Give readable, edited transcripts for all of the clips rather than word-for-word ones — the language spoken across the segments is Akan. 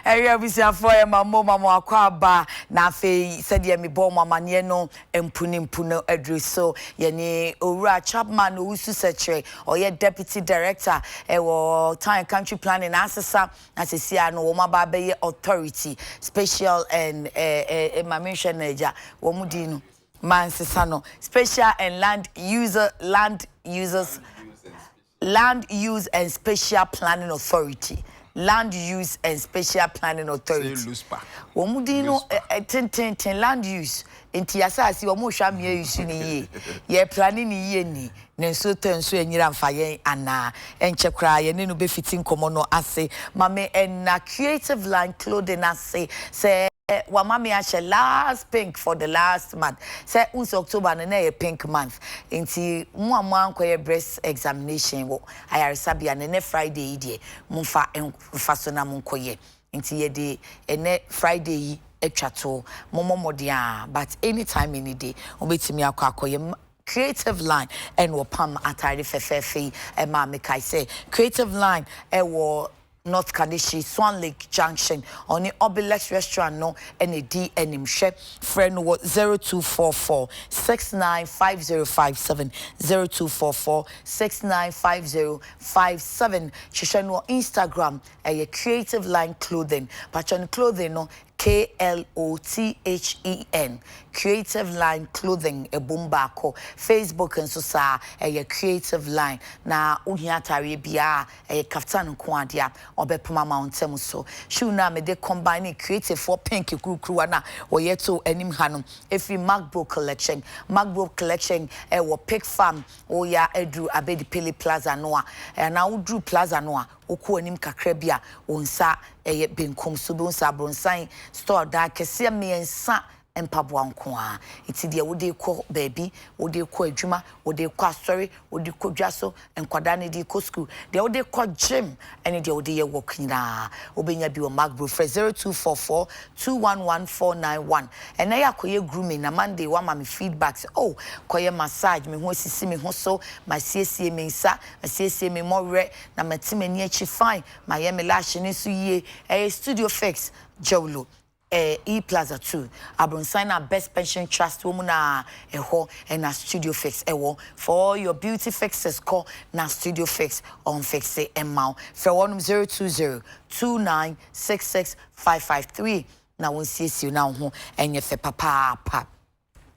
Ɛyɛ abusuafoɔ, yɛ ma mo ma mo akɔ aba. Na afei sɛdeɛ mebɔ mo amanneɛ no, mpu ne mpu no aduru so. Yɛne Owura Chapman Owusu Sɛkyerɛ, ɔyɛ Deputy Director ɛwɔ Town and Country Planning asesa na sɛsi a no wɔn aba abɛyɛ Authority Special and ma menhwɛ no agya wɔn din no mansesa no, Special and Land User Land Users Land Use and Spatial Planning Authority, Land Use and Spatial Planning Authority. Luspa. Wɔn mu din no tententen, land use nti asase wɔn rehwɛ amea use ne yie, yɛ planning ne yie ni ne nsuo tɔ nsuo anyira mfa yɛn anaa. Ɛnkyɛ koraa yɛne no bɛfiti nkɔmmɔ no ase. Maame ɛna Creative Line Clothing ase sɛ wama me ahyɛ last pink for the last month, sɛ nso October no na ɛyɛ pink month. Nti mo a mo ankɔyɛ breast examination wɔ ayaresabea no, ne Friday yi deɛ, momfa mfa so na monkɔyɛ. Nti yɛde ɛnɛ Friday yi atwa to mommɔ mmɔden a, but anytime, any day, wobɛtumi akɔ akɔyɛ. Creative Line ɛna ɔpam atare fɛfɛɛfɛ yi ɛma mekae sɛ Creative Line ɛwɔ North Kaneshie, Swan Lake Junction, ɔne Obilex Restaurant no ɛna di animhwɛ. Frɛ no wɔ 0244 695057, 0244 695057. Hwehwɛ no wɔ Instagram, ɛyɛ Creative Line Clothing. Patwɛ no, clothing no Klothen, Creative Line Clothing, ɛbom baako. Facebook nso saa, ɛyɛ Creative Line. Na wohia atareɛ biara, ɛyɛ kaftan nko adeɛ a ɔbɛpem ama wo ntɛm so. Shoe no a mede combine creative for pink kurukuruwa na wɔyɛ to anim ha no ɛfiri Macbro Collection. Macbro Collection ɛwɔ Pig Farm. Woyɛ aduru Abedipele Plaza no a, anaa woduru plaza no a, wokɔ anim kakra bi a, wo nsa ɛyɛ benkum so bi, wo nsa abronsan store dan kɛseɛ mmiɛnsa, mpaboa nko a. Nti deɛ wode kɔ baabi, wode kɔ adwuma, wode kɔ asɔre, wode kɔ dwa so, nkwadaa no de kɔ school, deɛ wode kɔ gym, ɛne deɛ wode yɛ work nyinaa, wobɛnya bi wɔ Macbro. Frɛ 0244 211491. Ɛnɛ yɛ akɔyɛ grooming na Monday wama me feedback sɛ, oh, kɔyɛ massage, me ho asisi me ho so, masiesie me nsa, masiesie me mmɔwerɛ na mate m'ani akyi fine, mayɛ me lash ne nso yie. Ɛyɛ Studio Fix Jawlo, E Plaza 2, abronsan na Best Pension Trust wɔ mu na ɛhɔ ɛna Studio Fix ɛwɔ. For all your beauty fixes, kɔ na Studio Fix ɔn fix ɛma wo. Frɛ wɔnom 020 2966 553 na wɔn siesie na wo ho ɛnyɛ fɛ papaapa.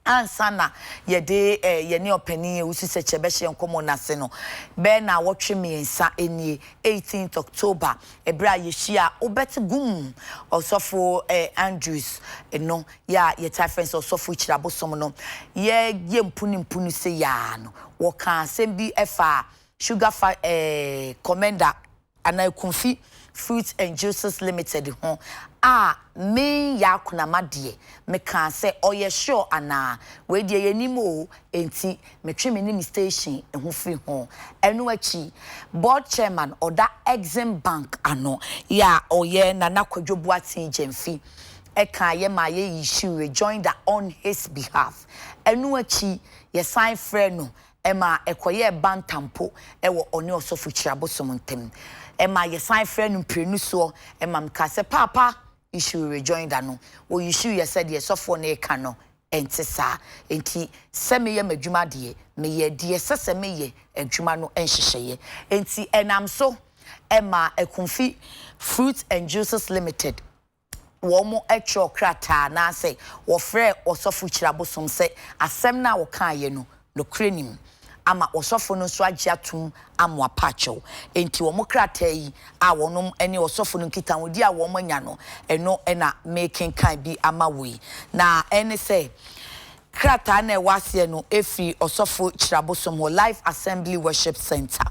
Ansa na yɛde yɛne ɔpanin Owusu Sɛkyɛ bɛhyɛ nkɔmmɔ n'ase no, bɛɛ na wɔtwe 3 nie, 18th October, ɛberɛ a yɛhyia wobɛte gum Ɔsɔfo Andrews no yɛ a yɛtaa frɛ sɛ Ɔsɔfo Kyirabosom no, yɛyɛ mpu ne mpu no sɛ yaa no, wɔka asɛm bi ɛfa sugar fa Komenda anaa Ekumfi Fruits and Juices Limited ho a, me yɛ akonama deɛ meka sɛ ɔyɛ sure anaa wei deɛ yɛnim o. Enti metwe me ne me station ho firi ho. Ɛno akyi, board chairman ɔda Exim Bank ano yɛ a ɔyɛ Nana Kwadwo Boateng Gyamfi ɛka yɛ ma yɛ issue rejoinder on his behalf. Ɛno akyi, yɛsan frɛ no ɛma ɛkɔyɛ bantampo ɛwɔ ɔne Ɔsɔfo Kyirabosom ntam, ɛma yɛsan frɛ no mprenu soɔ, ɛma mka sɛ paapa issue rejoinder no, wɔ issue yɛ sɛ deɛ sɔfoɔ no ɛka no ɛnte saa. Nti sɛ meyɛ m'adwuma deɛ, meyɛ deɛ sɛ meyɛ adwuma no nhyehyɛeɛ. Nti ɛnam so ɛma Ekumfi Fruit and Juices Limited wɔn atwerɛ krataa anaasɛ wɔfrɛ Ɔsɔfo Kyirabosom sɛ asɛm no a wɔkaeɛ no nokorɛ nim, ama ɔsɔfo no nso agye atom ama apakyɛw. Nti wɔn krataa yi a wɔn ne ɔsɔfo no nkitahodie a wɔn anya no, ɛno ɛna mekenkan bi ama wo yi. Na ɛne sɛ krataa na ɛwɔ aseɛ no efiri Ɔsɔfo Kyirabosom hɔ, Life Assembly Worship Center,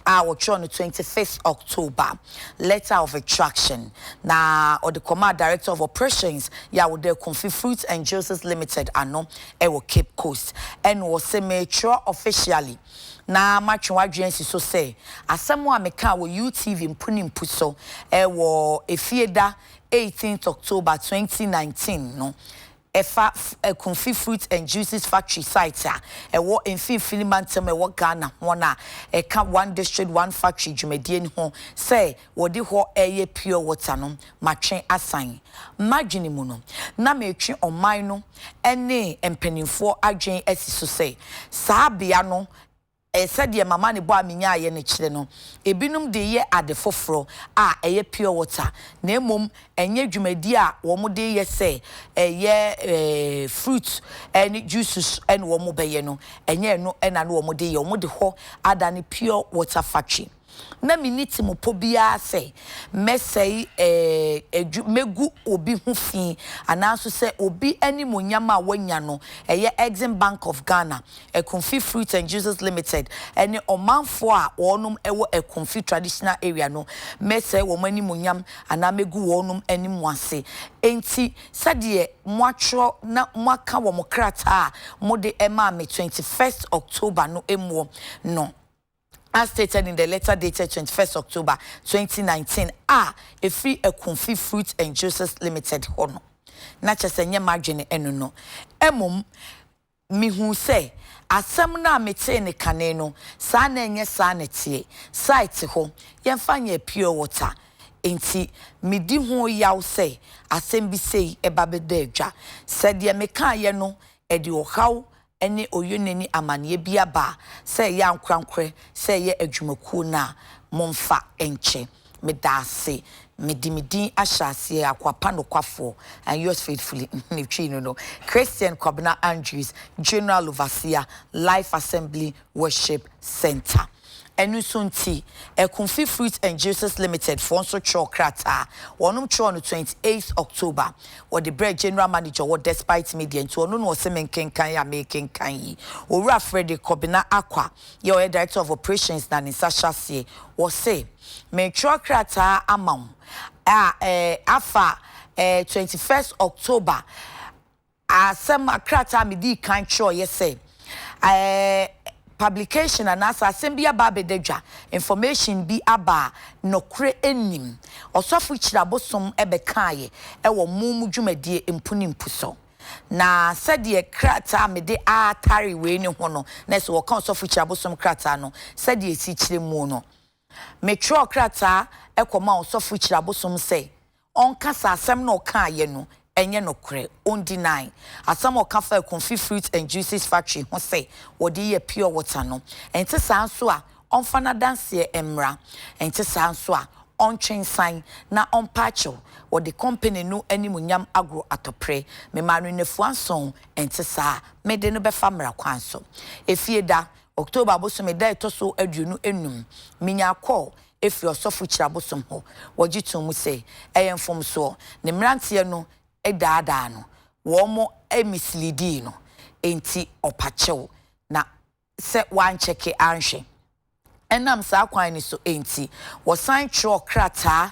a wɔtwerɛ no 25th October, letter of retraction, na ɔde kɔma Director of Operations yɛ a wɔde Ekumfi Fruits and Juices Limited ano ɛwɔ Cape Coast. Ɛna wɔsɛ metwerɛ officially na matwe wadwene si so sɛ asɛm a meka wɔ UTV mpuni mpu so ɛwɔ Efieda 18th October 2019 no. ɛfa Akumfi Fruit and Juices Factory site a ɛwɔ Mfinfini Mantam a ɛwɔ Ghana ho no a ɛka One District One Factory dwumadie no ho sɛ wɔde hɔ reyɛ pure water no, matwe asan. M'adwene mu no, na meretwe ɔman no ne mpanimfoɔ adwene asi so sɛ saa bea no Sɛdeɛ m'amanebɔ a menyaeɛ no kyerɛ no, ebinom de reyɛ ade foforɔ a ɛyɛ pure water, na mmom ɛnyɛ dwumadie a wɔde reyɛ sɛ ɛyɛ fruit ne juices na wɔbɛyɛ no, ɛnyɛ ɛno na na wɔde reyɛ, wɔde hɔ adane pure water factory. Na menni timupɔ biara sɛ mɛsɛe adwu, mɛgu obi ho fi, anaa nso sɛ obi animuonyam a wanya no, ɛyɛ Exim Bank of Ghana, Akumfi Fruits and Juices Limited, ne ɔmanfoɔ a wɔnom wɔ Akumfi Traditional Area no, mɛsɛe wɔn animuonyam anaa mɛgu wɔnom anim ase. Enti sɛdeɛ moatwerɛ na moaka wɔ mo krataa a mode maa me 21st October no muo no, as stated in the letter dated 21st October 2019 a ɛfiri Akumfi Fruit and Juices Limited hɔ no, na kyerɛ sɛ ɛnyɛ m'adwene ɛno no. Mmom, mehuu sɛ asɛm no a metee no kane no, saa na ɛnyɛ saa na ɛteɛ. Site hɔ, yɛmfa nyɛɛ pure water. Enti, medi ho yaw sɛ asɛm bi sei ba bɛda adwa. Sɛ deɛ mekaeɛ no, ɛde ɔhaw ne oyonani amaneɛ bi aba a, sɛ ɛyɛ ankorankorɛ, sɛ ɛyɛ adwumakuo no a, momfa nkyɛ. Medaase. Mede me din ahyɛ aseɛ, Akoa Pa Nokwafoɔ, and yours faithfully, ne Twi no no, Christian Kwabena Andrews, General Overseer, Life Assembly Worship Centre. Ɛno nso nti, Akumfi Fruit and Juices Limited foɔ nso twerɛɛ krataa. Wɔnom twerɛɛ no 28th October. Wɔde brɛɛ General Manager ɔwɔ Despite Media nti ɔno na ɔse menkenkan a merekenkan yi. Owura Frederick Kobena Akwa yɛ ɔyɛ Director of Operations na ne nsa hyɛ aseɛ. Wɔse, Meretwerɛ krataa ama wo a eh, afa eh, 21st October Asɛm a krataa a midii kan kyerɛwee sɛ ɛɛ publication anaasɛ asɛm bi aba abɛda dwa, information bi aba a nɔkorɛ nnim. Ɔsɔfo Kyiri Abosom bɛkaeɛ wɔ mo mo dwumadie mpu ne mpu so. Na sɛdeɛ krataa a mede atare wei no ho no, na ɛsɛ wɔka Ɔsɔfo Kyiri Abosom krataa no sɛdeɛ ɛsi kyerɛ muo no. Metwerɛɛ krataa kɔmaa Ɔsɔfo Kyiri Abosom sɛ Ɔnka sɛ asɛm no a ɔkaeɛ no nyɛ nokorɛ, ɔndeny asɛm a ɔka faa Akumfi Fruit and Juices Factory ho sɛ wɔde yɛ pure water no. Ɛnte saa nso a, ɔmfa n'adanseɛ mmra. Ɛnte saa nso a, ɔntwe nsan na ɔmpa akyɛw. Wɔde company no animuonyam agorɔ atɔprɛ. Memaa no nnafua nson, ɛnte saa a, mede no bɛfa mmara kwan so. Efie da, October bosome da a ɛtɔ so 25, menyaa call firi ɔsɔfo Kyirabosom hɔ. Wɔgye too mu sɛ ɛyɛ mfomsoɔ. Ne mmeranteɛ no daadaa no, wɔn misleadii no, enti ɔpa kyɛw na sɛ wankyɛke anhwɛ. Ɛnam saa kwan no so nti, wɔsan twerɛɛ krataa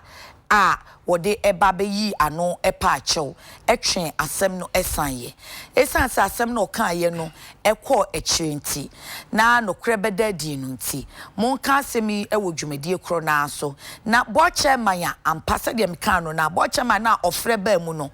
a wɔde ba bɛyii ano paa kyɛw twee asɛm no saneeɛ. Esiane sɛ asɛm no a ɔkaeɛ no kɔɔ akyire nti, na nokorɛ bɛda adi no nti, monka asɛm yi wɔ dwumadie korɔ no ara so. Na Boakyerɛman a, ampa sɛdeɛ mekaa no no a, Boakyerɛman no a ɔfrɛ baa mu no,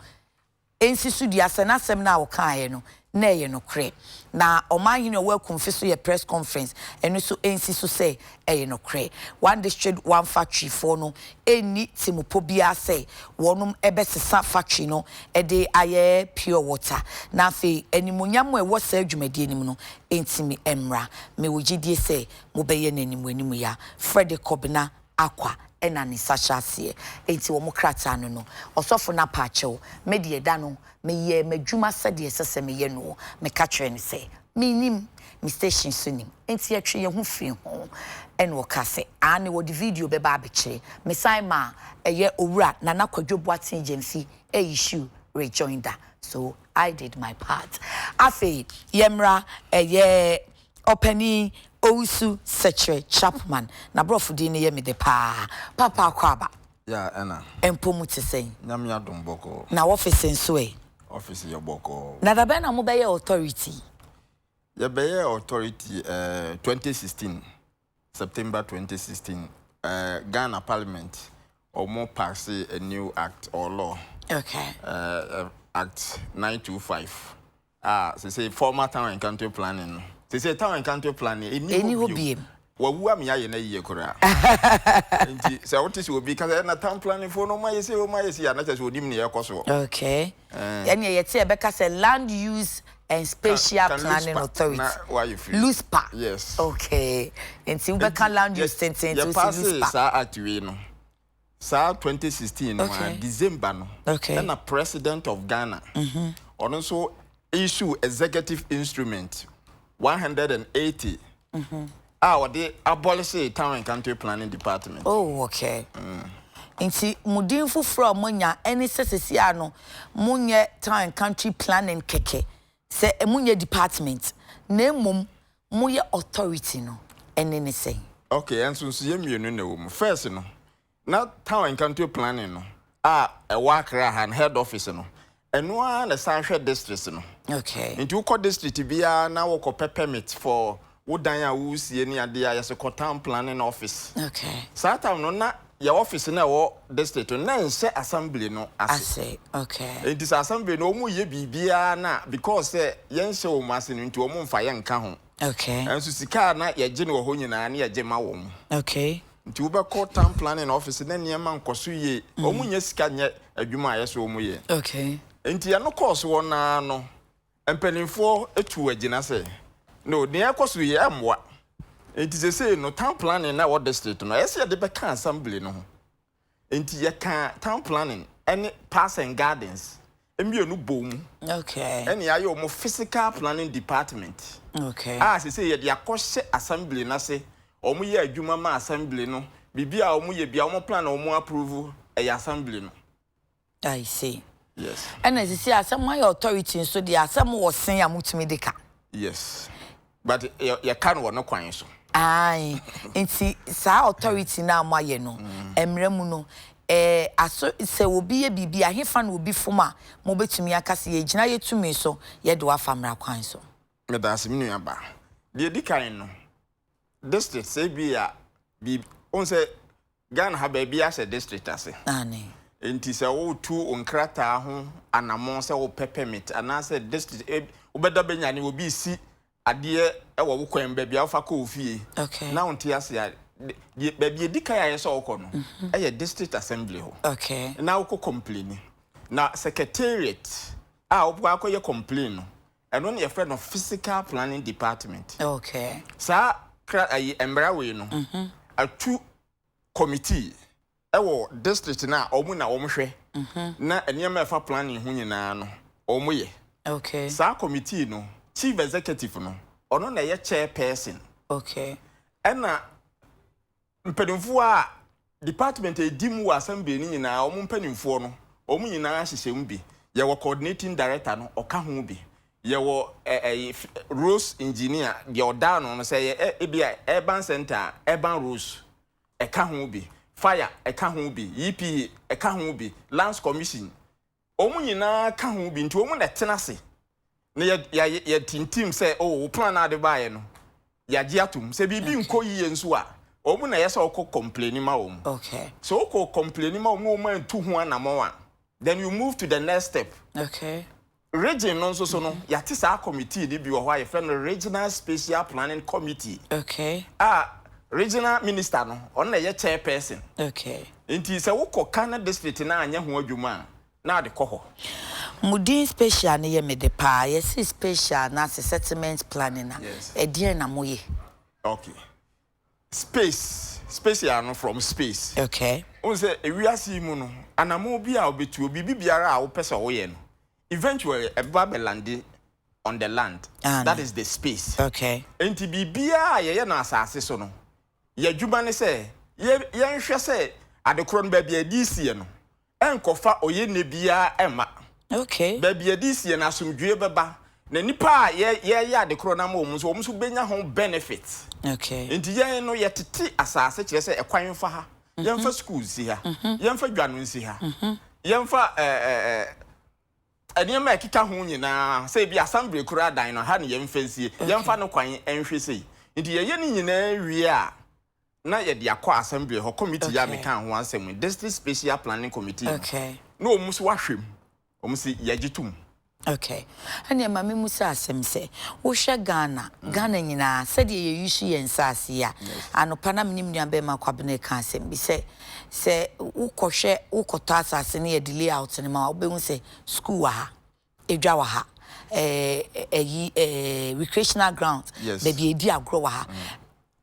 nsi so dua sɛ n'asɛm no a ɔkaeɛ no na ɛyɛ nokorɛ. Na ɔmanhene a ɔwɔ Akumfi so yɛ press conference, ɛno nso nsi so sɛ ɛyɛ nokorɛ. One District One Factory foɔ no nni temupɔ biara sɛ wɔnom bɛsesa factory no de ayɛ pure water. Na afei animuonyam a ɛwɔ saa dwumadie no mu no ntumi mmra. Mewɔ gyidie sɛ mobɛyɛ no animuanimuya. Frederick Kobena Akwa na ne nsa hyɛ aseɛ enti wɔn krataa no no ɔsɔfo no apa akyɛw me deɛ da no meyɛɛ m'adwuma sɛdeɛ ɛsɛ sɛ meyɛ noɔ meka kyerɛɛ no sɛ mennim me station so nim enti yɛtwe yɛn ho firi ho ɛna ɔkaa sɛ aane wɔde video bɛba abɛkyerɛ mesan maa ɛyɛ owura Nana Kwadwo Boateng Gyamfi issue rejoinder so I did my part afei yɛmmra ɛyɛ Ɔpanin Owusu Sekyere Chapman, n'aborɔfo din no yɛ me dɛ paa. Papa Akwaaba. Yeah, ɛna. Mpo mu te sɛn? Nyame adom bɔkɔɔ. Na w'ɔfese nso ɛ? Ɔfese yɛ bɔkɔɔ. Na da bɛn na mobɛyɛɛ authority? Yɛbɛyɛɛ authority eh, 2016. September 2016, eh, Ghana Parliament, wɔn paase a new act or law. Okay. Eh, eh, Act 925 a sesei former Town and Country Planning no. Sesei Town and Country Planning ɛnni Ɛnni hɔ hɔ bio. biem. Wawu ama yɛayɛ no ayie koraa. Nti sɛ wote sɛ obi ka sɛ ɛna town planning foɔ no wɔn ayɛ sei wɔn ayɛ sei a, na kyerɛ sɛ onim nea ɛrekɔ soɔ. Okay. Ɛnneɛ yɛte a yɛbɛka sɛ Land Use and Spatial Ka Planning luspa Authority. na wayɛ free. Luspa. Yes. Okay. Nti wobɛka Nti land yɛ use tenten nti yɛ wose paase luspa. saa act wei no saa 2016 no ara Okay. December no Okay. ɛna President of Ghana ɔno nso issue executive instrument 180 a ɔde abolish Town and Country Planning Department. Oh, okay. Nti mo din foforɔ a moanya ɛne sɛ seesei ara no monyɛ Town and Country Planning kɛkɛ, sɛ monyɛ department na mmom moyɛ authority no, ɛne ne sɛn? Okay, nsonsoyɛ mmienu na ɛwɔ mu. First no, na Town and Country Planning no a ɛwɔ Accra ha no, head office no, ɛno ara na ɛsan hwɛ districts no. Nti wokɔ district biara na wokɔpɛ permit for wo dan a woresie ne adeɛ a, yɛse kɔ Town Planning office. Saa time no na yɛ office no a ɛwɔ district no, na ɛnhyɛ assembly no ase. Ase, okay. Nti sɛ assembly no wɔyɛ biribiara no a, because sɛ yɛnhyɛ wɔn ase no nti wɔmfa yɛn nka ho. Nanso sika a na yɛgye no wɔ hɔ nyinaa na yɛgye ma wɔn. Nti wobɛkɔ town planning office na nneɛma nkɔ so yie. Wɔn nnya sika nyɛ adwuma a ɛyɛ sɛ wɔn yɛ. Nti ɛno kɔɔ so hɔ no ara no, mpanimfoɔ tuu agyina sɛ, no, nea ɛrekɔ so yi ɛmmoa. Nti seesei no, town planning no a ɛwɔ district no, ɛyɛ sɛ yɛde bɛka assembly no ho. Nti yɛkaa town planning ne parks and gardens mmienu bɔɔ mu ɛna yɛayɛ wɔn physical planning department a seesei yɛde akɔhyɛ assembly no ase. Wɔyɛ adwuma ma assembly no, biribi a wɔyɛ biara, wɔn plan a wɔn approve ɛyɛ assembly no. I see. Yes. Ɛna sisi a sɛ moayɛ authority nso deɛ a sɛ mowɔ sen a motumi de ka. Yes. But yɛ yɛka no wɔ ne kwan so. Ae. Nti saa authority no a moayɛ no, mmara mu no, ɛɛ aso sɛ obi yɛ biribi a, hefa na obi fom a mobɛtumi aka sɛ yɛgyina yɛ tumi so yɛde wo afa mmara kwan so? Medaase me nua ba. Deɛ ɛdi kan no, district sɛ ebi a biribi, wohu sɛ Ghana ha baabiara hyɛ district ase. Aane. Nti sɛ woretu wo nkrataa ho anamɔn sɛ wopɛ permit anaasɛ district eh, wobɛda bɛnyane obi resi adeɛ wɔ wo kwan mu baabi a wofa kɔ wo fie Okay. na wonte ase a, deɛ baabi edi kan a ɛyɛ sɛ wokɔ no ɛyɛ district assembly hɔ. Okay. Na wokɔ complaini. Na secretariat a wokɔ akɔyɛ complain no, ɛno na yɛfrɛ no physical planning department. Okay. Saa kra ayi mmara wei no atu committee wɔ district no a wɔn na wɔhwɛ na nneɛma a ɛfa planning ho nyinaa no wɔyɛ. Okay. Saa committee no chief executive no ɔno na ɛyɛ chairperson. Okay. Ɛna mpanimfoɔ a department a ɛdi mu wɔ assembly no nyinaa wɔn mpanimfoɔ no wɔn nyinaa hyehyɛ mu bi. Yɛwɔ coordinating director no ɔka ho bi. Yɛwɔ ɛ ɛyi roads engineer deɛ ɔda ano no sɛ ɛyɛ ebi a urban center a urban roads ɛka ho bi, fire ɛka ho bi, EPA ɛka ho bi, lands commission wɔn nyinaa ka ho bi nti wɔn na ɛtena ase na yɛ yɛ yɛtintim sɛ oh wo plan a ade baeɛ no yɛagye atom sɛ biribi nkɔ yie nso a wɔn na ɛyɛ sɛ wɔkɔ complain ma wɔn. Okay. Sɛ wokɔ complain ma wɔn na wɔn antu ho anamɔn a then you move to the next step. Okay. Region no nso so no, yɛate saa committee no bi wɔ hɔ a yɛfrɛ no Regional Spatial Planning Committee. Okay. A regional minister no, ɔno na ɛyɛ chairperson. Okay. Nti sɛ wokɔ Kano district na anyɛ ho adwuma a, na ade kɔ hɔ. Mo din spatial no yɛ me de paa. Yɛse spatial anaasɛ settlement planning a, Yes. ɛdeɛn na moyɛ? Okay. Space, spatial no from space. Okay. Wohu sɛ ewiase yi mu no, anammɔn bi a wobɛtuo, biribi biara a wopɛ sɛ woyɛ no, eventually ɛbɛba abɛlande on the land. Aane. That is the space. Okay. Enti biribiara a yɛyɛ no asase so no, yɛn adwuma ne sɛ yɛ yɛnhwɛ sɛ adekorɔ no baabi a yɛde resiɛ no, ɛnkɔfa ɔyɛnne biara mma. Okay. Baabi a yɛde sie no, asomdwoeɛ bɛba, na nnipa a yɛ yɛreyɛ ade korɔ no ama wɔn nso, wɔn nso bɛnya ho benefit. Okay. Nti yɛn no, yɛtete asase kyerɛ sɛ ɛkwan mfa ha, yɛmfa sukuu nsi ha, yɛmfa dwa no nsi ha, yɛmfa ɛ ɛ ɛ nneɛma a ɛkeka ho nyinaa, sɛ ebi assembly koraa dan no, ha na yɛmfa nsie, yɛmfa no kwan nhwɛ sei. Nti yɛyɛ ne nyinaa wie a, na yɛde akɔ assembly hɔ, committee yi a Okay. mekaa ho asɛm yi, district spatial planning committee no, Okay. na wɔn nso ahwɛ mu. Wɔn se yɛgye tom. Okay. Ɛneɛ ma me musa asɛm sɛ, wohwɛ Ghana, Ghana nyinaa, sɛdeɛ yɛ use yɛn nsaase yi a, anɔpa na me ne me nua bɛɛma Kwabena reka asɛm bi sɛ, sɛ wokɔhwɛ, wokɔtɔ asase na yɛde layout no ma wo a, wobɛhu sɛ school wɔ ha, edwa wɔ ha, ɛɛ ɛyi ɛɛ recreational grounds, baabi a yɛdi agorɔ wɔ ha.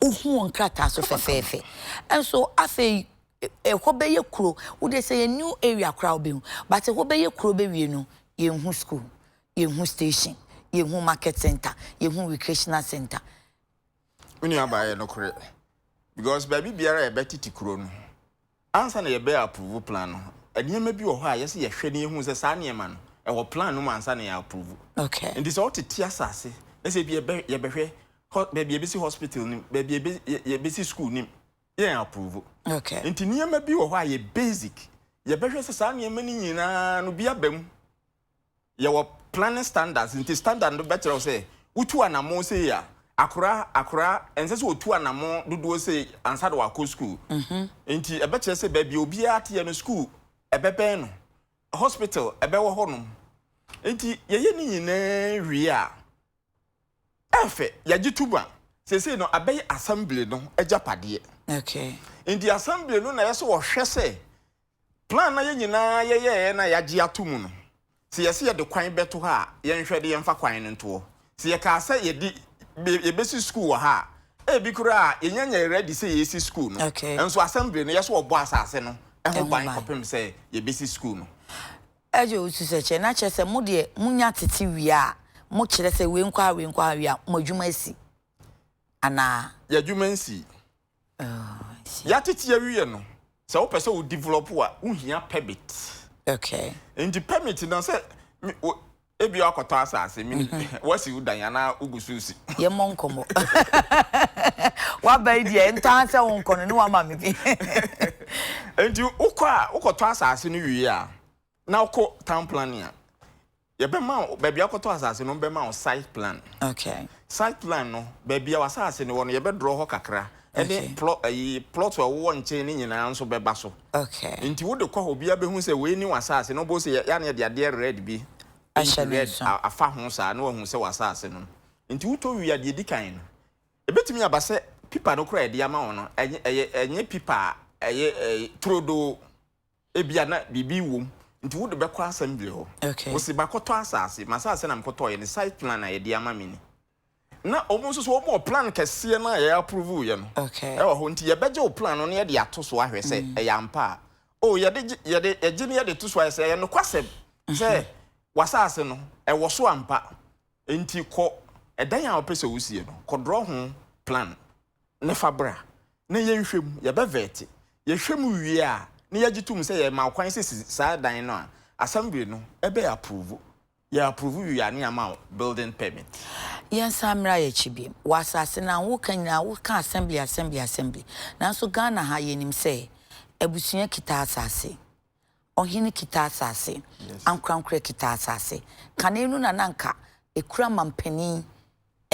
Wohu wɔ nkrataa so fɛfɛɛfɛ. Nso afei ɛhɔ bɛyɛ kuro. Wo deɛ sɛ yɛ new area koraa wobɛhu. But ɛhɔ bɛyɛ kuro bɛwie no, yɛnhu school, yɛnhu station, yɛnhu market center, yɛnhu recreational center. Me nua baa ɛyɛ nokorɛ because baabi biara a yɛbɛtete kuro no ansa na yɛbɛ approve plan no nneɛma bi wɔ hɔ a yɛsɛ yɛhwɛ na yɛhu sɛ saa nneɛma no ɛwɔ plan no mu ansa na yɛ approve. Okay. Nti sɛ wotete asase na sɛ ebi yɛbɛ yɛbɛhwɛ baabi yɛbɛsi hospital nim, baabi yɛbɛ yɛbɛsi school nim, yɛn approve. Okay. Nti nneɛma bi wɔ hɔ a yɛ basic yɛbɛhwɛ sɛ saa nneɛma no nyinaa no bi aba mu. Yɛwɔ planning standards nti standard no bɛkyerɛ wo sɛ wotu anamon sei a akora akora ɛnsɛ sɛ ɔtu anamon dodoɔ sei ansa na wakɔ school. Nti ɛbɛkyerɛ sɛ baabi a obiara teɛ no school ɛbɛbɛn no, hospital ɛbɛwɔ hɔnom. Nti yɛyɛ ne nyinaa wie a ɛfɛ yɛgye tom a seesei no abɛyɛ assembly no agyapadeɛ. Okay. Nti assembly no na ɛyɛ sɛ wɔhwɛ sɛ Plan na yɛn nyinaa yɛyɛeɛ na yɛagye ato mu no, sɛ yɛse yɛde kwan bɛto hɔ a, yɛnhwɛ de yɛmfa kwan no nto hɔ. Sɛ yɛkaa sɛ yɛde yɛbɛsi sukuu wɔ ha a, ebi koraa a yɛnya nyɛɛ ready sɛ yɛresi sukuu no. Nso assembly no, yɛse wɔbɔ asase no ho ban kɔpem sɛ yɛbɛsi sukuu no. Ɛgye wo su sɛ kyɛ, na kyerɛ sɛ mo deɛ monya tete wie a, mokyerɛ sɛ wei nkɔ ha, wei nkɔ ha wie a, mo adwuma asi anaa? Yɛn adwuma nsii. Yɛatete awie no, sɛ wopɛ sɛ wo develop a, wohia permit. Okay. Nti permit no sɛ ebi akɔtɔ asase, wasi wo dan anaa wogu so si. Yɛmmɔ nkɔmmɔ. Waba yi deɛ, ntaa sɛ wonkɔ no ne wama me bi. Nti wokɔ a, wokɔtɔ asase no wie a, na wokɔ town planning a, Yɛbɛma wo, baabi a wokɔtɔ asase no, wɔbɛma wo site plan. Okay. Site plan no, baabi a w'asase no wɔ no, yɛbɛdrɔ hɔ kakra. Okay. Ɛne plot, ayi, plot a ɛwowɔ nkyɛn no nyinaa nso bɛba so. Okay. Nti wode kɔ hɔ, obiara bɛhu sɛ wei ne w'asase no. Wobɛhu sɛ yɛ, yɛ a na yɛde adeɛ red bi, Ahyɛ ink ne red, nso. a, afa ho saa, na wahu sɛ w'asase no. Nti wotɔ wie a, deɛ ɛdi kan no, ɛbɛtumi aba sɛ pipa no koraa a yɛde ama wo no, ɛnyɛ, ɛyɛ, ɛnyɛ pipa a ɛyɛ, ɛɛ, turodoo. Ebia na biribi wom nti wode bɛkɔ assembly hɔ. Okay. Wose makɔtɔ asase, m'asase na mekɔtɔeɛ no site plan a yɛde ama me ni. Na wɔn nso so wɔn wɔ plan kɛseɛ no a yɛ approve yɛ no Okay. ɛwɔ hɔ nti yɛbɛgye wo plan no na yɛde ato so ahwɛ sɛ ɛyɛ ampa a. Oh yɛde gye yɛde yɛgye no yɛde to so ayɛ sɛ ɛyɛ nokwasɛm sɛ w'asase no ɛwɔ so ampa nti kɔ ɛdan a wopɛ sɛ wosie no kɔ draw ho plan ne fa bra na yɛnhwɛ mu, yɛbɛvɛɛte. Yɛhwɛ mu wie a, na yɛagye tom sɛ yɛma wo kwan sɛ si saa dan no a, assembly no bɛ approve. Yɛ approve wie a, na yɛama wo building permit. Yɛnsan mmra yɛn akyi bio. Wɔ asase no a woka nyinaa, woka assembly, assembly, assembly. Nanso Ghana ha, yɛnim sɛ abusua kita asase, ɔhene kita asase, ankorankorɛ kita asase. Kane no na na anka ɛkura mampanin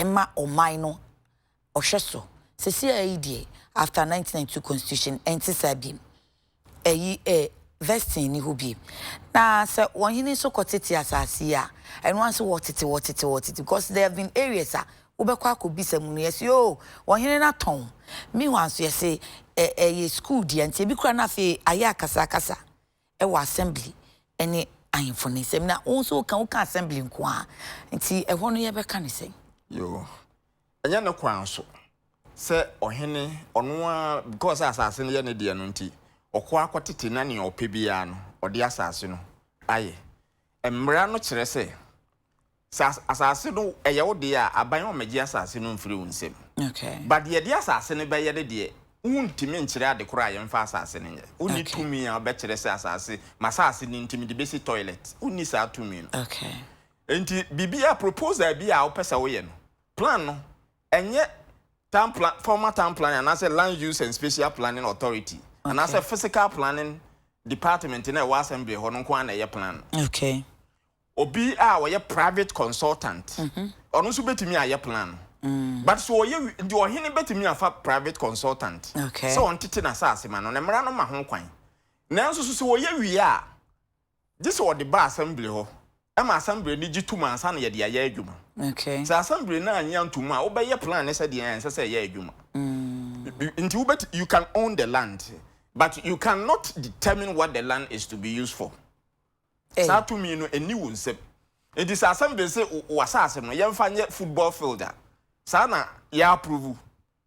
ma ɔman no ɔhwɛ so. Sɛsi ara yi deɛ after 1992 constitution ɛnte saa biom. Ɛyi eh vesting nni hɔ biom. Na sɛ ɔhene nso kɔ tete asase yi a, ɛno ara nso wɔtete wɔtete wɔtete because there have been areas a wobɛkɔ akɔ bisa mu no yɛse oh ɔhene no atɔn. Meanwhile nso yɛse ɛ ɛyɛ school dea nti ebi koraa na afei ayɛ akasa akasa ɛwɔ assembly ɛne ahemfo no nsam. Na wo nso woka woka assembly nko ara nti ɛhɔ no yɛbɛka no sɛn? Yoo. Ɛnyɛ ne kwan so sɛ ɔhene, ɔno ara, because sɛ asase no yɛ ne deɛ no nti, ɔkɔ akɔtete na nea ɔpɛ biara no, ɔde asase no ayɛ. Mmara no kyerɛ sɛ, sɛ asase no ɛyɛ wo deɛ a, aban ɔmmɛgye asase no mfiri wo nsam. Okay. But deɛ ɛde asase no bɛyɛ no deɛ, wontumi nkyerɛ ade korɔ a yɛmfa asase no nyɛ. Wonni Okay. tumi a wobɛkyerɛ sɛ asase, m'asase no nti mede bɛsi toilet. Wonni saa tumi no. Okay. Enti biribiara, proposal bi a wopɛ sɛ woyɛ no, plan no, ɛnyɛ town plan, former town planning anaasɛ land use and spatial planning authority anaasɛ physical planning department no a ɛwɔ assembly hɔ no nko ara na ɛyɛ plan no. Okay. Obi a ɔyɛ private consultant, ɔno nso bɛtumi ayɛ plan no. But sɛ ɔyɛ, nti ɔhene bɛtumi afa private consultant Okay. sɛ ɔntete n'asase ma no, ne mmara no ma ho kwan. Nanso so sɛ ɔyɛ wie a, Gye sɛ wɔde ba assembly hɔ ma assembly no gye tom ansa na yɛde ayɛ adwuma. Sɛ assembly no annye antom a, wobɛyɛ plan no sɛdeɛ ɛnsɛ sɛ ɛyɛ adwuma. Nti wobɛt you can own the land but you cannot determine what the land is to be used for. Saa tumi no ɛnni wo nsam. Nti sɛ assembly se w'asase no yɛmfa nyɛ football field a, saa na yɛ approve.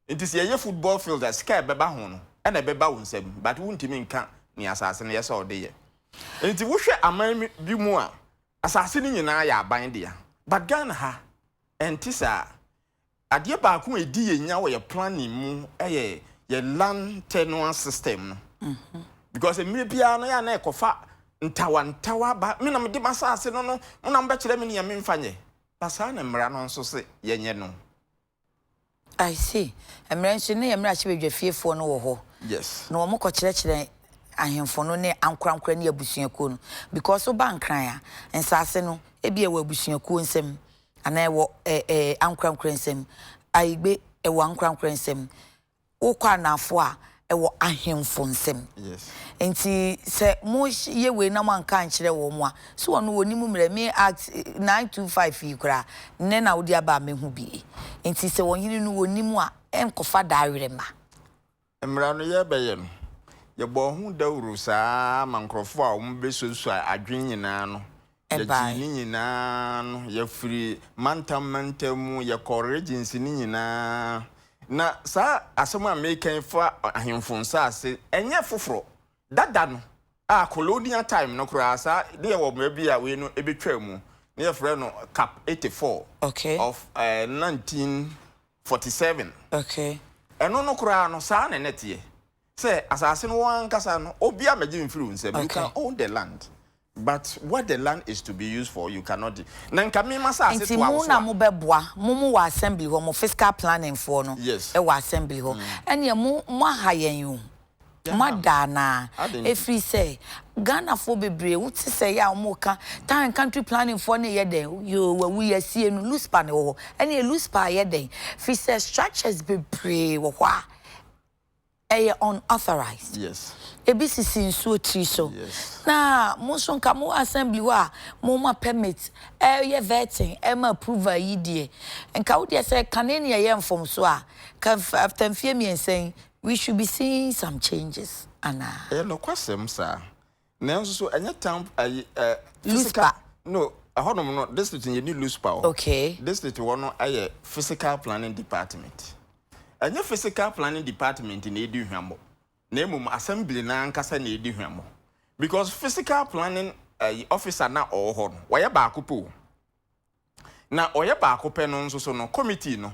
Nti sɛ yɛyɛ football field a sika a ɛbɛba ho no na ɛbɛba wo nsam but wontumi nka nea asase no yɛ sɛ ɔde yɛ. Nti wohwɛ aman bi mu a asase no nyinaa yɛ aban dea but Ghana ha ɛnte saa. Adeɛ baako a ɛdi yɛn nya wɔ yɛ planning mu yɛ yɛ land tenure system no because mmerɛ biara no yɛ a na ɛkɔfa ntawantawa ba, me na mede m'asase no no, mo na mobɛkyerɛ me nea memfa nyɛ. But saa na mmara no nso se yɛnyɛ no. I see. Mmerɛ nso ne yɛn mmarahyɛbadwafiefoɔ no wɔ hɔ. Yes. Na wɔn kɔ kyerɛkyerɛ ahemfo no ne ankorankora ne abusuakuo no. Because wo ba Nkran a, nsaase no, ebi ɛwɔ abusuakuo nsam, anaa ɛwɔ ɛ ɛ ankorankora nsam. Ayigbe, ɛwɔ ankorankora nsam. Wokɔ anaafoɔ a, ɛwɔ ahemfo nsam. Nti sɛ mo yɛ wei na mo anka ankyerɛ wɔn a, so wɔn wɔnim mmerɛ, me Act 925 yi koraa, nnɛ na wode aba a mɛhu bi. Nti sɛ ɔhene no wɔnim a, ɛnkɔfa daawerɛ mma. Mmara no yɛrebɛyɛ no, yɛbɔɔ ho dawuro saa ara ma nkurɔfoɔ a wɔbɛsuasua adwene nyinaa no, yɛgyee ne nyinaa no, yɛfiri mantam mantam mu, yɛkɔɔ regions no nyinaa. Na saa asɛm a mereka yi fa ahemfo nsase, ɛnyɛ foforɔ. Dada no, a colonial time no koraa, saa ne yɛwɔ mmara bi a wei no ɛbɛtwaa mu, na yɛfrɛ no Cap 84 of 1947. Ɛno no koraa no, saa na na ɛteɛ. Sɛ asase no wo ankasa no, obiara mmɛgye mfiri wo nsam. You can own the land, but what the land is to be used for, you cannot de. Na nka me m'asase Nti toa wo mo so na a. mo bɛboa, mo mo wɔ assembly hɔ, mo fiscal planning foɔ no wɔ assembly hɔ. Ɛneɛ mo mo aha yɛn o. Mo Yɛha ada no. anaa? Adɛn nti? Ɛfiri sɛ Ghanafoɔ bebree wo te sɛ yɛ a wɔn reka town and country planning foɔ no yɛ dɛn, yoo wawu yɛasie no, luspa na ɛwɔ hɔ. Ɛneɛ luspa yɛ dɛn? Firi sɛ structures bebree wɔ hɔ a ɛyɛ unauthorized. Ebi sisi nsuo tiri so. Na mo nso nka mo assembly hɔ a mo ma permit ɛyɛ vetting ɛma approval yi deɛ nka wo deɛ sɛ kane ne ɛyɛ mfomso a nka after mfie mmiɛnsa yi we should be seeing some changes anaa? Ɛyɛ nokwasɛm saa. Nanso so ɛnyɛ town ayi ɛ physical Luspa. no ɛhɔnom no district no yɛnni luspa wɔ hɔ. District hɔ no yɛ physical planning department. Ɛnyɛ physical planning department na ɛdi hwammɔ na mmom assembly no ankasa na ɛdi hwammɔ because physical planning ayi officer no a ɔwɔ hɔ no ɔyɛ baako pɛ o. Na ɔyɛ baako pɛ no nso so no committee no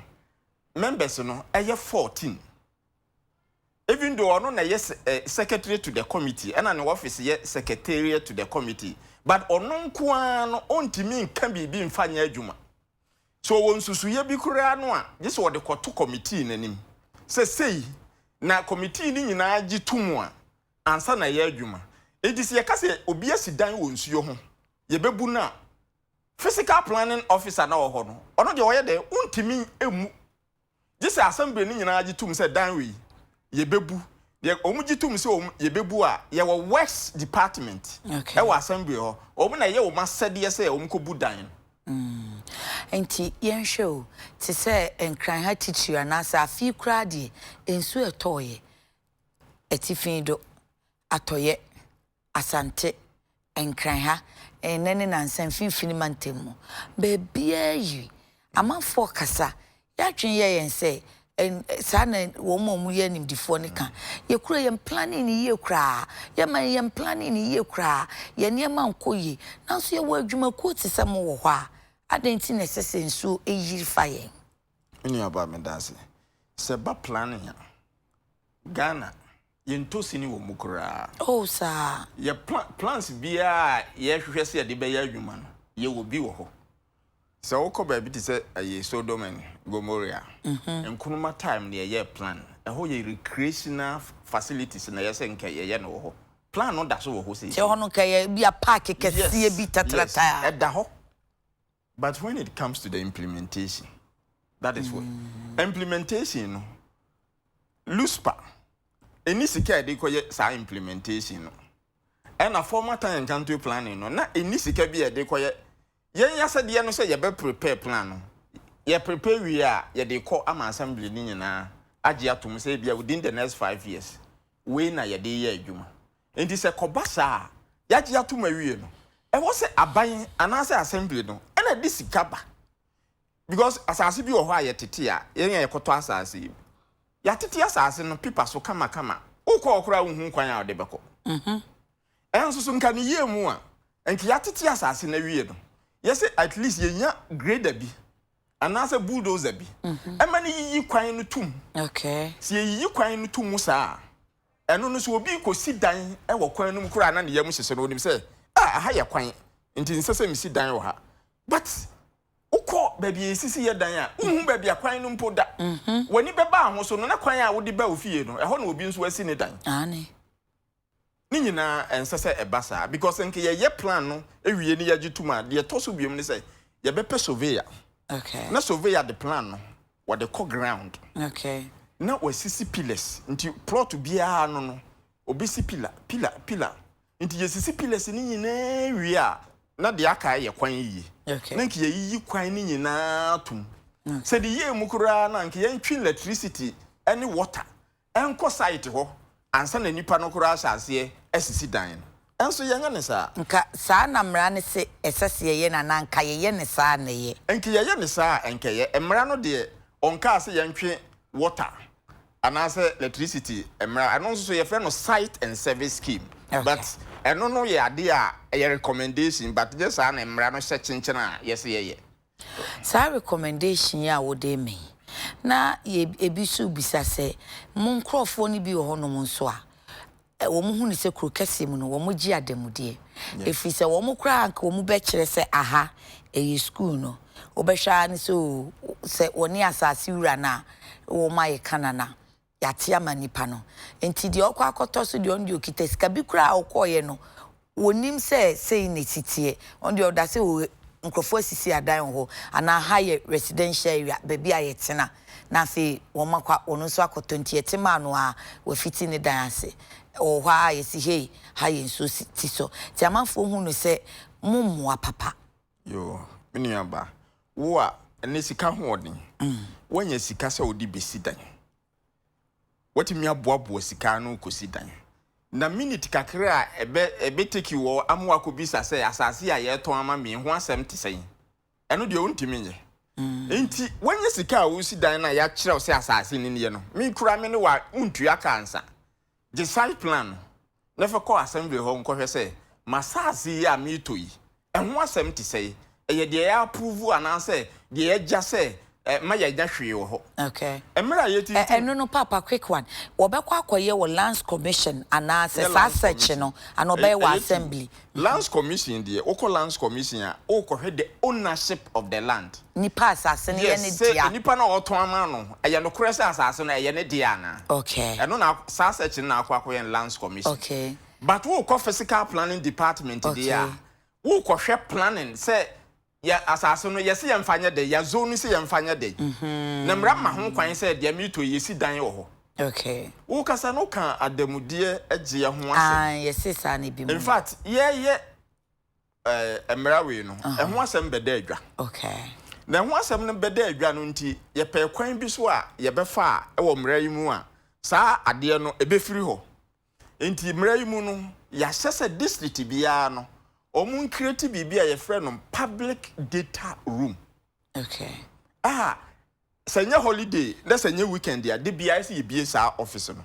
members no yɛ 14. Even though ɔno na ɛyɛ secretary to the committee ɛna ne office yɛ secretariat to the committee but ɔno nko ara no ɔntumi nka biribi mfa nyɛ adwuma. Sɛ ɔwɔ nsusuiɛ bi koraa no a gye sɛ ɔde kɔto committee no anim sɛ sei na committee no nyinaa gye to mu a ansa na ɛyɛ adwuma. Enti sɛ yɛka sɛ obi asi dan wɔ nsuo ho yɛbɛbu no a physical planning officer no a ɔwɔ hɔ no ɔno deɛ ɔyɛ dɛn ɔntumi mmu Gye sɛ asɛmberɛ no nyinaa gye tom sɛ dan wei yɛbɛbu. Deɛ wɔn gye tom sɛ wɔn yɛbɛbu a, yɛwɔ works department wɔ asɛmberɛ hɔ. Wɔn na ɛyɛ wɔn asɛdeɛ sɛ wɔn kɔbu dan no. Nti yɛnhwɛ o, te sɛ Nkran ha titire anaasɛ afe yi koraa deɛ, nsuo a ɛtɔeɛ, atifi do, atɔeɛ, Asante, Nkran ha, nnɛ ne nansa mfimfini mantam mu. Baabiara yiri. Amanfoɔ kasa. Yɛadwene yɛ yɛn sɛ saa na wɔn a wɔyɛ animdefoɔ no ka. Yɛkura yɛn planning no yie koraa. Yɛma yɛn planning no yie koraa. Yɛn nneɛma nkɔ yie. Nanso yɛwɔ adwumakuo te sɛ mo wɔ hɔ a, adɛn nti na ɛsɛ sɛ nsuo yiri fa yɛn? Me nuabaa meda ase. Sɛ ɛba planning a, Ghana yɛntɔ sini wɔ mu koraa. Oh saa. Yɛ pla plans biara a yɛhwehwɛ sɛ yɛde bɛyɛ adwuma no, yɛwɔ bi wɔ hɔ. Sɛ wokɔ baabi te sɛ ɛyɛ Sodom and Gomorrah a, Nkrumah time na yɛyɛɛ plan. Ɛhɔ yɛ recreational facilities na ɛyɛ sɛ nka yɛyɛ no wɔ hɔ. Plan no da so wɔ hɔ Sɛ seesei. hɔ no nka ɛyɛ bi a park kɛseɛ bi Yes, yes, tatrataa. ɛda hɔ. But when it comes to the implementation, that is what implementation no, Luspa ɛni sika a yɛde kɔyɛ saa implementation no. Ɛna former town and country planning no, na ɛnni sika bi a yɛde kɔyɛ. Yɛn asɛdeɛ no sɛ yɛbɛ prepare plan no. Yɛ prepare wie a, yɛde kɔ ama assembly no nyinaa agye atom sɛ ebia within the next 5 years, wei na yɛde yɛ adwuma. Nti sɛ kɔba saa a, yɛagye atom awie no, ɛwɔ sɛ aban anaasɛ assembly no ɛna de sika ba, because asase bi wɔ hɔ a yɛtete a, yɛn a yɛkɔtɔ asase yi, yɛatete asase no pepa so kamakama, wokɔ hɔ koraa, wohu kwan a wɔde bɛkɔ. Ɛnso so nka ne yie mu a, nka yɛatete asase no awie no, yɛsɛ at least yɛnya grader bi anaasɛ bulldozer bi ɛma no yiyi kwan no tum. Sɛ yɛyiyi kwan no tum saa a, ɛno no so obi kɔsi dan wɔ kwan no mu koraa na ne yam hyehyɛ no, onim sɛ a aha yɛ kwan nti nsɛ sɛ mesi dan wɔ ha. But wokɔ baabi a yɛsisi yɛ dan a, wohu baabi a kwan no mpo da. W'ani bɛba ho so no, na kwan a wode ba wo fie no, ɛhɔ na obi nso asi ne dan. Ne nyinaa ɛnsɛ sɛ ɛba saa, because nka yɛyɛ plan no ewie ne yɛgye tum a, deɛ ɛtɔ so biom ne sɛ yɛbɛpɛ surveyor na surveyor de plan no wɔde kɔ ground na wasisi pillars. Nti plot biara no, obesi pillar, pillar, pillar. Nti yɛsisi pillars ne nyinaa wie a, na deɛ aka yɛ kwan yie na nka yɛyiyi kwan ne nyinaa tom. Sɛ de yie mu koraa na nka yɛntwe electricity ne water ɛnkɔ site hɔ ansa na nipa no koraa hyɛ aseɛ asisi dan no. Ɛnso yɛnyɛ ne saa. Nka saa na mmara no se ɛsɛ sɛ yɛyɛ no anaa nka yɛyɛ ne saa na ɛyɛ? Nka yɛyɛ ne saa a, ɛnkɛyɛ. Mmara no deɛ, ɔnkaa sɛ yɛntwe water anaasɛ electricity mmara. Ɛno nso so yɛfrɛ no site and service scheme, but ɛno no yɛ adeɛ a ɛyɛ recommendation, but nyɛ saa na mmara no hyɛ kyenkyene a yɛsɛ yɛyɛ. Saa recommendation yi a wode me na yɛ, ebi so bisa sɛ mo nkurɔfoɔ no bi wɔ hɔnom nso a wɔn hu ne sɛ kuro kɛseɛ mu no, wɔn gye adamudeɛ, ɛfiri sɛ wɔn koraa nka wɔn bɛkyerɛ sɛ aha ɛyɛ school no, wɔbɛhwɛ ara ne sɛ o sɛ wɔne asase wura no a wɔn ayɛ kanana yɛate ama nipa no. Nti deɛ ɔkɔ akɔtɔ so deɛ, ɔno deɛ ɔkita sika bi koraa a ɔkɔɔyɛ no, wɔnim sɛ sei na esi teɛ. Ɔno deɛ ɔda sɛ o nkurɔfoɔ asisi adan wɔ hɔ anaa ha yɛ residential area, baabi a yɛtena, na afei wɔn akɔ, wɔn nso akɔtɔ. Nti yɛte maa no a, wafiti ne dan ase wɔ hɔ a, yɛsi hei ha yɛ nsuo si ti so. Nti amanfoɔ hu no sɛ mo mmoa papa. Yo, me nua ba, wo a ɛne sika hoɔden, woanya sika sɛ wode bɛsi dan, watumi aboaboa sika no kɔsi dan, na minute kakra a ɛbɛ ɛbɛ take wɔ ama wakɔbisa sɛ asase a yɛtɔn ama me ho asɛm te sɛn, ɛno deɛ wontumi nyɛ. Nti woanya sika a wosi dan no a yɛakyerɛw sɛ asase no nie no, me kura me ne wa wontua ka ansa gye site plan no na fɛ kɔ assembly hɔ nkɔhwɛ sɛ m'asase yi a meetɔ yi, ɛho asɛm te sɛn, ɛyɛ deɛ yɛ approve anaasɛ deɛ yɛgya sɛ ma yɛnya hwee wɔ hɔ. Mmerɛ a yɛtintim Ɛno no, papa, quick one, wɔbɛkɔ akɔyɛ wɔ Lands Commission anaasɛ Nyɛ saa Lands search Commission. no anaa ɔbɛyɛ wɔ Ɛyɛ two. assembly? Lands Commission deɛ, wokɔ Lands Commission a, wokɔhwɛ the ownership of the land. Nipa asase no yɛ ne Yes, sɛ dea. nipa no a ɔtɔn ama no, ɛyɛ nokorɛ sɛ asase no ɛyɛ ne dea anaa. Ɛno na saa search no na akɔ akɔyɛ no Lands Commission. But wokɔ Physical Planning Department deɛ a, wokɔhwɛ planning sɛ yɛ asase no yɛsɛ yɛmfa nyɛ dɛ, yɛazone no sɛ yɛmfa nyɛ dɛ, na mmara ma ho kwan sɛ deɛ meetɔ yi, yɛsi dan wɔ hɔ. Wokasa no ka adamudeɛ gyeɛ ho asɛm. Ah, yɛse saa na ebi mu. In fact, yɛyɛ mmara wei no, ɛho asɛm bɛda adwa. Na ɛho asɛm no bɛda adwa no nti, yɛpɛ kwan bi so a yɛbɛfa a ɛwɔ mmara yi mu a saa adeɛ no ɛbɛfiri hɔ. Nti mmara yi mu no, yɛahyɛ sɛ district biara no, wɔn ncreate biribi a yɛfrɛ no public data room a sɛ nyɛ holiday na sɛ nyɛ weekend a, de biara sɛ yɛbie saa office no.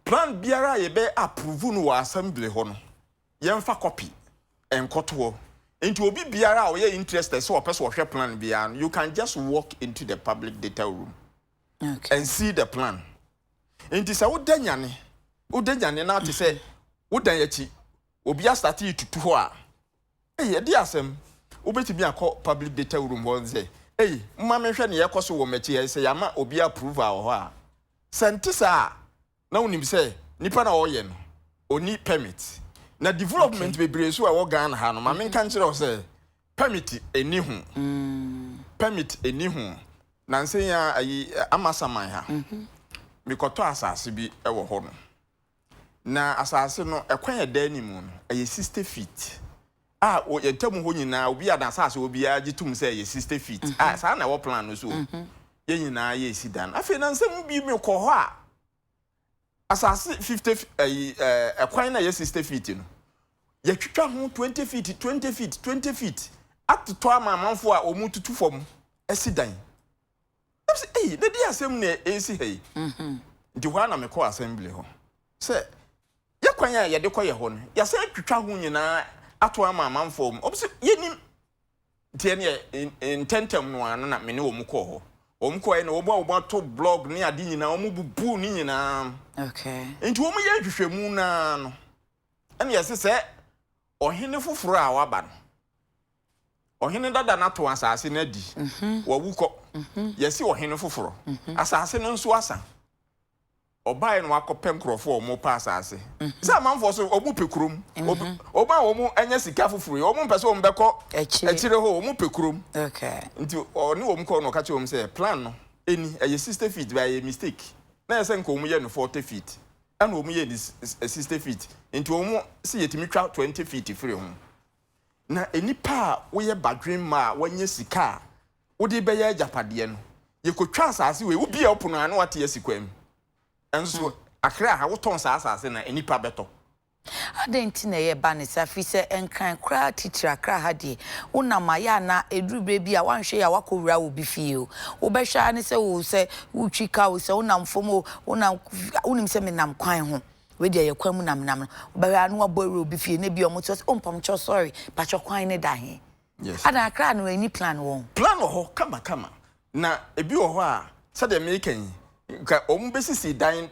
Plan biara a yɛbɛ approve no wɔ assembly hɔ no, yɛmfa copy nkɔtoɔ. Nti obi biara a ɔyɛ interested sɛ ɔpɛ sɛ ɔhwɛ plan biara no, you can just walk into the public data room and see the plan. Nti sɛ woda nyane na ate sɛ wodan akyi obi astart yi tutu hɔ a, ɛyɛ ɛde asɛm, wobɛtumi akɔ public data room hɔ sɛ, ei, mma mehwɛ ne yɛkɔ so wɔ m'akyi ha, sɛ yɛama obi approve a wɔ hɔ a. Sɛ nte saa a, na wonim sɛ nipa na ɔyɛ no oni permit. Na development bebree so a ɛwɔ Ghana ha no, ma menka nkyerɛ wo sɛ permit ɛni ho, permit ɛni ho. Nansa yi a ayi Amasaman ha, mekɔtɔ asase bi wɔ hɔ no. Na asase no, ɛkwan a ɛda anim no, ɛyɛ 60 feet. A yɛn ntam hɔ nyinaa, obi a n'asase wɔ biara gye tom sɛ ɛyɛ 60 feet. A saa na ɛwɔ plan no so o. Yɛn nyinaa yɛresi dan. Afei na nsɛm bi mekɔ hɔ a, asase 50 ɛyi ɛɛ ɛkwan na ɛyɛ 60 feet no, yɛtwitwa ho 20 feet, 20 feet, 20 feet atotɔ ama amanfoɔ a wɔn tutu fam asi dan. Ɛm sɛ ɛyi na di asɛm na ɛresi ha yi. Nti hɔ ara na mekɔ assembly hɔ sɛ yɛ kwan a yɛde kɔ yɛ hɔ no, yɛasan atwitwa ho nyinaa ato ama amanfoɔ. Wɔn sɛ yɛnim. Nti ɛneɛ ntɛntɛm no ara no na me ne wɔn kɔɔ hɔ. Wɔn kɔɛ na wɔn a wɔn ato blog ne ade nyinaa wɔn bubuu ne nyinaa. Nti wɔn yɛ nhwehwɛmu no ara no, ɛna yɛse sɛ ɔhene foforɔ a waba no, ɔhene dada no ato asase no adi, wawu kɔ. Yɛse ɔhene foforɔ, asase no nso asa. Ɔbaeɛ na wakɔpɛ nkurɔfoɔ a wɔpɛ asase. Sɛ amanfoɔ so wɔn pɛ kurom. Wɔn a wɔn anya sika foforɔ yi, wɔn mpɛ sɛ wɔn bɛkɔ akyire hɔ, wɔn pɛ kurom. Nti ɔne wɔn kɔɔ na ɔka kyerɛ wɔn sɛ plan no ɛni, ɛyɛ 60 feet but ɛyɛ mistake. Na ɛyɛ sɛ nka wɔn yɛ no 40 feet. Ɛna wɔn yɛ no 60 feet. Nti wɔn sɛ yɛtumi twa 20 feet firi ho. Na nnipa a woyɛ badwemma a wɔanya sika a wode rebɛyɛ agyapadeɛ no, yɛkɔtwa asase wei, wobie wo pono a na wate asi kwan mu. Nso Accra ha wotɔn saa asase no a, nnipa bɛtɔ. Adɛn nti na ɛyɛ ba ne saa? Firi sɛ Nkran koraa titire Accra ha deɛ, wonam a, yɛ a na ɛduru berɛ bi a woanhwɛ yie a woakɔwura obi fie o. Wobɛhwɛ ara ne sɛ o sɛ wotwi kaa o, sɛ wonam fam o, wonam, wonim sɛ menam kwan ho. Wei deɛ ɛyɛ kwan mu na menam no. Wobɛhwɛ ara na woabɔ awura obi fie na ebia wɔte hɔ sɛ oh mpamokyɛw sorry, pakyɛ kwan no da he? Yes. Adan Accra no ɛnni plan wɔ ho? Plan wɔ hɔ kama kama. Na ebi wɔ hɔ a sɛdeɛ meka yi, nka wɔn bɛsisi dan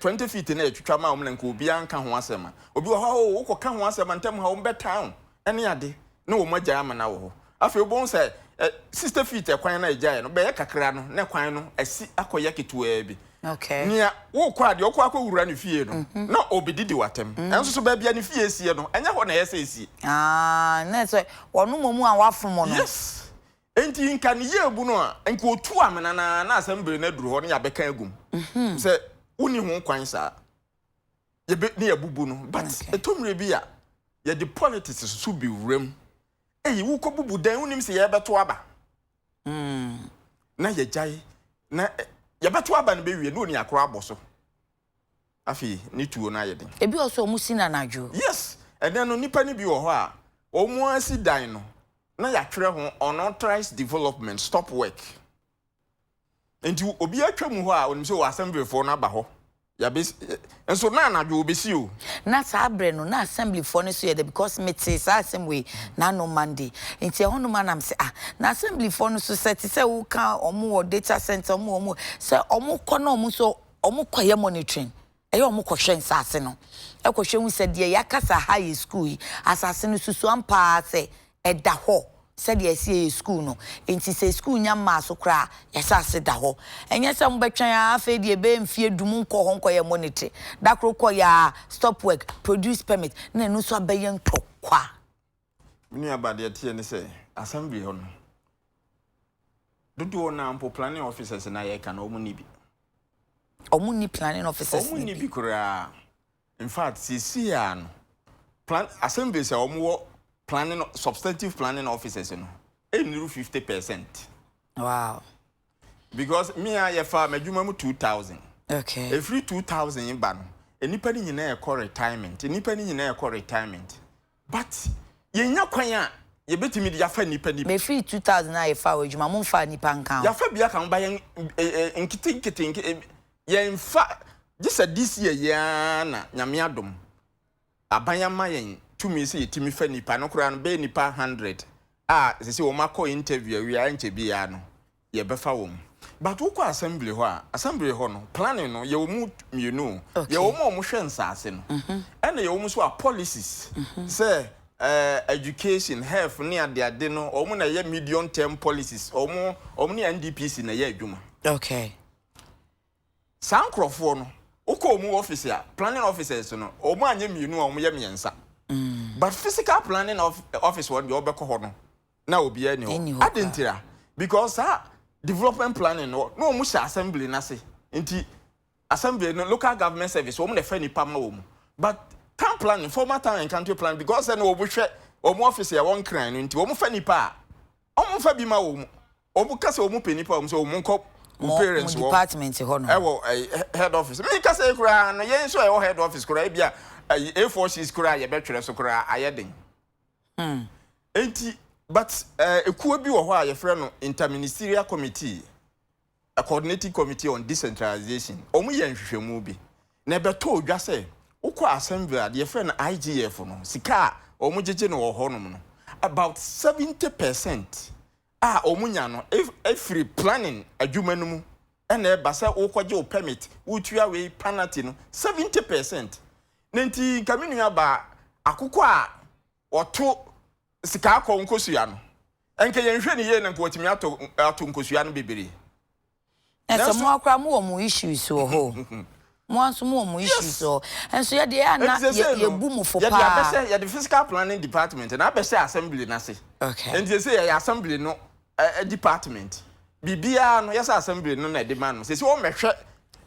20 feet na yɛtwitwa ma wɔn na nka obiara nka ho asɛm a. Obi wɔ hɔ a oh wokɔ ka ho asɛm a ntɛm ha wɔn bɛtaa wo ɛne ade na wɔn agyae amena wɔ hɔ. Afei wobɛhu sɛ 60 feet ɛkwan no a yɛgyaeɛ no bɛyɛ kakra no na kwan no asi akɔyɛ ketewaa bi. Okay. Nea wokɔ a deɛ ɔkɔ akɔwura ne fie no na ɔbɛdidi w'atɛm. Ɛnso so baabi a ne fie sie no ɛnyɛ hɔ na ɛyɛ sɛ ɛsie. Ah, na sɛ ɔno mmom a wafom no. Yes. Enti nka ne yie bu no a, nka ɔtu amena no ara na asɛm bere no aduru hɔ na yɛabɛka agu mu sɛ wonni ho kwan saa. Yɛbɛ ne yɛabubu no. But ɛtɔ mmerɛ bi a yɛde politics so bi wura mu. Ei, wokɔbubu dan wonim sɛ yɛrebɛto aba. Na yɛgyae na yɛbɛto aba no bɛwie na onua koro abɔ so. Afei ne tuo no ayɛ den. Ebi wɔ so wɔn si no anadwo. Yes, ɛnɛ no nnipa no bi wɔ hɔ a wɔn asi dan no na yɛatwerɛ ho unauthorized development stop work. Nti obi atwa mu hɔ a onim sɛ o assemblyfoɔ no aba hɔ. Yɛabɛsi nso na anadwo wɔbɛsi o. Na saa berɛ no na assemblyfoɔ no nso yɛ dɛ because metee saa asɛm wei n'ano Monday nti ɛhɔ nom a na mese ah na assemblyfoɔ no nso sɛ te sɛ woka wɔn wɔ data center wɔn wɔ wɔn sɛ wɔn kɔ na wɔn nso wɔn kɔyɛ monitoring Ɛyɛ a wɔkɔhwɛ nsase no kɔhwɛ hu sɛ deɛ yɛaka sɛ ha yɛ sukuu yi, asase no susu ampa ara sɛ ɛda hɔ sɛdeɛ ɛsɛ yɛyɛ sukuu no. Enti sɛ sukuu nya mmaa so koraa a, yɛn asase da hɔ. Ɛnyɛ sɛ mobɛtwɛn ara afei deɛ ɛbɛyɛ mfeɛ du monkɔɔ hɔ nkɔyɛɛ monitoring. Da koro kɔyɛ ara, stop work, produce permit, na ɛno nso abɛyɛ ntɔkwa. Me nuaba, deɛ ɛteɛ ne sɛ, assembly hɔ no, dodoɔ no ara mpo planning officers no a yɛreka no, wɔn nni bi. Wɔn nni planning officers no bi. Wɔn nni bi koraa. In fact, seesei ara no, plan assemblies a wɔwɔ planning substantive planning officers no, ɛnnuru 50%. Wow. Because me a yɛfa m'adwuma mu 2000. Okay. Ɛfiri 2000 ba no, nnipa no nyinaa ɛkɔ retirement. Nnipa no nyinaa ɛkɔ retirement. But yɛnnya kwan a yɛbɛtumi de afa nnipa ni. Mefiri 2000 a yɛfaa wɔ adwuma mo nfaa nnipa nka ho. Yɛafa bi aka ho but yɛn nkete nkete yɛnfa gye sɛ this year yi ara na Nyame adom aban ama yɛn tumi sɛ yɛtumi fa nnipa no koraa no bɛyɛ nnipa 100 a sɛsɛ wɔn akɔ interview awie a ɛnkyɛ biara no yɛbɛfa wɔn. But wokɔ assembly hɔ a, assembly hɔ no, planning no, yɛwɔ mu mmienu o. Yɛwɔ wɔn a wɔhwɛ nsaase no, ɛna yɛwɔ mu nso a policies sɛ eh, education, health ne adeade no, wɔn na ɛyɛ medium term policies, wɔn wɔn ne NDPC na ɛyɛ adwuma. Okay. Saa nkurɔfoɔ no, wokɔ wɔn office a, planning officers no, wɔn anyɛ mmienu a wɔyɛ mmiɛnsa. But physical planning office hɔ deɛ wɔbɛkɔ hɔ no, na obiara nni Ɛnni hɔ. hɔ Adɛn koraa. ntira? Because saa development planning no, na wɔn hyɛ assembly no ase. Nti assembly no, local government service, wɔn na ɛfa nipa ma wɔn. But town planning, former town and country planning, because sɛ na wɔn hwɛ wɔn office a ɛwɔ Nkran no nti, wɔn fa nipa a, wɔn nfa bi ma wɔn. Wɔn ka sɛ wɔn pɛ nipa, wɔn sɛ wɔn nkɔ wɔn parents wɔ department hɔ no. Ɛwɔ ɛyi head office. Mi ka sɛ koraa no, yɛn nso a ɛwɔ head office koraa, ebi a ɛyi A4 sheets koraa yɛbɛtwerɛ so koraa ayɛ den. Enti but ɛɛ ekuo bi wɔ hɔ a yɛfrɛ no interministerial committee. A Coordinating Committee on Decentralization, wɔyɛɛ nhwehwɛmu bi, na ɛbɛtɔɔ dwa sɛ wokɔ assembly a, deɛ yɛfrɛ no IGF no, sika a wɔgyegye no wɔ hɔnom no, about 70 percent a wɔnya no firi planning adwuma no mu na ɛba, sɛ wokɔgye wo permit, wotua wei penalty no, 70 percent. Na nti nka me nuabaa, akokɔ a wɔto sika akɔ nkosua no, nka yɛnhwɛ no yie na nka watumi atɔ ato nkosua no bebree. Na sɛ mo ara koraa mowɔ mo issues wɔ hɔ o. Mo ara nso mowɔ mo issues wɔ hɔ. Nso yɛ deɛ a na yɛbu mo fo paa. Yɛde abɛhyɛ, yɛde fiscal planning department no abɛhyɛ assembly no ase. Okay. Nti seesei yɛyɛ assembly no department. Biribiara no, yɛsɛ assembly no na ɛde ma no. Seesei wɔmmɛhwɛ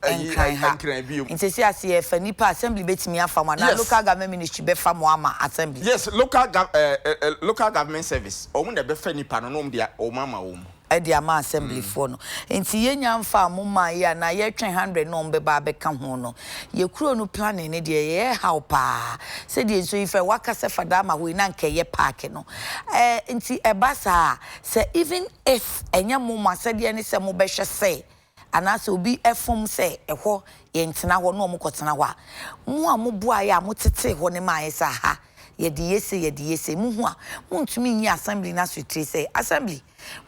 ayi Nkran ha. Nkran bio. Nti seesei ase yɛfa nnipa a, assembly bɛtumi afa mo anaa local government ministry bɛfa mo ama assembly? Yes, local gov eh, eh, local government service, wɔn na ɛbɛfa nnipa no na wɔn de wɔn ama wɔn. De ama assembly foɔ no. Nti yɛnnya mfaa mo mmaeɛ anaa yɛretwɛn hundred na wɔn bɛba abɛka ho no, yɛ kuro no planning no deɛ ɛyɛ haw paa. Sɛdeɛ nsuo yi fɛ, waka sɛ Fadama hɔ yi na anka ɛyɛ park no. Eh, nti ɛba saa a, sɛ even if ɛnyɛ mo mo asɛdeɛ ne sɛ mobɛhwɛ sɛ anaasɛ obi fom sɛ ɛhɔ yɛntena hɔ na wɔkɔtena hɔ a, mo a moboaeɛ a motetee hɔ no maeɛ sɛ aha yɛde yɛ sei, yɛde yɛ sei, mohu a, montumi nyi assembly no asotire sɛ, Assembly,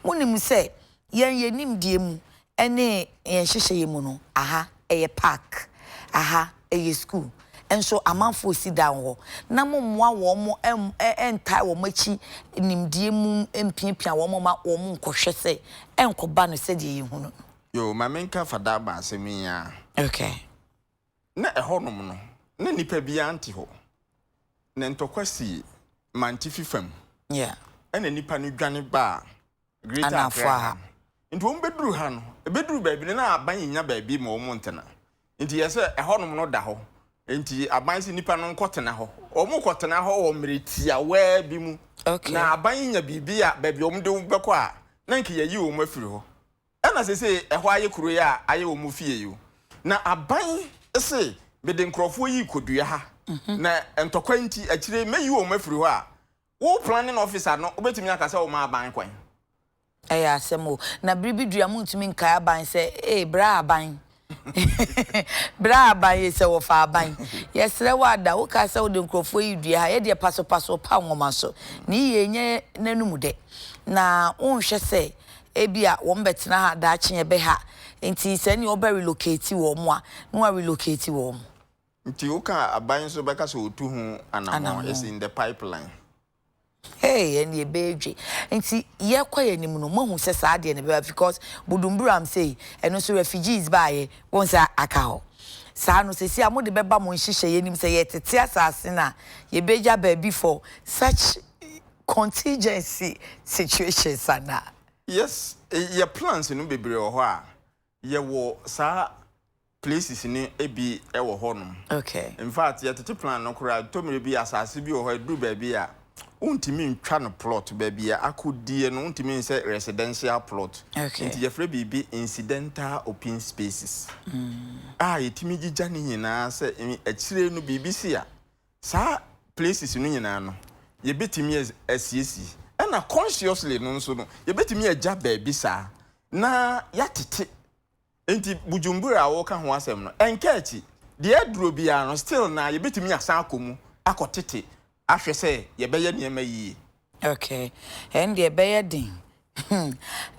monim sɛ yɛn yɛn nimdeɛ mu ne yɛn nhyehyɛeɛ mu no, aha ɛyɛ park, aha ɛyɛ school, nso amanfoɔ resi dan wɔ hɔ, na mommoa wɔn ntae wɔn akyi nimdeɛ mu mpiapia wɔn mma wɔn nkɔhwɛ sɛ ɛnkɔba no sɛdeɛ yɛhunu no. Yoo, ma menka Fadaba asɛm yi ara. Okay. Na ɛhɔnom no, na nnipa biara nte hɔ. Na ntɔkwa sii Mantifi fam. Yeah. Ɛna nnipa no dwane baa Greater Accra ha no. Nti wɔn bɛduru ha no, ɛbɛduru baabi no na aban nnya baabi ma wɔn ntena. Nti yɛ sɛ ɛhɔnom no da hɔ. Nti aban sɛ nnipa no nkɔtena hɔ. Wɔn kɔtena hɔ wɔ mmerɛ tiawaa bi mu. Okay. Na aban nya biribi a baabi a wɔn de wɔn bɛkɔ a, na nka yɛayi wɔn afiri hɔ. Ɛna seesei ɛhɔ ayɛ kuro yi a ayɛ wɔn fie yi o. Na aban se mede nkorɔfoɔ yi rekɔdua ha. Na ntɔkwa nti akyire yi mɛyi wɔn afiri hɔ a, Wo planning officer no wobɛtumi aka sɛ woma aban kwan? Ɛyɛ asɛm o. Na bere bi duru a montumi nkae aban sɛ ee bra aban bra aban ee sɛ wɔfa aban. Yɛsrɛ wo ada wokaa sɛ wode nkurɔfoɔ yi dua ha yɛdeɛ pasopaso pa nwoma so ne yie nyɛ n'anum dɛ na wonhwɛ sɛ ebia wɔn bɛtena ha daakye ɛbɛha nti sɛ ɛneɛ wobɛ relocate wɔn a na wa relocate wɔn. Nti wo ka a aban nso bɛka sɛ ɔtu ho anamɔn, it's in the pipeline. Hey ɛnneɛ ɛbɛyɛ dwe. Nti yɛkɔ yɛn anim no moahu sɛ saa adeɛ no bɛba because Budumburam sei ɛno nso refugees baeɛ wohu sɛ aka hɔ. Saa no seesei a mode bɛba mo nhyehyɛeɛ anim sɛ yɛtete asase no a yɛbɛgya baabi for such contingency situations anaa? Yes, yɛ plans no bebree wɔ hɔ a yɛwɔ saa places no bi wɔ hɔ nom. Okay. In fact, yɛtete plan no koraa, ɛtɔ mmerɛ bi asase bi wɔ hɔ ɛduru baabi a, wontumi ntwa no plot, baabi a akɔdie no wontumi nsɛ residential plot. Okay. Nti yɛfrɛ biribi incidental open spaces. A yɛtumi gyigya ne nyinaa sɛ akyire no biribi si a, saa places no nyinaa no yɛbɛtumi asiesie. Ɛna consciously no nso no, yɛbɛtumi agya baabi saa na yɛatete. Nti Bujumbura a woka ho asɛm no, ɛnka akyi. Deɛ aduro biara no, still na yɛbɛtumi asan akɔ mu akɔtete ahwɛ sɛ yɛbɛyɛ nneɛma yie. Okay, ɛndeɛ ɛbɛyɛ den. Hmm.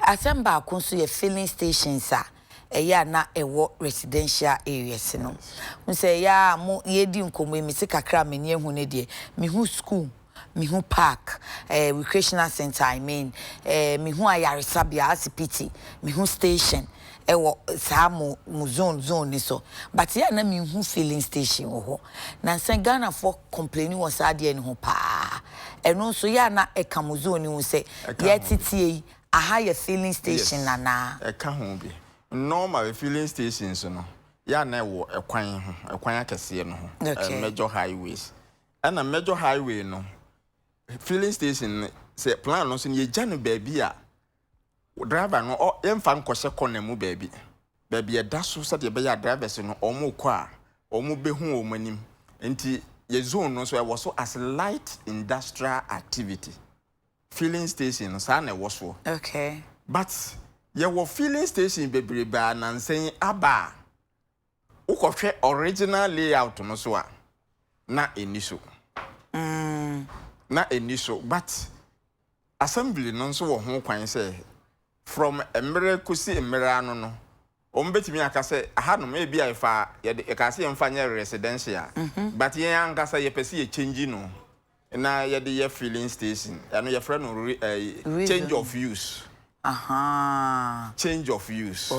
Asɛm baako nso yɛ filling stations a ɛyɛ a na ɛwɔ residential areas no. Wohu sɛ ɛyɛ a mo yɛredi nkɔmmɔ yi, mese kakra a m'ani ahu no deɛ, mehu school Mehu park, eh, recreational centre I mean, eh, mehu ayaresabea, asipiti, mehu station ɛwɔ saa mo mo zone zone no so. But yɛ a na menhu filling station wɔ hɔ. Nansa Ghanafoɔ complaini wɔ saa adeɛ no ho paa. Ɛno nso yɛ a na ɛka mo zone no ho sɛ Ɛka ho bi. yɛteteɛ yi, aha yɛ filling station Yes, anaa? ɛka ho bi. Normally filling stations no, Yɛ a na ɛwɔ ɛkwan ho, ɛkwan akɛseɛ no ho, major highways. Ɛna major highway no, filling station no, sɛ plan no nso no, yɛgya no baabi a driver no ɔ yɛmfa nkɔhyɛ corner mu baabi. Baabi ɛda so sɛdeɛ ɛbɛyɛ a drivers no wɔn rekɔ a wɔn bɛhu wɔn anim. Nti yɛ zone no nso ɛwɔ so as light industrial activity. Filling station no saa na ɛwɔ soɔ. But yɛwɔ filling station bebrebe a nansa aba a wokɔhwɛ original layout no so a, na ɛni so. Na ɛni so, but assembly no nso wɔ ho kwan sɛ from mmerɛ kɔsi mmerɛ ano no, wɔn bɛtumi aka sɛ ahanom ebi a yɛfa yɛde yɛka sɛ yɛmfa nyɛ residential, but yɛn ankasa yɛpɛ sɛ yɛ change no na yɛde yɛ filling station. Ɛno yɛfrɛ no change of use. Change of use.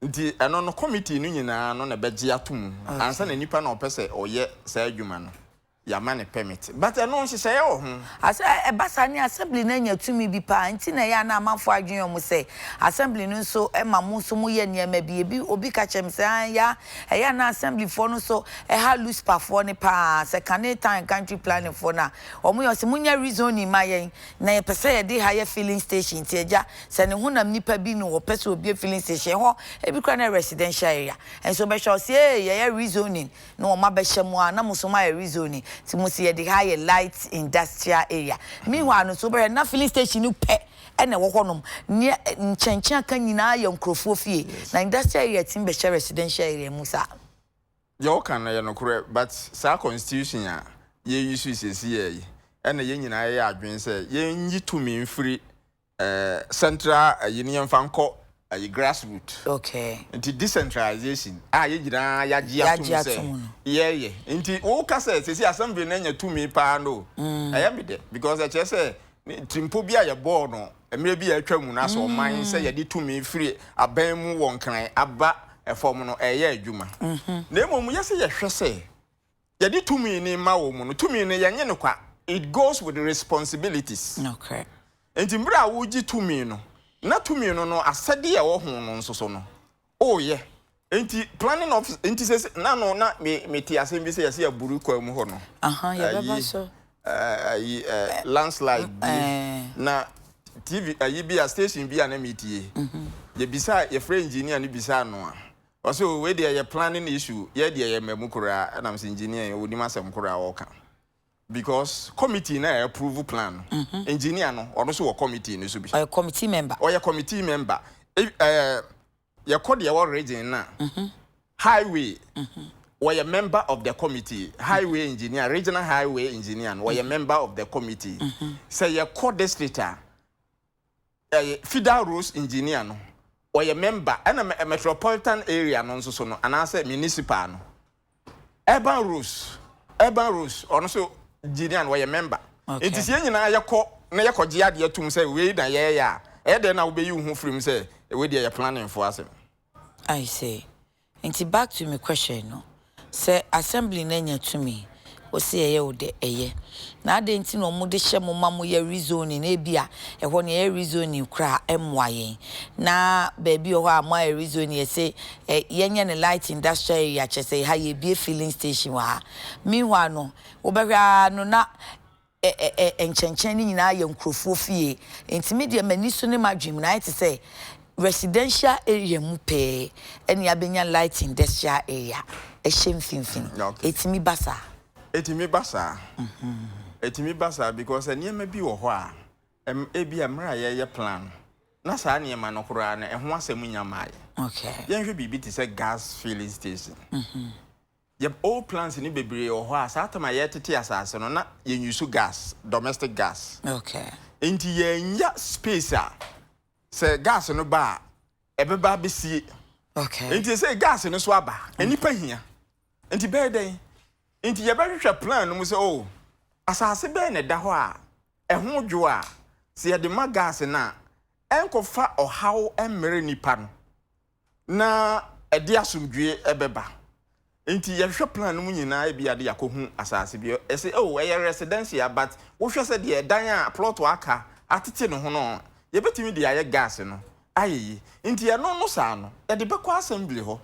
Nti ɛno no, committee no nyinaa no na ɛbɛgye ato mu ansa na nipa na ɔpɛ sɛ ɔyɛ saa adwuma no, yɛama ne permit. But ɛno nhyehyɛeɛ wɔ ho. Asɛ ɛba saa ne assembly no anya tumi bi paa, nti na ɛyɛ a na amanfoɔ adwene ɔmo sɛ assembly no nso ɛma mo nso moyɛ nneɛma bi. Ebi obi ka kyerɛ me sɛ, ah, ya ɛyɛ a na assemblyfoɔ no nso ɛha luspafoɔ no paa, sɛ kane town and country planning foɔ no a ɔmo yɛ ɔsɛ monyɛ rezoning ma yɛn na yɛpɛ sɛ yɛde ha yɛ filling station. Nti agya sɛ ne honam nipa bi no wɔpɛ sɛ obie filling station hɔ, ebi kora na residential area nso bɛhwɛ ɔsɛ ee yɛyɛ rezoning na wɔn abɛhyɛ mu a na mo nso mo ayɛ rezoning, nti mo si yɛde ha yɛ light industrial area. Meanwhile no so bɛhwɛ na filling station no pɛ ɛna ɛwɔ hɔnom, nea nkyɛnkyɛn aka nyinaa yɛ nkurɔfoɔ fie, na industrial area ti bɛhyɛ residential area mu saa. Deɛ ɔka no yɛ nokorɛ, but saa constitution a yɛyi so siesie yɛ yi, ɛna yɛn nyinaa yɛ adwene sɛ yɛnyi tumi mfiri central ɛyi ne yɛmfa nkɔ ɛyi grassroot. Nti decentralization a yɛn nyinaa yɛagye atom Yɛagye sɛ atom no. yɛyɛ. Nti woka sɛ sɛsi assembly no anya tumi paa no, ɛyɛ me dɛ because ɛkyerɛ sɛ tirimpo bi a yɛbɔɔ no mmerɛ bi a atwa mu no asɛ ɔman sɛ yɛde tumi firi aban mu wɔ Nkran aba ɛfam no, ɛyɛ adwuma. Na mmom yɛ sɛ yɛhwɛ sɛ yɛde tumi ni ma wɔ mu no, tumi no yɛnyɛ no kwa, it goes with responsibilities. Nti mmerɛ a wogye tumi no, na tumi no asɛdeɛ a ɛwɔ ho no nso so no ɔreyɛ. Nti planning office nti sɛ na no na me mete asɛm bi sɛ yɛsɛ yɛburu kwan mu hɔ no Yɛbɛba Ayi, so. Ayi landslide bi na TV ayi bi a station bi a na metie, yɛbisa, yɛfrɛ engineer no bisa no a, ɔsɛ o wei deɛ yɛ planning issue, yɛ deɛ yɛ mmamu koraa. Ɛnam sɛ engineer yi onim asɛm koraa ɔka because committee na yɛ approve plan no, engineer no ɔno nso wɔ committee no so bi. Ɔyɛ committee member. Ɔyɛ committee member. Yɛkɔ deɛ ɛwɔ region na highway, wɔyɛ member of the committee. Highway engineer, regional highway engineer no, wɔyɛ member of the committee. Sɛ yɛkɔ district a, ɛyɛ feeder roads engineer no wɔyɛ member. Ɛna metropolitan area no nso so no, anaasɛ municipal no, urban roads ɔno nso engineer no wɔyɛ member. Nti sɛ yɛn nyinaa yɛkɔ na yɛkɔgye adeɛ tum sɛ wei na yɛyɛ a, ɛyɛ dɛn na wobɛyi wo ho firim sɛ wei deɛ yɛ planning fo asɛm? I see. Nti back to me question no, sɛ assembly no anya tumi, wosi ɛyɛ wo de ɛyɛ na adɛn nti na ɔmo de hyɛ mo ma mo yɛ rezoning, na ebi a ɛhɔ no yɛyɛ rezoning koraa ɛmmoa yɛn, na baabi wɔ hɔ a mo ayɛ rezoning, yɛsɛ ɛ yɛnyɛ ne light industrial area, kyerɛ sɛ ha yɛbie filling station wɔ ha. Meanwhile no, wobɛhwɛ ara no na ɛ ɛ ɛ nkyɛnkyɛn no nyinaa yɛ nkurɔfoɔ fie. Nti mi deɛ, m'ani so ne m'adwene mu na ayɛ te sɛ residential area mu pɛɛ ɛne abɛnya light industrial area ɛhyɛ mfimfini. Ɛtumi ba saa? Ɛtumi ba saa, ɛtumi ba saa because nneɛma bi wɔ hɔ a ebi a mmerɛ a yɛyɛ plan na saa nneɛma no koraa no ɛho asɛm nya maayɛ. Yɛnhwɛ biribi te sɛ gas filling station. Yɛ old plants ne bebree wɔ hɔ a saa tam a yɛtete asase no na yɛn use gas, domestic gas. Nti yɛnya space a sɛ gas no ba a ɛbɛba abɛsie. Nti sɛ gas no so aba, nnipa hia, nti bɛyɛ dɛn? Nti yɛbɛhwehwɛ plan no mu sɛ o asase bɛyɛ na ɛda hɔ a ɛho dwo a sɛ yɛde ma gas no a ɛnkɔfa ɔhaw mmerɛ nipa no na ɛde asomdwie ɛbɛba. Nti yɛhwehwɛ plan no mu nyinaa, ebi ade yɛakɔhu asase bi ɛsɛ oh ɛyɛ residential, but wohwɛ sɛ deɛ ɛdan a plot aka atete ne ho no, yɛbɛtumi de ayɛ gas no ayɛ yi. Nti ɛno no saa no yɛde bɛkɔ assembly hɔ.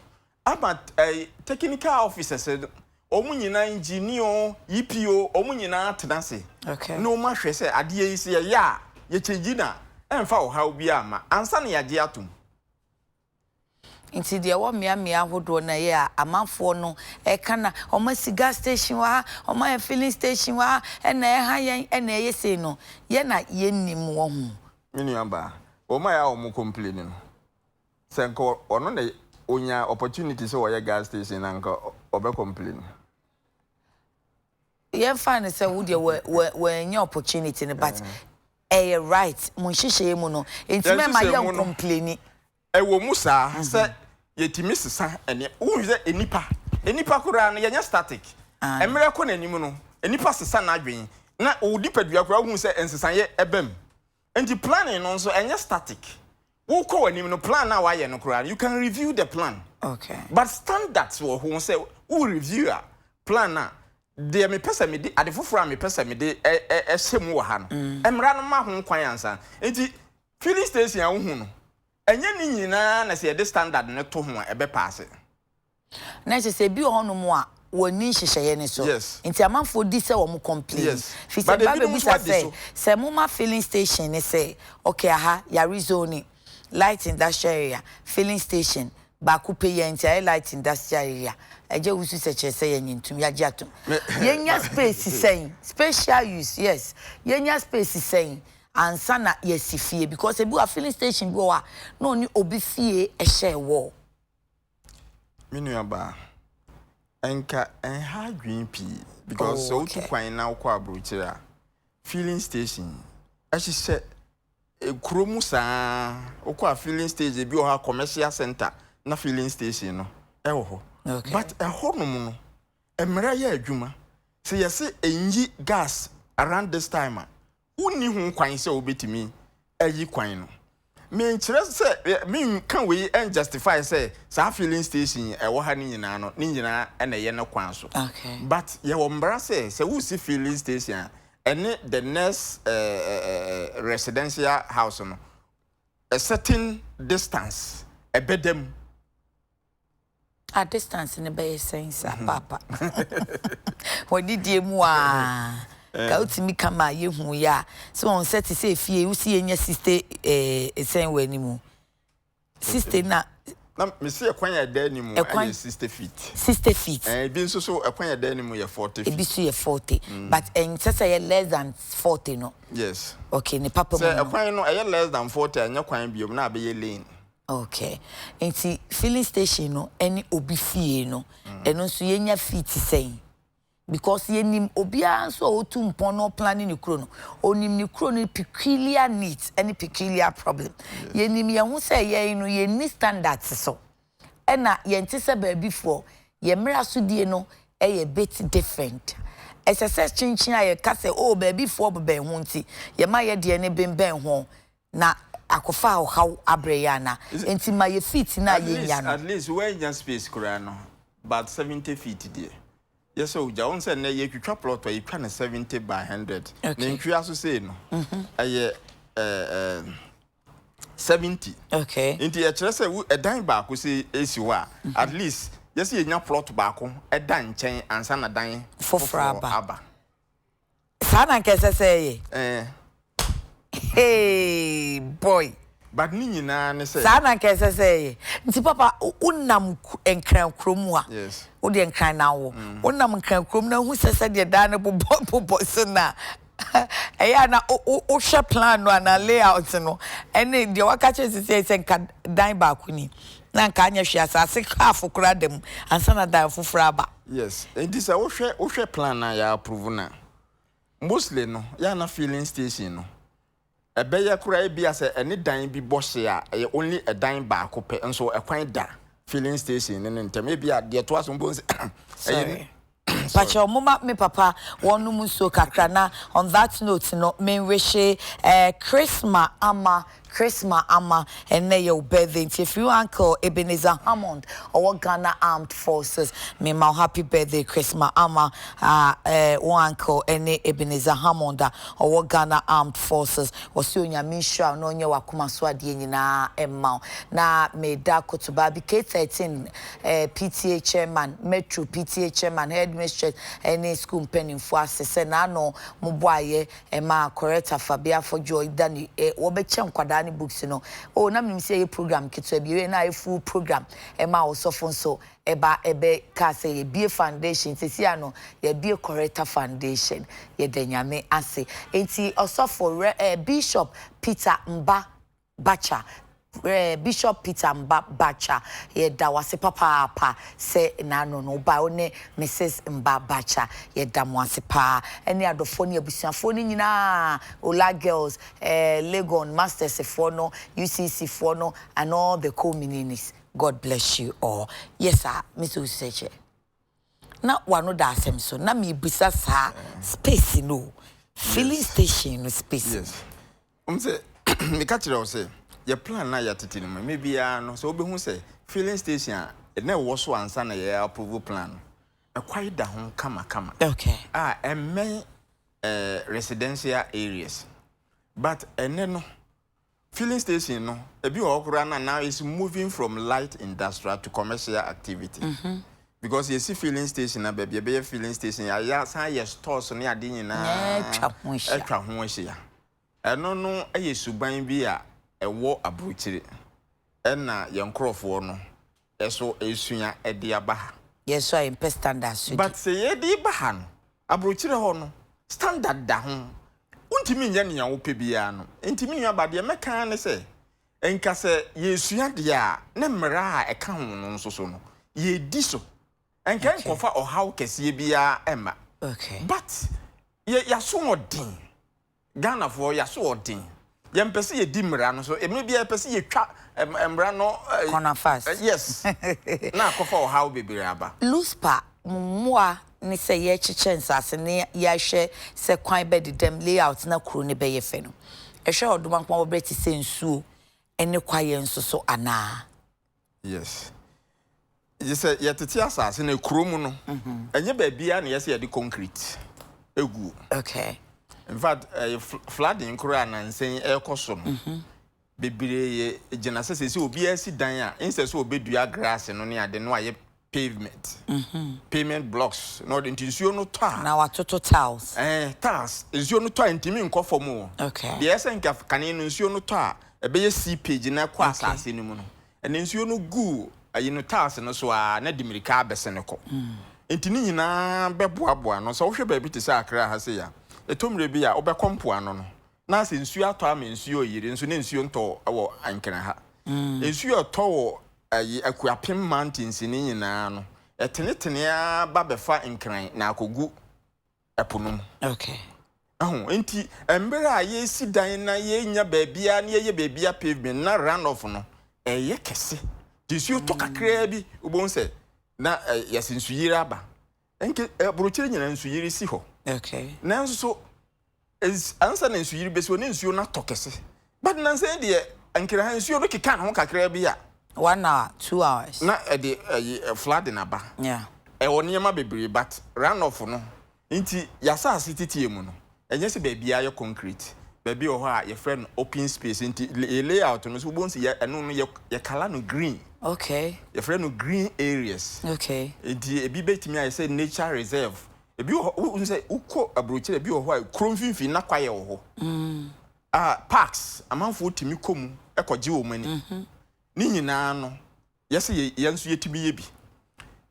Ama ɛɛ technical officers no, wɔn nyinaa, engineer o, EP o, wɔn nyinaa atena ase na wɔn ahwɛ sɛ adeɛ yi sɛ yɛyɛ a, yɛkyɛngyi no a, ɛmfa ɔhaw biara mma ansa na yɛagye atom. Nti deɛ ɛwɔ mmeammea ahodoɔ no ɛyɛ a amanfoɔ no ɛka na wɔn asi gas station wɔ ha, wɔn ayɛ filling station wɔ ha, ɛna ɛha yɛn, ɛna ɛyɛ sei no, yɛn na yɛnnim wɔ ho. Me nua baa, wɔn a ɛyɛ a wɔn complain no, sɛ nka ɔno na ɔnya opportunity sɛ ɔyɛ gas station a nka ɔbɛ complain. Yɛmfa no sɛ wo deɛ wɔ wɔ wɔannya opportunity no but ɛyɛ right mo nhyehyɛeɛ mu no nti Yɛn mɛma nhyehyɛe mu no, yɛncomplaini. ɛwɔ mu saa sɛ yɛtumi sesa nneɛma. Wohu sɛ nnipa, nnipa koraa no yɛnyɛ static. Aane. Mmerɛ kɔ n'anim no, nnipa sesa n'adwene na wo nipadua koraa wohu sɛ nsesaeɛ ba mu. Nti planning no nso ɛnyɛ static. Wokɔ w'anim no plan no a wayɛ no koraa no you can review the plan. Okay. But standards wɔ ho sɛ wo review a plan a deɛ mepɛ sɛ mede ade foforɔ a mepɛ sɛ mede hyɛ mu wɔ ha no mmara no ma ho kwan ansa. Nti filling station a wohu no ɛnyɛ ne nyinaa na sɛ yɛde standard no to ho a ɛbɛ paase. Na kyerɛ sɛ ebi wɔ hɔnom a wɔnni nhyehyɛeɛ no so nti amanfoɔ di sɛ wɔn complain. Firi sɛ But mmaa ebinom nso bɛbisa adi sɛ, so. sɛ moma filling station no sɛ okay aha yɛarezone light industrial area filling station baako pɛ yi ara nti ayɛ light industrial area ɛgye wo su sɛ kyerɛ sɛ yɛnyɛ ntum yɛagye atom. Yɛnya space sɛn special use yes yɛnya space sɛn ansa na yɛasi fie because ebi wɔ a filling station bi wɔ hɔ a na ɔne obi fie hyɛ wall. Me nua baa, nka ɛnha adwene pii because sɛ wotu kwan na wokɔ aburokyire a, filling station ɛhyehyɛ kuro mu saa. Wokɔ a filling station ebi wɔ hɔ a commercial center na filling station no ɛwɔ hɔ. But ɛhɔ nom no, mmara yɛ adwuma. Sɛ yɛse ɛnyi gas around this time a, Wonni ho kwan sɛ wobɛtumi ayi kwan no. Menkyerɛ sɛ, menka wei ɛnjustify sɛ saa filling station ɛwɔ ha no nyinaa no, ne nyinaa na ɛyɛ ne kwan so. But yɛwɔ mmara sɛ, sɛ wosi filling station a, ɛne the next residential house no, a certain distance ɛbɛda mu. Ah distance no bɛyɛ sɛn saa paapa? Wɔdidie mu aa ka wotumi ka ma yɛhu yɛ a sɛ wɔn sɛ te sɛ efie wosi yɛnya siste ɛɛ sɛn wɔ anim siste na. Na mesi ɛkwan a ɛda anim ɛyɛ 60 feet. 60 feet. Ɛɛ ebi nso so ɛkwan a ɛda anim yɛ 40 feet. Ebi nso yɛ 40 but ɛnsɛ sɛ ɛyɛ less than 40 no. Yes. Okay ne papa mu no. Sɛ ɛkwan no ɛyɛ less than 40 a ɛnyɛ kwan biom na abɛyɛ lane. Ok nti filling station no ɛne obi fie no ɛno nso yɛnya feet sɛn because yɛnim obiara nso a ɔtu mpɔn na ɔplane ne kuro no ɔnim ne kuro no peculiar needs ɛne peculiar problem yɛnim yɛn ho sɛ yɛn no yɛnni standards so ɛna yɛnte sɛ baabifoɔ yɛn mmara so die no ɛyɛ bit different ɛsɛ sɛ kyenkyen a yɛka sɛ oh baabifoɔ bɛbɛn ho nti yɛma yɛdeɛ no bembɛn ho Na akɔfa ɔhaw abrɛ yɛn ana? Enti ma yɛ feet no a At least yɛnya no. at least woannya space koraa no but 70 feet deɛ yɛ sɛ wogya. Wohu sɛ nnɛ yɛtwitwa plot a yɛtwa no 70 by 100. Ne Okay. ntwea so sei no ɛyɛ eh, 70. Okay. Nti ɛkyerɛ sɛ wo ɛdan baako sei si hɔ a at least yɛ sɛ yɛnya plot baako ɛda nkyɛn ansa na dan Foforɔ foforɔ aba. aba. Saa na nka ɛsɛ sɛ ɛyɛ. Ɛɛ. Hey boy. But ne nyinaa ne sɛ. Saa na nka ɛsɛ sɛ ɛyɛ. Nti papa wonam Nkran kurom a, Yes. wo deɛ Nkran na wowɔ. Wonam Nkran kurom na wohu sɛ sɛdeɛ dan no bobɔ bobɔ so no a, ɛyɛ a na wohwɛ plan no anaa layout no ɛne deɛ waka kyerɛ sisi sɛ nka dan baako ni na nka anyɛ hwee asase half koraa da mu ansa na dan foforɔ aba. Yes, nti sɛ wohwɛ wohwɛ plan no a yɛ approve no a, mostly no yɛ a na filling station no ɛbɛyɛ koraa ebia sɛ ɛne dan bi bɔ hye a ɛyɛ only ɛdan baako pɛ nso ɛkwan da filling station no ne ntam ebia deɛ ɛtoa so mpo sɛ ɛyɛ Sorry. Pakyɛw moma me papa wɔnom nsuo kakra na on that note no me wishe eh Chrisma ama. Chrisma Ama, ɛnnɛ yɛ wo birthday nti ɛfiri wo uncle Ebenezer Hammond ɔwɔ Ghana Armed Forces. Me ma wo happy birthday Chrisma Ama, ah eh, wo uncle ɛne Ebenezer Hammond a ɔwɔ Ghana Armed Forces. Ɔse Onyame nhyira wo na ɔnyɛ w'akoma so adeɛ nyinaa mma wo. Na meda Kotobaabi K13 eh, PTA Chairman, Metro PTA Chairman, Headmistress ɛne school mpanimfoɔ ase sɛ n'ano moboayɛ Ɛmaa Coretta Fabia Fodjoy da ne eh, wɔbɛkyɛ nkwadaa ne books no. Oh, na menim sɛ ɛyɛ program ketewa bi, ɛyɛ na ayɛ full program. Ɛmaa ɔsɔfo nso ɛba ɛbɛ kaa sɛ yɛbie foundation, seesei ano yɛabie Coretta Foundation. Yɛda Nyame ase. Enti ɔsɔfo Rɛ eh, Bishop Peter Mba Bacha, Bishop Peter Mba Bacha, yɛda wo ase papaapa sɛ naano no wobae, wo ne Misis Mba Bacha, yɛda mo ase paa, ɛne adɔfoɔ ne abusuafoɔ no nyinaa, Ola Girls, eh, Legon Masters foɔ no, UCC foɔ no, and all the co-mininis, God bless you all. Yes sir, Mr. Osusekyɛ. Na w'ano da asɛm so, na mebisa saa space no o, filling station no space. Yes. Wohu sɛ meka kyerɛ wo sɛ yɛ plan no a yɛatete no mu mmerɛ biara no sɛ wobɛhu sɛ filling station a na ɛwɔ so ansa na yɛ approve plan no ɛkwae da ho kamakama okay. a ɛmmɛn eh, residential areas but ɛnɛ no filling station no ebi wɔ hɔ koraa na now it's moving from light industrial to commercial activity mm -hmm. because yɛsi filling station na baabi ɛbɛyɛ filling station yɛayɛ san yɛ stores ne ade nyinaa atwa ho ahyia. Ɛno no yɛ suban bi a ɛwɔ aburokyire ɛna yɛn nkorɔfoɔ no nso resua de aba ha. Yɛn nso a yɛmpɛ standard so di. But sɛ yɛde ba ha no, aburokyire hɔ no, standard da ho. Wontumi nyɛ nea wopɛ biara no. Nti me nua ba, deɛ mɛka ara ne sɛ, nka sɛ yɛresua deɛ a, ne mmara a ɛka ho no nso so no, yɛredi so. Nka ɛnkɔfa ɔhaw kɛseɛ biara mma. But yɛ yɛasoɔden. Ghanafoɔ yaso ɔden. Yɛmpɛ sɛ yɛdi mmara no so. Mmerɛ biara yɛpɛ sɛ yɛtwa mmara no. Corner fast. Yes. Na akɔfa ɔhaw bebree aba. Luspa mo mmoa ne sɛ yɛrekyekyɛ nsase ne yɛahwɛ sɛ kwan bɛdedam, layout, na kuro no bɛyɛ fɛ no. Ɛhwɛ ɔdomankoma bɔberɛ te sɛ nsuo ne kwaeɛ nso so anaa? Yes. Gye sɛ yɛtete asase no kuro mu no, ɛnyɛ baabiara na yɛsɛ yɛde concrete egu. Okay. In fact, ɛyɛ flooding koraa nansa yi ɛrekɔ so no. Bebree yɛ gyina sɛ sɛ obiara si dan a, instead sɛ obedua grass no ne ade no ayɛ pavement. Pavement blocks. Na ɔde nti nsuo no tɔ a. Na watoto tiles. Eh, tiles. Nsuo no tɔ a ntumi nkɔ fam o. Okay. Deɛ ɛsɛ nka kane no nsuo no tɔ a ɛbɛyɛ seepage na ɛkɔ asase no mu no. Ɛna nsuo no guu ayi no tiles no so ara na de mmirika abɛsene kɔ. Nti ne nyinaa bɛboaboa ano. Sɛ wohwɛ baabi te sɛ Accra ha sei a, ɛtɔ mmerɛ bi a wobɛkɔ mpoano no na asɛ nsuo atɔ ama nsuo reyiri nso na nsuo ntɔ wɔ Nkran ha. Nsuo a ɛtɔ wɔ ayi Akuapem mountains no nyinaa no, ɛtenetene ara ba bɛfa Nkran na akɔgu ɛpo no mu. Okay. Ɛho nti, mmerɛ a yɛresi dan na yɛnya baabiara na yɛyɛ baabiara pavement na run off no, ɛyɛ kɛse. Nti nsuo tɔ kakraa bi, wobɛhu sɛ na yɛse nsuyiri aba. Nke aburokyire nyinaa nsuyiri si hɔ. Okay. Nanso so ansa na nsuyiri bɛsi hɔ ne nsuo no atɔ kɛse. But nansa yi deɛ nkira ha nsuo no keka ne ho kakraa bi a. 1 hour, 2 hours. Na ɛde ɛyi flooding aba. Ɛwɔ nneɛma bebree but run off no nti yɛasase titie mu no ɛnyɛ sɛ baabiara yɛ concrete. Baabi wɔ hɔ a yɛfrɛ no open space nti yɛ layout no so wobɛhu sɛ yɛ ɛno no yɛ yɛ colour no green. Yɛfrɛ no green areas. Nti ebi bɛtumi ayɛ sɛ nature reserve. Ebi wɔ hɔ wohu sɛ wokɔ aburokyire ebi wɔ hɔ a kuro mfimfini na kwaeɛ wɔ hɔ. A parks amanfoɔ tumi kɔ mu kɔgye wɔn ani. Ne nyinaa no yɛsɛ yɛ yɛn nso yɛtumi yɛ bi.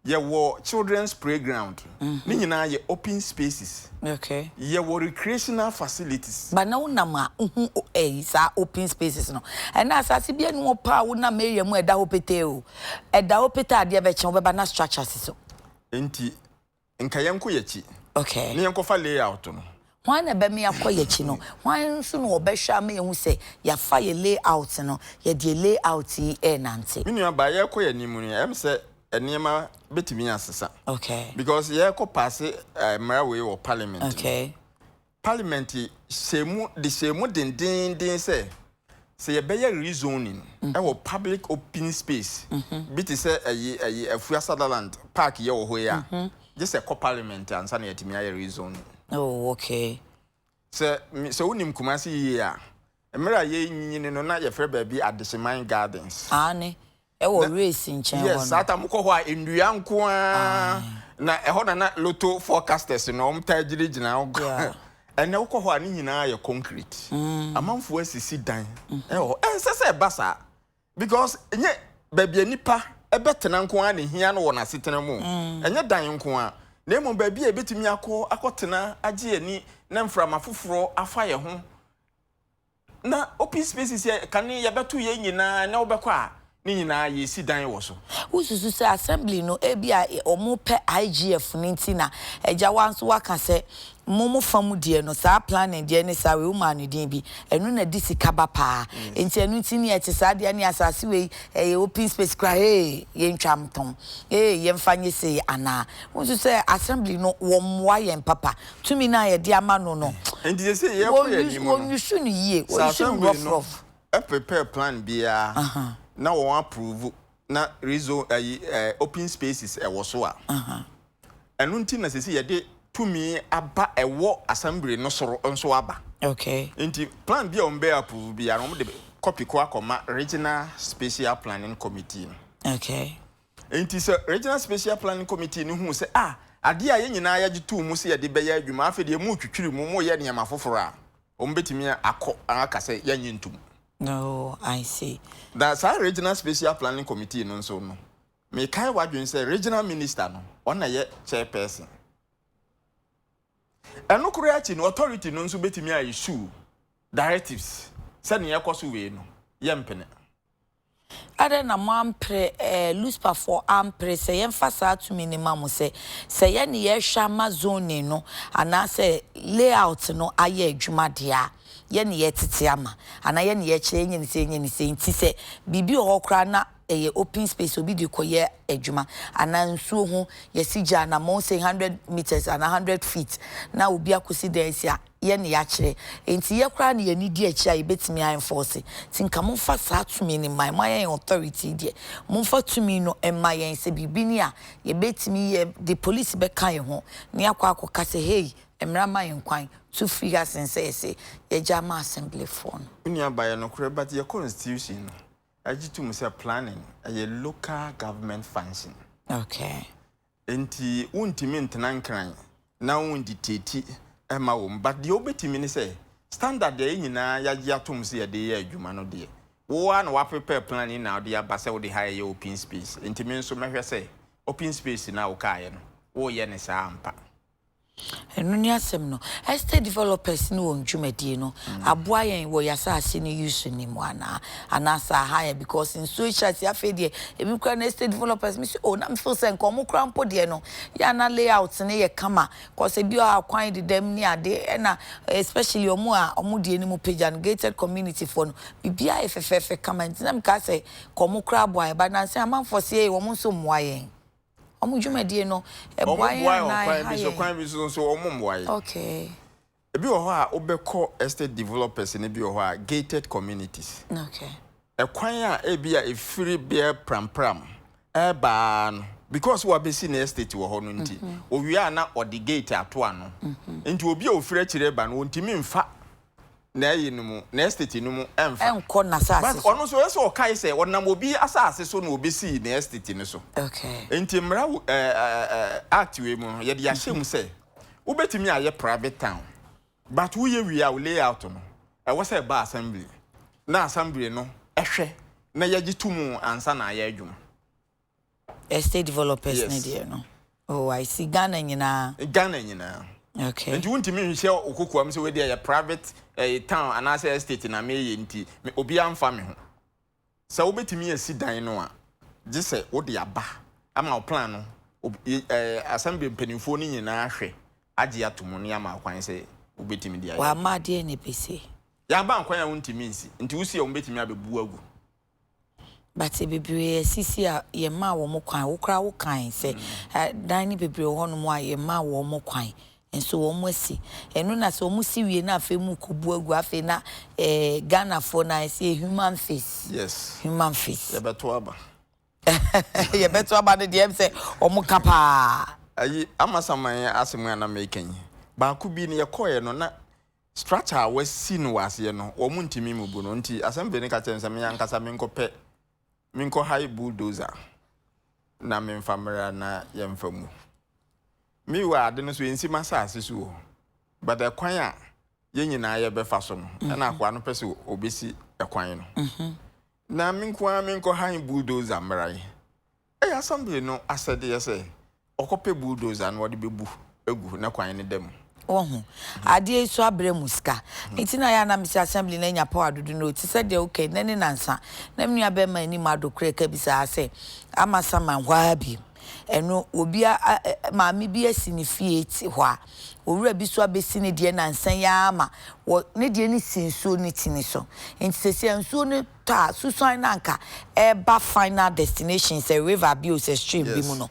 Yɛwɔ children's playground. Ne nyinaa yɛ open spaces. Yɛwɔ recreational facilities. Ba na wonam a wohu ɛyi saa open spaces no. Ɛnna asase bi ani hɔ paa wonam area mu a ɛda hɔ petee o. Ɛda hɔ petee adeɛ bɛkye wobɛba na structure si so. Nti nka yɛnkɔ yɛkyi. Okay. Ne yɛnkɔfa layout no. Hwan na ɛbɛma yɛakɔ yɛkyi no? Hwan nso na ɔbɛhwɛ ama yɛhu sɛ yɛafa yɛ layout no, yɛde yɛ layout yi ɛrenante? Me nua baa yɛrekɔ yɛn anim no ɛm sɛ nneɛma bɛtumi asesa. Okay. Because yɛrekɔ pass mmara wei wɔ parliament. Okay. Parliament hyɛ mu de hyɛ mu dendeenden sɛ Sɛ yɛbɛyɛ rezoning wɔ public open space bi te sɛ ɛyi ɛyi Afua Sutherland park yɛ wɔ hɔ yi a, gye sɛ ɛkɔ parliament ansa na yɛatumi ayɛ rezoning. Oh, okay. Sɛ sɛ wonim Kumasi yie a, mmerɛ a yɛrenyini no na yɛfrɛ baabi Adehyeman Gardens. Aane, ɛwɔ race nkyɛn hɔ no. Yes, saa time wokɔ hɔ a nnua nko ara na ɛhɔ na na lotto forecasters no wɔn taa gyinagyina hɔ. Ɛnɛ wokɔ hɔ a ne nyinaa yɛ concrete. Amanfoɔ asisi dan ɛwɔ hɔ. Ɛnsɛ sɛ ɛba saa because ɛnyɛ baabi a nipa ɛbɛtena nko ara na ehia no wɔ n'asetena mu. Ɛnyɛ dan nko ara na mmom baabi a yɛbɛtumi akɔ akɔtena agye ani na mframa foforɔ afa yɛn ho. Na open spaces yɛ kane yɛbɛto yɛn nyinaa na wobɛkɔ a ne nyinaa yɛsi dan wɔ so. Wosusu sɛ assembly no ebia wɔpɛ IGF no nti na agya woa nso woaka sɛ mo mo fa mu deɛ no saa planning deɛ ne saa wei womaa no din bi ɛno na ɛde sika ba paa nti ɛno nti ne ɛte saa deɛ ne asase wei ɛyɛ open space koraa ee yɛntwa ntɔn ee yɛmfa nyɛ sei anaa wosusu sɛ assembly no wɔmmoa yɛn papa Tumi no a yɛde ama no no, Nti sesei yɛkɔ yɛn anim no, wɔnyusu no yie, sɛ wɔnyusu no assembly rough no rough. prepare plan biara na wɔn approve na rezone ayi eh, open spaces ɛwɔ so a, ɛno nti na sesei yɛde tumi aba ɛwɔ assembly no soro nso aba. Okay. Nti plan bi a wɔn bɛ approve biara no, wɔn de copy kɔ akɔma regional spatial planning committee no. Okay. Enti sɛ Regional Spatial Planning Committee no hu sɛ, ah, adeɛ a yɛn nyinaa yɛgye too mu sɛ yɛde bɛyɛ adwuma, afei deɛ moretwitwiri mu, moreyɛ nneɛma foforɔ a, wɔbɛtumi akɔ aka sɛ yɛnnye ntom. Oh, I see. Na saa Regional Spatial Planning Committee no nso no, mekae w'adwene sɛ Regional Minister no, ɔno na ɛyɛ Chairperson. Ɛno koraa akyi no, Authority no nso bɛtumi a issue directives sɛ nea ɛrekɔ so wei no, yɛmpene. Adɛn na moampere, ɛɛ, Luspafoɔ ampere sɛ yɛmfa saa tumi no ma mo sɛ, sɛ yɛne yɛrehwɛ ama zoning no anaasɛ layout no ayɛ adwuma deɛ a, yɛne yɛretete ama, anaa yɛne yɛrekyerɛ yɛnyɛ no sei, yɛnyɛ no sei, nti sɛ biribi wɔ hɔ koraa na ɛyɛ open space obi de rekɔyɛ adwuma, anaa nsuo ho, yɛsi gya anammɔn sei hundred metres anaa hundred feet na obi akɔsi dan asi a, yɛ ne yɛakyerɛ. Enti yɛ koraa na yɛn ani di akyi a yɛbɛtumi a enforce. Nti nka momfa saa tumi no mma yɛn. Moayɛ yɛn authority yi deɛ, momfa tumi no mma yɛn sɛ biribi ni a, yɛbɛtumi yɛ de police bɛka yɛn ho na yɛakɔ akɔka sɛ hey, mmara ma yɛn kwan, tu firi ha sen sɛ yɛse yɛgya ama assemblyfoɔ no. Me nua ba yɛ nokorɛ but yɛ constitution no ɛgye tom sɛ planning ɛyɛ local government function. Okay. Enti wontumi ntena Nkran na wondictate mma wɔn. But deɛ wobɛtumi ne sɛ, standard a yɛn nyinaa yɛagye atom sɛ yɛde reyɛ adwuma no deɛ, wo ara na woaprepare plan yi na wode aba sɛ wode ha reyɛ open space. Enti me nso mɛhwɛ sɛ open space no a wokaeɛ no, woreyɛ no saa ampa. Ɛno ne asɛm no. Estate developers ne wɔn dwumadie no aboa yɛn wɔ y'asaase no use no mu anaa? Anaa sɛ aha yɛn because nsuo hyɛ aseɛ afei deɛ ebi koraa no estate developers me se oh na me feel sɛ nka wɔn koraa mpo deɛ no yɛ a na layout no yɛ kama cause ebi wɔ hɔ a kwan deda mu ne ade ɛna especially wɔn a wɔn deɛ no mu pagya no gated community foɔ no biribiara yɛ fɛfɛɛfɛ kama nti na mekaa sɛ nka wɔn koraa aboa yɛn but nansa yi amanfoɔ se ei wɔn nso mmoa yɛn. Wɔn dwumadie no, ɛboa yɛn anaa ɛha yɛn? Wɔn boa yɛn wɔ kwan bi so, kwan bi so nso wɔn mmoa yɛn. Okay. Ebi wɔ hɔ a wobɛkɔ estate developers no bi wɔ hɔ a gated communities. Okay. Ɛkwan a ebi a efiri beɛ prampram ɛreba ara no because wabɛsi ne estate wɔ hɔ no nti, owie a na ɔde gate ato ano. Nti obi a ofiri akyire reba no ontumi nfa n'ayi no mu, n'estate no mu ɛmfa. Ɛnkɔ n'asase But so. ɔno nso ɛsɛ sɛ ɔkae sɛ ɔnam obi asase so na obesii n'estate no so. Okay. Nti mmara wo ɛɛ ɛɛ act wei mu no, yɛde ahyɛ mu sɛ wobɛtumi ayɛ private town but woyɛ wie a wo layout no ɛwɔ sɛ ɛba assembly na assembly no ɛhwɛ na yɛgye to mu ansa na ayɛ adwuma. Estate developers ne deɛ no. Oh, I see. Ghana nyinaa. Ghana nyinaa. Okay. Nti wontumi nhyɛ wo kokoam sɛ wei deɛ yɛ private eh, town anaasɛ estate na meyɛ nti me obiara mfa me ho. Sɛ wobɛtumi asi dan no a, gye sɛ wode aba ama wo plan no ob, eh, assembly mpanimfoɔ no nyinaa ahwɛ agye ato mu ne ama wo kwan sɛ wobɛtumi de ayɛ adwuma. Wamma adeɛ na ɛbɛsi. Yɛaba kwan a wontumi nsi, nti wosi a wɔbɛtumi abɛbu agu. But bebree asisi a yɛmaa wɔn kwan, wo koraa wo kae sɛ dan no bebree wɔ hɔnom a yɛmaa wɔn kwan. Nso wɔn asi. Ɛno na sɛ wɔn si wie na afei mu kɔ bu agu afei na eh, Ghanafoɔ na ɛsɛ human face. Yes. Human face. Yɛbɛto aba. Yɛbɛto aba no deɛ ɛm sɛ wɔn ka paa. Ayi Amasaman asɛm a na meka yi, baako bi no yɛkɔeɛ no na structure a wɔasi no wɔ aseɛ no wɔn ntumi mmubu no nti assembly no ka kyerɛ me sɛ me ankasa menkɔpɛ menkɔ hire bulldozer na memfa mmra na yɛmfa mu. Meanwhile ade no so ɛnsi m'asase so o, but ɛkwan a yɛn nyinaa yɛbɛfa so no ɛna akoa no pɛ sɛ ɔbɛsi ɛkwan no. Na me nko ara menkɔ hire bulldozer mmra yi. Ɛyɛ assembly no asɛdeɛ sɛ ɔkɔpɛ bulldozer na ɔde bɛbu agu na kwan no da mu. Wahu? Adeɛ yi so abrɛ mu sika. Nti na ɛyɛ a na mese assembly no anya power dodo no o. Te sɛ deɛ okay, nnɛ ne nansa na me nua bɛɛma anim ado koraa ɛka bi saa sɛ ama saman hɔ ara bio. Ɛno obi a a maame bi asi ne fie te hɔ a, owura bi so abɛsi ne deɛ nansa yi ara ma wɔ ne deɛ no si nsuo no tini so. Nti seesei a nsuo no tɔ a, susuan no anka ɛreba final destination sɛ river bi o sɛ stream bi mu no,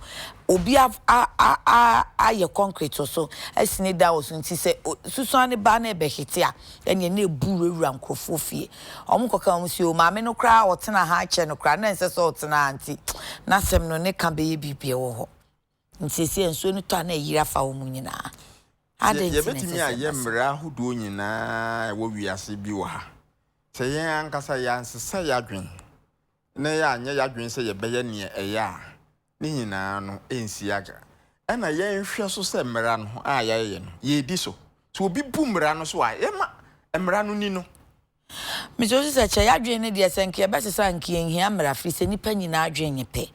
obi a a a a ayɛ concrete wɔ so asi ne dan wɔ so nti sɛ susuan no ba na ɛbɛhete a, ɛneɛ na ɛbu wurawura nkurɔfoɔ fie. Wɔn kɔka wɔn se o maame no koraa ɔtena ha akyɛ no koraa na ɛnsɛ sɛ ɔtena ha nti n'asɛm no ne ka bɛyɛ biribi ɛwɔ hɔ. Nti seesei nsuo no tɔ a na ayiri afa wɔn nyinaa. Adɛn nti na ɛsɛ Yɛbɛtumi sɛ ayɛ ɛba saa? mmara ahodoɔ nyinaa a ɛwɔ wiase bi wɔ ha. Sɛ yɛn ankasa yɛansesa yɛn adwene na yɛanyɛ yɛn adwene sɛ yɛbɛyɛ nea ɛyɛ a, ne nyinaa no ɛnsi aga. Ɛna yɛnhwɛ so sɛ mmara no a yɛayɛ no, yɛredi so. Sɛ obi bu mmara no so a, yɛma mmara no ni no. Mesusu sɛ kyɛ y'adwene no deɛ sɛ nka yɛbɛsesa a nka yɛnhia mmara firi sɛ nnipa nyinaa adwene nyɛ pɛ.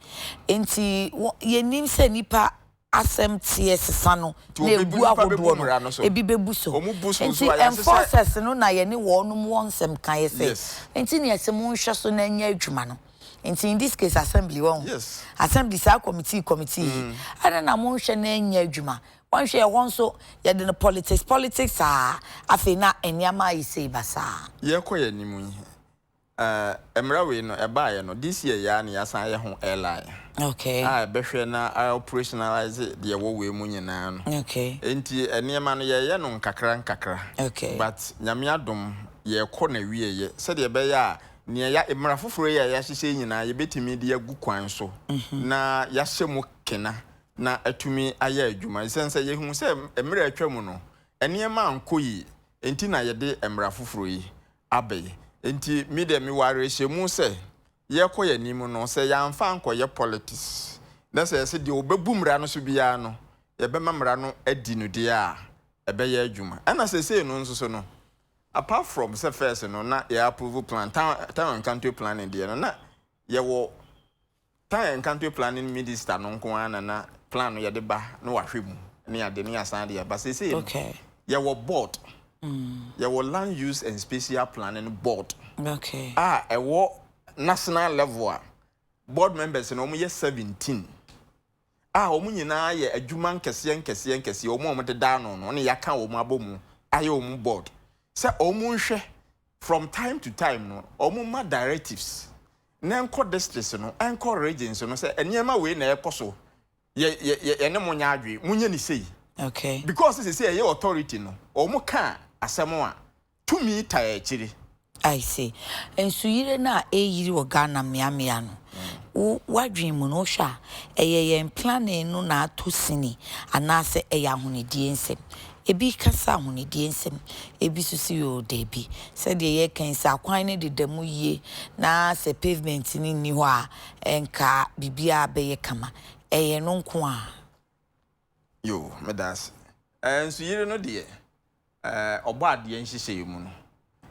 Enti yɛnim sɛ nnipa asɛm teɛ sesa no Nti na wɔbɛbu ɛgu nnipa bɛbu ahodoɔ no mmara no so. ebi bɛbu so. Wɔn bu so Nti nso a yɛahyehyɛ. enforcers no na yɛne wɔnom wɔ nsɛm kaeɛ sɛ Yes. nti na yɛse monhwɛ so na ɛnyɛ adwuma no. Nti in this case assembly wahu? Yes. Assembly saa committee committee yi adɛn na monhwɛ na ɛnyɛ adwuma? Wɔnhwɛ ɛhɔ nso yɛde no politics politics saa afei na nneɛma ayɛ sei basaa. Yɛrekɔ yɛn anim yi, eh, mmara wei no ɛbaeɛ no, this year yi ara na yɛasan ayɛ ho airline Okay. a ɛbɛhwɛ na a operationalise deɛ ɛwɔ wei mu nyinaa no. Okay. Enti nneɛma no yɛreyɛ no nkakra nkakra. Okay. But Nyame adom yɛrekɔ n'awieɛ sɛdeɛ ɛbɛyɛ a nea ya mmara foforɔ yi a yɛahyehyɛ yi nyinaa yɛbɛtumi de agu kwan so na yɛahyɛ mu kena na atumi ayɛ adwuma. Esiane sɛ yɛhu sɛ mmerɛ a atwa mu no nneɛma ankɔ yie nti na yɛde mmara foforɔ yi aba yi. Nti me deɛ mewɔ awerɛhyɛmu sɛ yɛrekɔ yɛn anim no, sɛ yɛamfa ankɔyɛ politics na sɛ yɛse deɛ ɔbɛbu mmara no so biara no yɛbɛma mmara no adi no deɛ a, ɛbɛyɛ adwuma. Ɛna seesei no nso so no, apart from sɛ first no na yɛ approve plan, town, town and country planning deɛ no, na yɛwɔ Town and Country Planning Minister no nko ara na na plan no yɛde ba na wahwɛ mu ne ade ne yɛasan de aba. Seesei no, yɛwɔ board, yɛwɔ Land Use and Spatial Planning Board a ɛwɔ national level a board members no wɔyɛ 17 a wɔn nyinaa yɛ adwuma nkɛseɛ nkɛseɛ nkɛseɛ, wɔn a wɔdeda ano no ne yɛaka wɔn abɔ mu ayɛ wɔn board sɛ wɔn nhwɛ from time to time no wɔn ma directives na ɛnkɔ districts no, ɛnkɔ regions no sɛ nneɛma wei na ɛkɔ so, yɛ yɛ yɛ yɛne mo nyɛ adwene, monyɛ ne sei. Okay. Because sɛ sɛ ɛyɛ authority no, wɔn ka asɛm a, tumi taa akyire. I see. Nsuyire no a ɛreyiri wɔ Ghana mmeammea no, wo w'adwene mu no wohwɛ a, ɛyɛ yɛn planning no na atɔ sini anaasɛ ɛyɛ ahonidie nsɛm? Ebi ka sɛ ahonidie nsɛm, ebi nso se oo dabi. Sɛdeɛ yɛreka yi, sɛ akwan no deda mu yie na sɛ pavement no nni hɔ a, nka biribiara bɛyɛ kama. Ɛyɛ ɛno nko ara? Yoo, meda ase. Ɛɛ, nsuyiri no deɛ, Ɛɛ, Ɔbɔadeɛ nhyehyɛeɛ mu no,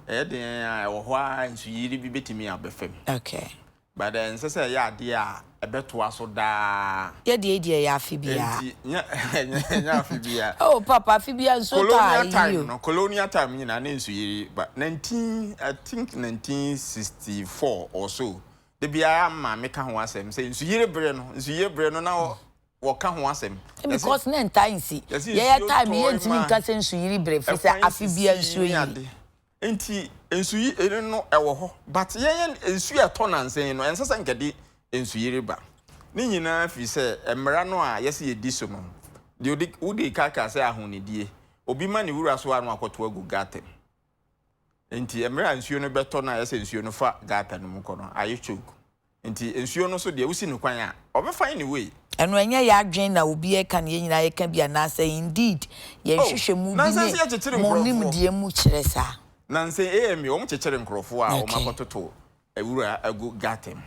ɛyɛ den a ɛwɔ hɔ ara nsuyiri bi bɛtumi aba fam. Okay. But ɛnsɛ sɛ ɛyɛ adeɛ a ɛbɛtoa so daa. Yɛ deɛ yi deɛ ɛyɛ afe biara. Enti, nyɛ, ɛnyɛ afe biara. Oh, papa, afe biara nsuo tɔ a, Colonial ɛyiri o. time no, colonial time nyinaa na nsuyiri ba. 19, I think 1964 or so, da biara maame ka ho asɛm sɛ nsuyiri bere no, nsuyiri bere no na wɔka ho asɛm. Because na ɛntaa nsi. Yɛyɛ time yi yɛntumi nka sɛ nsuyiri bere ɛfiri sɛ afe biara nsuo yiri. Nti nsuyiri no ɛwɔ hɔ but yɛn nsuo a ɛtɔ nansa yi no ɛnsɛ sɛ nka ɛde nsuyiri ba. Ne nyinaa firi sɛ mmara no a yɛse yɛdi so no Deɛ odi wode ka ka sɛ ahonidie. Obi ma ne wura so a na wakɔto agu gutter mu. Nti mmerɛ a nsuo no bɛtɔ no a ɛyɛ sɛ nsuo no fa gutter no mu kɔ no, ayɛ choke. Nti nsuo no so deɛ wosi no kwan a, ɔbɛ find ne way. Ɛno ɛnyɛ yɛn adwene na obi ɛka na yɛn nyinaa yɛka bi anaasɛ indeed yɛn Oh, nhwehwɛmu bi nansa ne sɛ yɛkyekyere mo nkorɔfoɔ. nimdeɛ mu kyerɛ saa? Nansa yi AMA wɔn kyekyere nkorɔfoɔ a wɔn Okay. akɔtoto wura agu gutter mu.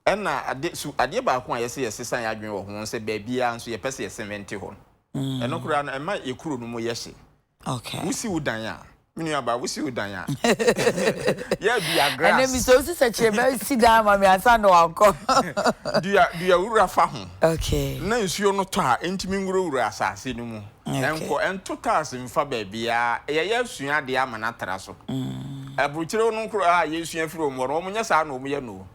Ɛna ade su adeɛ baako a yɛsɛ yɛsesa yɛn adwene wɔ ho sɛ baabiara nso yɛpɛ sɛ yɛsɛmɛnte hɔ no. Ɛno koraa no ɛma yɛ kuro no mu yɛ hye. Okay. Wosi wo dan a, me nua baa wosi wo dan a, yɛ dua Ɛnɛ grass. mi sɛ osi sɛ kyerɛ bɛ si dan ama mi ansa na wakɔ. Dua dua wura fa ho. Okay. Na nsuo no tɔ a ɛntumi nwurawura asase no mu. Okay. Ɛnkɔ ɛnto tiles mfa baabiara. Yɛyɛ asua adeɛ ama no atra so. Aburokyire no koraa a yɛsua firi wɔn hɔ no, wɔnyɛ saa na wɔyɛ no o.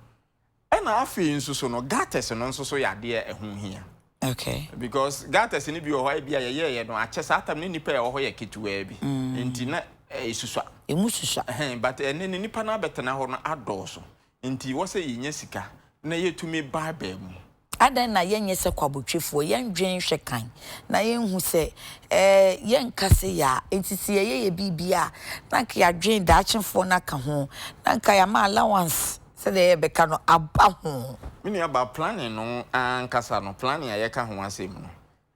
Ɛna afei nso so no, gutters no nso so yɛ adeɛ a ɛho hia. Okay. Because gutters no bi wɔ hɔ a ebi a yɛyɛɛyɛ no akyɛ saa tam no nnipa a ɛwɔ hɔ yɛ ketewaa bi. Nti na ɛsusua. Emu susua. Ɛhɛn, but ɛnɛ no nnipa no abɛtena hɔ no adɔɔso. Nti wɔ sɛ yɛnya sika na yɛtumi baabaa mu. Adɛn na yɛnyɛ sɛ kwabotwefoɔ, yɛndwen nhwɛ kan, na yɛnhu sɛ ɛɛ yɛnka sei a, enti sɛ yɛyɛ yɛ biribi a, na anka yɛadwen daakyefoɔ no aka ho, na anka yɛama allowance sɛdeɛ yɛbɛka no aba ho. Me nua baa, planning no ankasa no, planning a yɛka ho asɛm no,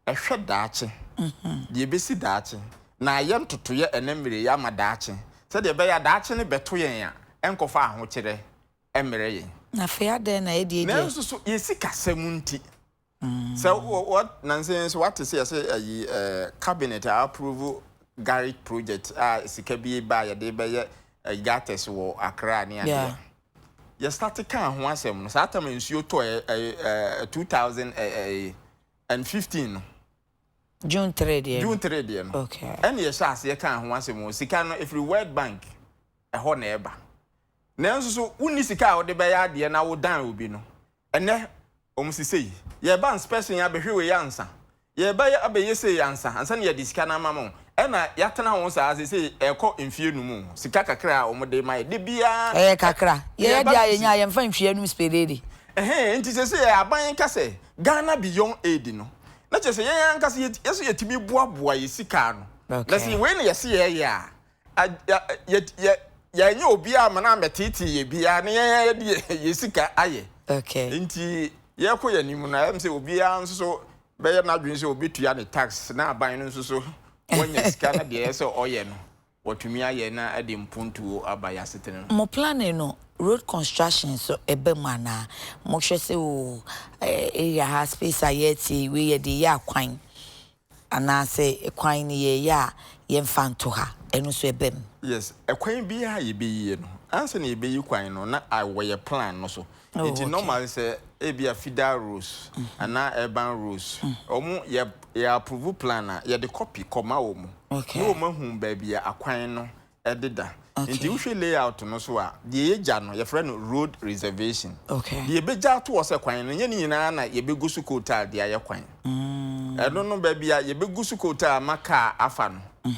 ɛhwɛ daakye, deɛ ɛbɛsi daakye, na ayɛ ntotoeɛ ɛnɛ mmerɛ yi ama daakye, sɛdeɛ ɛbɛyɛ a daakye no bɛto yɛn a, ɛnkɔfa ahokyerɛ mmrɛ yɛn. Na afei adɛn na yɛdeɛ deɛ. Nanso so yɛn sikasɛm nti, sɛ wɔ nansa yi nso wate sɛ yɛsɛ ayi ɛɛ cabinet a approve GARID project a sika bi ba a yɛde bɛyɛ gutters wɔ Accra ne adeɛ. Yeah. Yɛ start kaa ho asɛm no saa tam a nsuo tɔ ɛ ɛ 2015 no. June 3 deɛ no. June 3 deɛ no. Okay. Ɛna yɛhyɛ aseɛ kaa ho asɛm o sika no ɛfiri World Bank ɛhɔ na ɛba. Nanso so wonni sika a wode bɛyɛ adeɛ na wodan obi no? Ɛnnɛ, wɔn se sei, yɛreba inspection abɛhwɛ wei ansa, yɛreba abɛyɛ sei ansa, ansa na yɛde sika no ama mo. Ɛna yɛatena ho saa seesei ɛrekɔ mfeɛ num o, sika kakra a wɔde ma yɛ, da biara Ɛyɛ kakra. Yɛyɛ yɛba deɛ a bɛsi. yɛnya a, yɛmfa nhwie anum spedeede. Ɛhɛn, nti seesei aban ka sɛ Ghana Beyond Aid no, na kyerɛ sɛ yɛn ankasa yɛ yɛn nso yɛtumi boaboa yɛn sika ano. Na sɛ Okay. wei na yɛse yɛreyɛ a, yɛanyɛ obiara ama no ammɛteetee yɛn biara na yɛn ara yɛde yɛn sika ayɛ. Okay. Nti yɛrekɔ yɛn anim no, ɛyɛ me sɛ obiara nso so bɛyɛ n'adwene sɛ obetua ne tax na aban no nso so wanya sika na deɛ ɛyɛ sɛ ɔyɛ no, watumi ayɛ na ɛde mpontuo aba yɛn asetena mu. Mo planning no, road construction nso ɛba mu anaa? Mohwɛ sɛ oo area ha space a yɛreteɛ yi, wei yɛde reyɛ akwan. Anaasɛ kwan no yɛɛyɛ a yɛmfa nto ha, ɛno nso ɛba mu? Yes, ɛkwan biara a yɛbɛyie no, ansa na yɛbɛyi kwan no na awɔ yɛ plan no so. Oh, Nti okay. normally sɛ ebia feeder roads anaa urban roads, wɔn yɛ yɛ approve plan a, yɛde copy kɔma wɔn. Okay. Na wɔn ahu baabi a akwan no deda. Nti Okay. wohwɛ layout no so a, deɛ yɛgya no, yɛfrɛ no road reservation. Okay. Deɛ yɛbɛgya ato hɔ sɛ kwan no, ɛnyɛ ne nyinaa na yɛbɛgu so coal tar de ayɛ kwan. Ɛno no, baabi a yɛbɛgu so coal tar ama kaa afa no,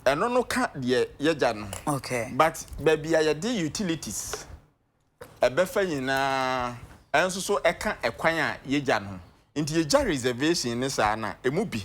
ɛno no ka deɛ yɛgya no ho. Okay. But baabi a yɛde utilities ɛbɛfa nyinaa, ɛnso so ɛka ɛkwan a yɛgya no ho. Nti yɛgya reservation no saa no a, ɛmu bi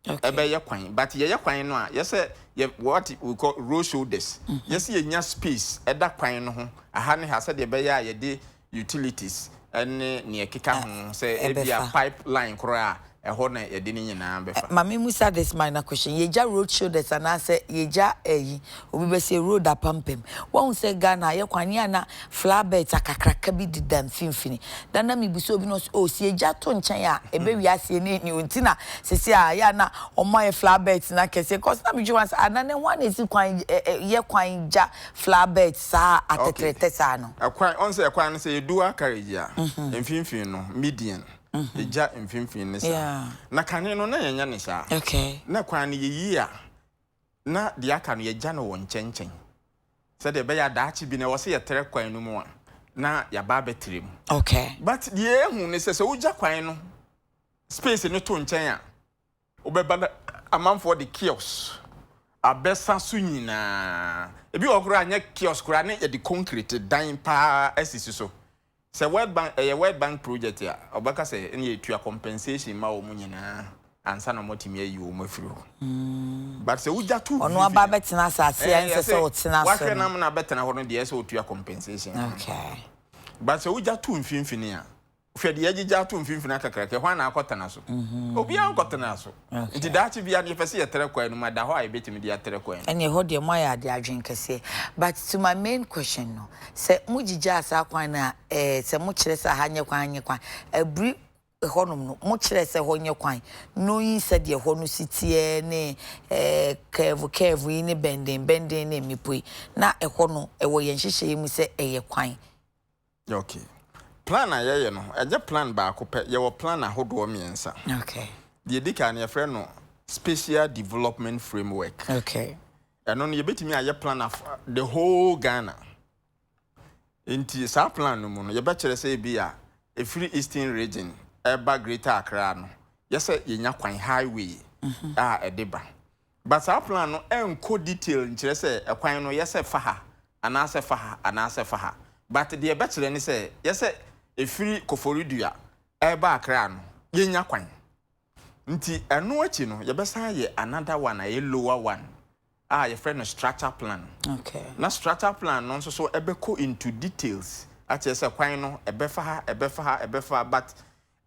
ɛbɛyɛ kwan but yɛyɛ kwan no a yɛsɛ yɛ what we call road shoulders yɛsɛ yɛnya space ɛda kwan no ho aha ne ha sɛdeɛ ɛbɛyɛ a yɛde utilities ɛne nea ɛkeka ho sɛ ebia pipe line koraa a ɛhɔ na yɛde ne nyinaa bɛfa. Ma me musa this minor question, yɛgya road shoulders anaasɛ yɛgya ɛyi obi bɛsɛ road apampam wahu sɛ Ghana yɛ kwan yɛ a na flower beds akakraka bi deda mfimfini Da na mebisa obi na ɔse oh sɛ yɛgya to nkyɛn a ɛbɛwie aseɛ na ɛnni hɔ nti na sɛsei a ɛyɛ a na ɔmo ayɛ flower beds no akɛseɛ cause na medwene ho sɛ ah na nɛ hwan na ɛsi kwan yɛ kwan gya flower beds saa Okay. atɛtrɛtɛ saa no. Ɛkwan, ɔn sɛ ɛkwan no sɛ yɛ dual carriage a, mfimfini no, median, yɛgya mfimfini no saa. Yeah. Na kane no na yɛnyɛ no saa. Okay. Na kwan no yɛyi a, na deɛ aka no yɛgya no wɔ nkyɛnkyɛn. Sɛdeɛ ɛbɛyɛ a daakye bi no ɛwɔ sɛ yɛtrɛ kwan no mu a, na yɛaba abɛtrɛ mu. Okay. But deɛ yɛhu ne sɛ, sɛ wogya kwan no space no to nkyɛn a, wobɛba na amanfoɔ de kiosk abɛsa so nyinaa. Ebi wɔ hɔ koraa a nyɛ kiosk koraa ne yɛde concrete dan paa asisi so. Sɛ World Bank, ɛyɛ World Bank project a, ɔbɛka sɛ ɛne yɛtua compensation ma wɔn nyinaa ansa na wɔatumi ayi wɔn afiri hɔ. But sɛ wogya to Ɔno aba abɛtena asase a ɛnsɛ sɛ ɔtena so no. Wahwɛ no amena abɛtena hɔ no deɛ, ɛsɛ sɛ ɔtua compensation. Okay. But sɛ wogya to mfimfini a, hwɛ deɛ agyigya ato mfimfini akakraka, hwan na akɔtena so? Obiara nkɔtena so. Nti daakye biara no yɛpɛ sɛ yɛtrɛ kwan no mu, ada hɔ a yɛbɛtumi de atrɛ kwan no. Ɛneɛ ɛhɔ deɛ moayɛ adeɛ adwene kɛseɛ. But to my main question no, sɛ mogyigyaa saa kwan no a, ɛɛ sɛ mokyerɛ sɛ aha nyɛ kwan, aha nyɛ kwan, abiri hɔnom no, mokyerɛɛ sɛ hɔ nyɛ kwan, knowing sɛdeɛ hɔ no si teɛ ne ɛɛ curve curve yi ne bending bending ne mmepɔ yi, na ɛhɔ no ɛwɔ yɛn nhyehyɛeɛ mu sɛ ɛyɛ kwan. Ok. Plan a yɛyɛ no, ɛnyɛ plan baako pɛ, yɛwɔ plan ahodoɔ mmiɛnsa. Deɛ ɛdi kan no, yɛfrɛ no Spatial Development Framework. Ɛno no, yɛbɛtumi ayɛ plan of the whole Ghana. Nti saa plan no mu no, yɛbɛkyerɛ sɛ ebi a ɛfiri Eastern Region ɛba Greater Accra no, yɛ sɛ yɛnya kwan, highway a ɛde ba. But saa plan no ɛnkɔ detail nkyerɛ sɛ ɛkwan no yɛ sɛ fa ha anaasɛ fa ha anaasɛ fa ha. But deɛ ɛbɛkyerɛ ne sɛ yɛ sɛ ɛfiri Koforidua ɛreba Accra no yɛnya kwan. Nti ɛno akyi no yɛbɛsan ayɛ another one a ɛyɛ lower one a yɛfrɛ no structure plan. Na structure plan no nso so ɛbɛkɔ into details akyerɛ sɛ kwan no ɛbɛfa ha, ɛbɛfa ha, ɛbɛfa ha but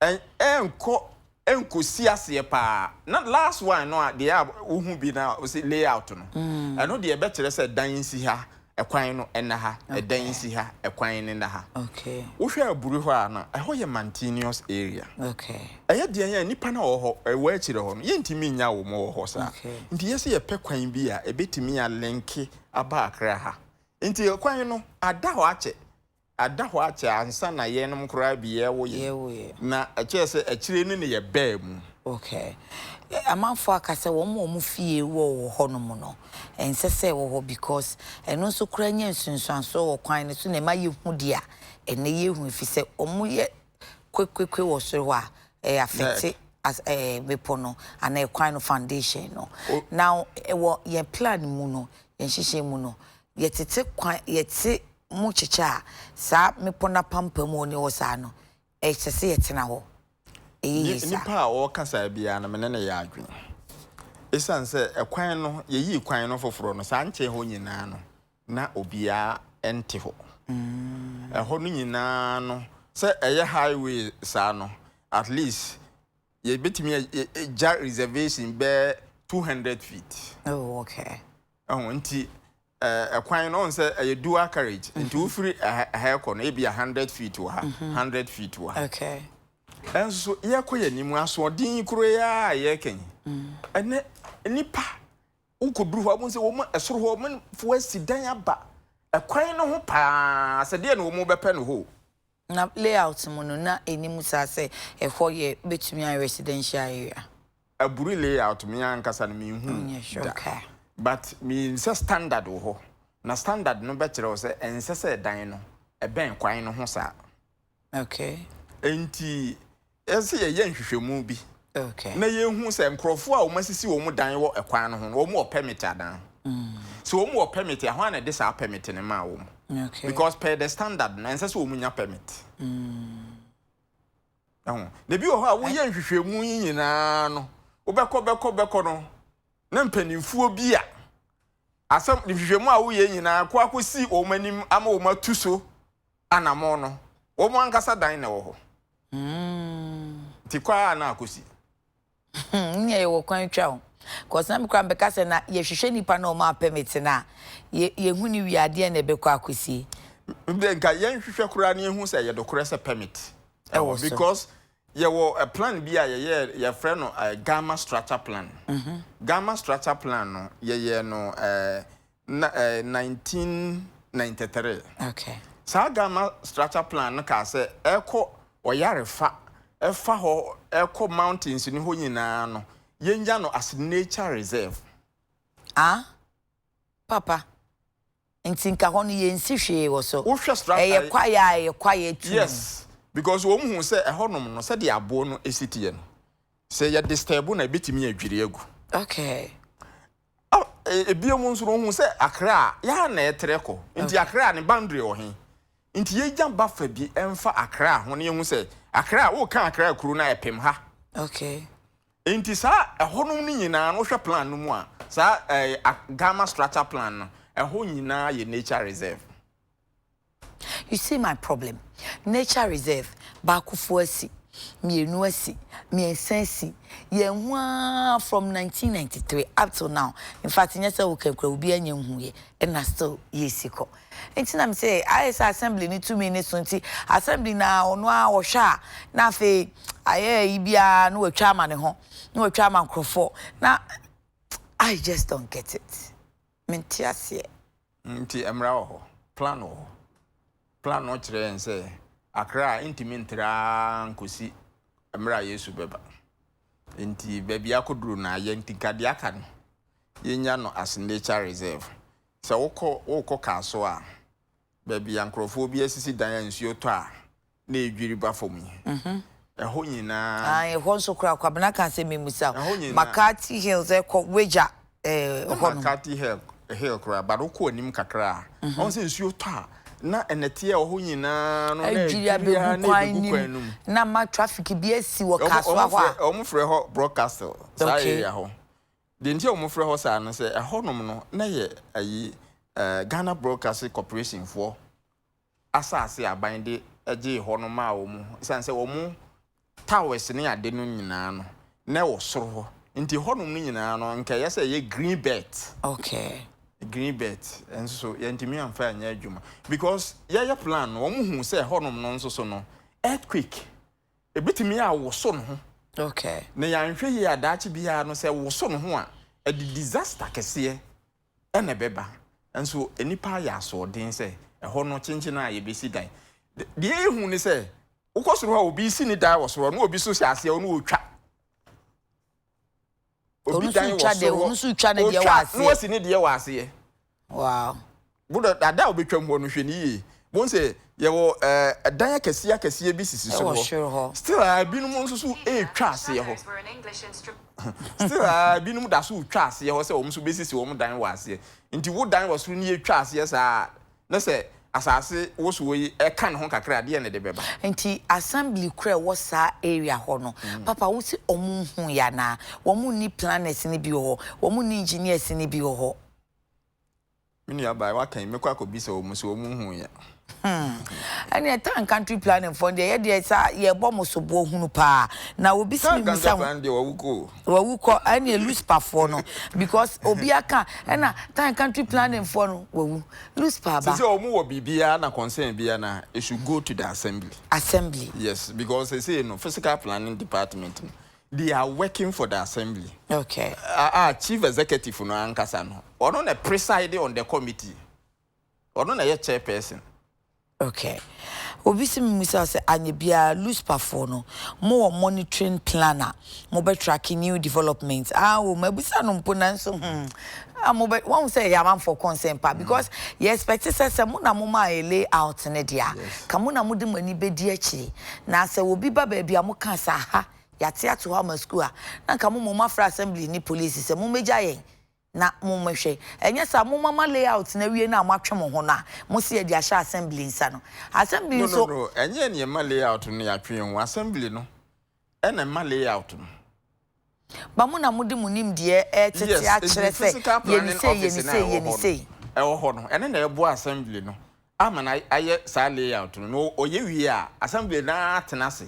Ɛnkɔ ɛnkɔsi aseɛ paa. Na last one no a deɛ a wohu bi na wose layout no, ɛno deɛ ɛbɛkyerɛ sɛ dan nsi ha, ɛkwan no ɛnna ha, ɛdan nsi ha, ɛkwan no nna ha. Wohwɛ Aburi hɔ a na ɛhɔ yɛ mountainous area. Ɛyɛ deɛn a nnipa no a wɔwɔ hɔ, ɛwɔ akyire hɔ no, yɛntumi nnya wɔn wɔ hɔ saa. Nti yɛsɛ yɛpɛ kwan bi a ɛbɛtumi alinke aba Accra ha. Nti ɛkwan no ada hɔ akyɛ. Ada hɔ akyɛ ansa na yɛnom koraa bi yɛrewo yɛn. Na ɛkyɛɛ sɛ akyire no na yɛbaa mu. Okay. Amanfoɔ aka sɛ wɔn a wɔn fie wɔ wɔ hɔ nom no, ɛnsɛ sɛ ɛwɔ hɔ because ɛno nso koraa nya nsunsuansoɔ wɔ kwan no so na ɛma yɛhu deɛ a ɛnnɛ yɛhu ɛfiri sɛ wɔyɛ kwekkwekwe wɔ soro hɔ a, ɛyɛ affecte as ɛɛ bepɔ no anaa ɛkwan no foundation no. Now wɔ yɛn plan mu no, yɛn nhyehyɛɛ mu no, yɛtete kwan, yɛte mo kyekyɛ a, saa mmepɔ no apampam hɔ ne hɔ saa no, ɛsɛ sɛ yɛtena hɔ. Ɛyɛ yie saa. Nipa a ɔreka saa biara no, me ne no yɛ adwene. Esiane sɛ ɛkwan no, yɛyii kwan no foforɔ no, saa nkyɛn hɔ nyinaa no, na obiara nte hɔ. Ɛhɔ no nyinaa no, sɛ ɛyɛ highway saa no, at least yɛbɛtumi agya reservation bɛyɛ 200 feet. Oh, okay. Ɛho nti, ɛkwan no, ɔn sɛ ɛyɛ dual carriage, nti wofiri ɛha ɛkɔ no, ebi a 100 feet wɔ ha, 100 feet wɔ ha. Okay. Ɛnso yɛkɔ yɛn anim, asoɔden yi koro yi ara a yɛreka yi, ɛnɛ nnipa wokɔduru hɔ a, wobɛhu sɛ wɔn ɛsoro hɔ, wɔn foɔ asi dan aba ɛkwan no ho paa, sɛ deɛ na wɔn bɛpɛ no hɔ o. Na layout mu no, na ɛnim saa sɛ ɛhɔ yɛ bɛtumi ayɛ residential area. Aburi layout me ankasa no menhuu da but menim sɛ standard wɔ hɔ na standard no bɛkyerɛ wo sɛ ɛnsɛ sɛ ɛdan no ɛbɛn kwan no ho saa. Okay. Enti ɛsɛ sɛ yɛyɛ nhwehwɛmu bi okay. na yɛhu sɛ nkurɔfoɔ a wɔasisi wɔn dan wɔ ɛkwan no ho no wɔn wɔ permit anaa. Sɛ wɔn wɔ permit a, hwan na ɛde saa permit no maa wɔn? Okay. Because per the standard no, ɛnsɛ sɛ wɔn nya permit. Ɛho. Na ebi wɔ hɔ a woyɛ nhwehwɛmu yi nyinaa no, wobɛkɔ bɛkɔ bɛkɔ no, na mpanimfoɔ bi a asɛm nhwehwɛmu a woyɛ nyinaa kɔ akɔsi wɔn anim ama wɔn atu so anammɔn no, wɔn ankasa dan na ɛwɔ hɔ. Nti kɔ a na akɔsi. Nnyɛ yɛwɔ kwan twa o. Cause na me koraa mebɛka sɛ na yɛhwehwɛ nipa na ɔmaa permit no a, yɛ yɛhu no wie a deɛn na ɛbɛkɔ akɔsie? Ndɛ nka yɛnhwehwɛ koraa na yɛhu sɛ ɛyɛ nokorɛ sɛ permit ɛwɔ hɔ so. Because yɛwɔ plan bi a yɛyɛɛ yɛfrɛ no Gamma structure plan. Gamma structure plan no yɛyɛɛ no na 1993. Okay. Saa Ghana structure plan no kaa sɛ ɛkɔ Ɔyarefa ɛfa hɔ ɛkɔ mountains no hɔ nyinaa no yɛnya no as nature reserve. Ah papa nti nka hɔ no yɛnsi hwee wɔ so. Wohwɛ structure ɛyɛ kwaeɛ a ɛyɛ kwaeɛ tumm. Yes because wɔn hu sɛ ɛhɔ nom no sɛdeɛ aboɔ no ɛsi teɛ no sɛ yɛ disturb no a ɛbɛtumi adwiri agu. Okay. Ebiem nso no, wohu sɛ Accra a, yɛ ara na ɛtrɛ kɔ. Nti Accra ne boundary wɔ he? Nti yɛgya buffer bi ɛmfa Accra ho na yɛhu sɛ Accra, woka Accra kuro no a ɛpem ha. Okay. Nti saa ɛhɔnom no nyinaa no wohwɛ plan no mu a, saa ɛɛ Ghana structure plan no, ɛhɔ nyinaa yɛ nature reserve. You see my problem? Nature reserve, baakofoɔ asi, mmienu asi, mmiɛnsa asi, yɛn ho ara from 1993 up till now. In fact, nyɛ sɛ woka kura obiara nyɛ nhuiɛ, ɛna still yɛsi kɔ. Nti na mesɛ ayɛ sɛ assembly ne tumi ne so nti assembly na ɔno ara ɔhwɛ a na afei ayɛ yi biara na watwa ama ne ho na watwa ama nkurɔfoɔ na I just don't get it. Mente aseɛ. Nti mmara wɔ hɔ, plan wɔ hɔ. Plan no kyerɛ yɛn sɛ Accra ntumi ntra nkɔsi mmerɛ a Yesu bɛba. Nti baabi akɔduru no ayɛ nti nka deɛ aka no yɛnya no as nature reserve. Sɛ wokɔ wokɔ Kasoa a, baabi a nkurɔfoɔ bi asisi dan a nsuo tɔ a na ɛdwiri ba fam yi. Ɛhɔ nyinaa. Ah, ɛhɔ nso koraa Kwabena ka sɛ memusa. Ɛhɔ nyinaa. McCarthy Hills ɛkɔ Wagya ɛɛ hɔ no. McCarthy Hill Hill koraa but wokɔ anim kakra a, ɔn sɛ nsuo tɔ a na ɛnɛteɛ a ɛwɔ hɔ nyinaa no na Adwiri ɛdwiri a abɛgu na kwan ɛbɛgu nim kwan no mu. na ma traffic bi asi wɔ Kasoa hɔ a. Wɔn frɛ hɔ Broadcastle saa area hɔ. Deɛ nti a wɔfrɛ hɔ saa no sɛ ɛhɔnom no na yɛ ayi ɛɛ Ghana Broadcasting Corporation foɔ asase a aban de gyee hɔ no maa wɔn ɛsiane sɛ wɔn towers ne ade no nyinaa no na ɛwɔ soro hɔ nti hɔnom no nyinaa no nka ɛyɛ sɛ ɛyɛ green belt. Okay. Green belt nso so yɛntumi amfa anyɛ adwuma because yɛyɛ plan no wɔn hu sɛ hɔnom no nso so no earthquake ebitumi awoso ne ho. Okay. Na yɛanhwɛ yie a daakye biara no sɛ woso ne ho a ɛde disaster kɛseɛ ɛna ɛbɛba. Nso nnipa ayɛ asoɔden sɛ ɛhɔ no kyenkyen a yɛbɛsi dan. Deɛ ehu ne sɛ wokɔ soro hɔ a obi si ne dan wɔ soro hɔ na obi so hyɛ aseɛ ɔno otwa. Obi dan wɔ soro hɔ otwa na wasi ne deɛ wɔ aseɛ. Wow. Bodo ada a obetwam hɔ no hwɛ ne yie. Bon sɛ yɛwɔ ɛɛ ɛdan akɛseɛ akɛseɛ bi sisi soro hɔ. Still a binom nso so etwa aseɛ hɔ. Still a binom da so twa aseɛ hɔ sɛ wɔn nso bɛsisi wɔn dan wɔ aseɛ. Nti wo dan wɔ soro ne yɛtwa aseɛ saa na sɛ asase wosoɔ yi ɛka ne ho kakra adeɛ na ɛde bɛba. Nti assembly kora ɛwɔ saa area hɔ no, papa wo si ɔmo nhu ya na wɔn ni planners ni bi wɔ hɔ, wɔn ni engineers ni bi wɔ hɔ. Me nua baa waka yi mɛkɔ akɔbisa wɔn sɛ wɔn hu yɛ. Ɛnna town country planning foɔ deɛ yɛ deɛ saa yɛbɔ mo so boɔ hunu paa na obi si mi Town musa country planning deɛ wɔwu kɔ o. Wawu kɔ ɛnna luspa foɔ no because obi aka ɛnna town country planning foɔ no wawu luspa aba. Sisi wɔn wɔ biribiara na concern biara na it should go to the assembly. Assembly. Yes, because they say no physical planning department no they are working for the assembly. Okay. Ah, chief executive no ankasa no ɔno na preside on the committee, ɔno na yɛ chairperson. Okay. Obi si mi musa sɛ anya biara luspafoɔ no mo wɔ monitoring plan a mo bɛ track new development ah o ma bisa no mpo na nso ah mo bɛ wɔn sɛ ɛyɛ amanfoɔ concern pa because yɛ expect sɛ sɛ mo na mo maa yɛ layout ne deɛ ka mo na mo de mo ani bɛdi akyire na sɛ obi ba baabi a mo ka sɛ aha yɛate ato hɔ ama school a na nka mo mo afra assembly ne police sɛ mo mmɛgya yɛn na mo mmɛhwɛ. Ɛnyɛ saa mo mama layout na wie na mo atwe mo ho na mo si yɛde ahyɛ assembly nsa no assembly No nso. No, ɛnyɛ nneɛma layout no yɛatwe yɛn ho, assembly no ɛna ɛma layout no. Ba mo na mo de mo nimdeɛ ɛtete akyerɛ nti sɛ physical yɛni planning sei office yɛni na sei ɛwɔ yɛni hɔ no sei. ɛwɔ hɔ no ɛno na ɛboa assembly no ama na ayɛ saa layout no na ɔyɛ wie a assembly na atena ase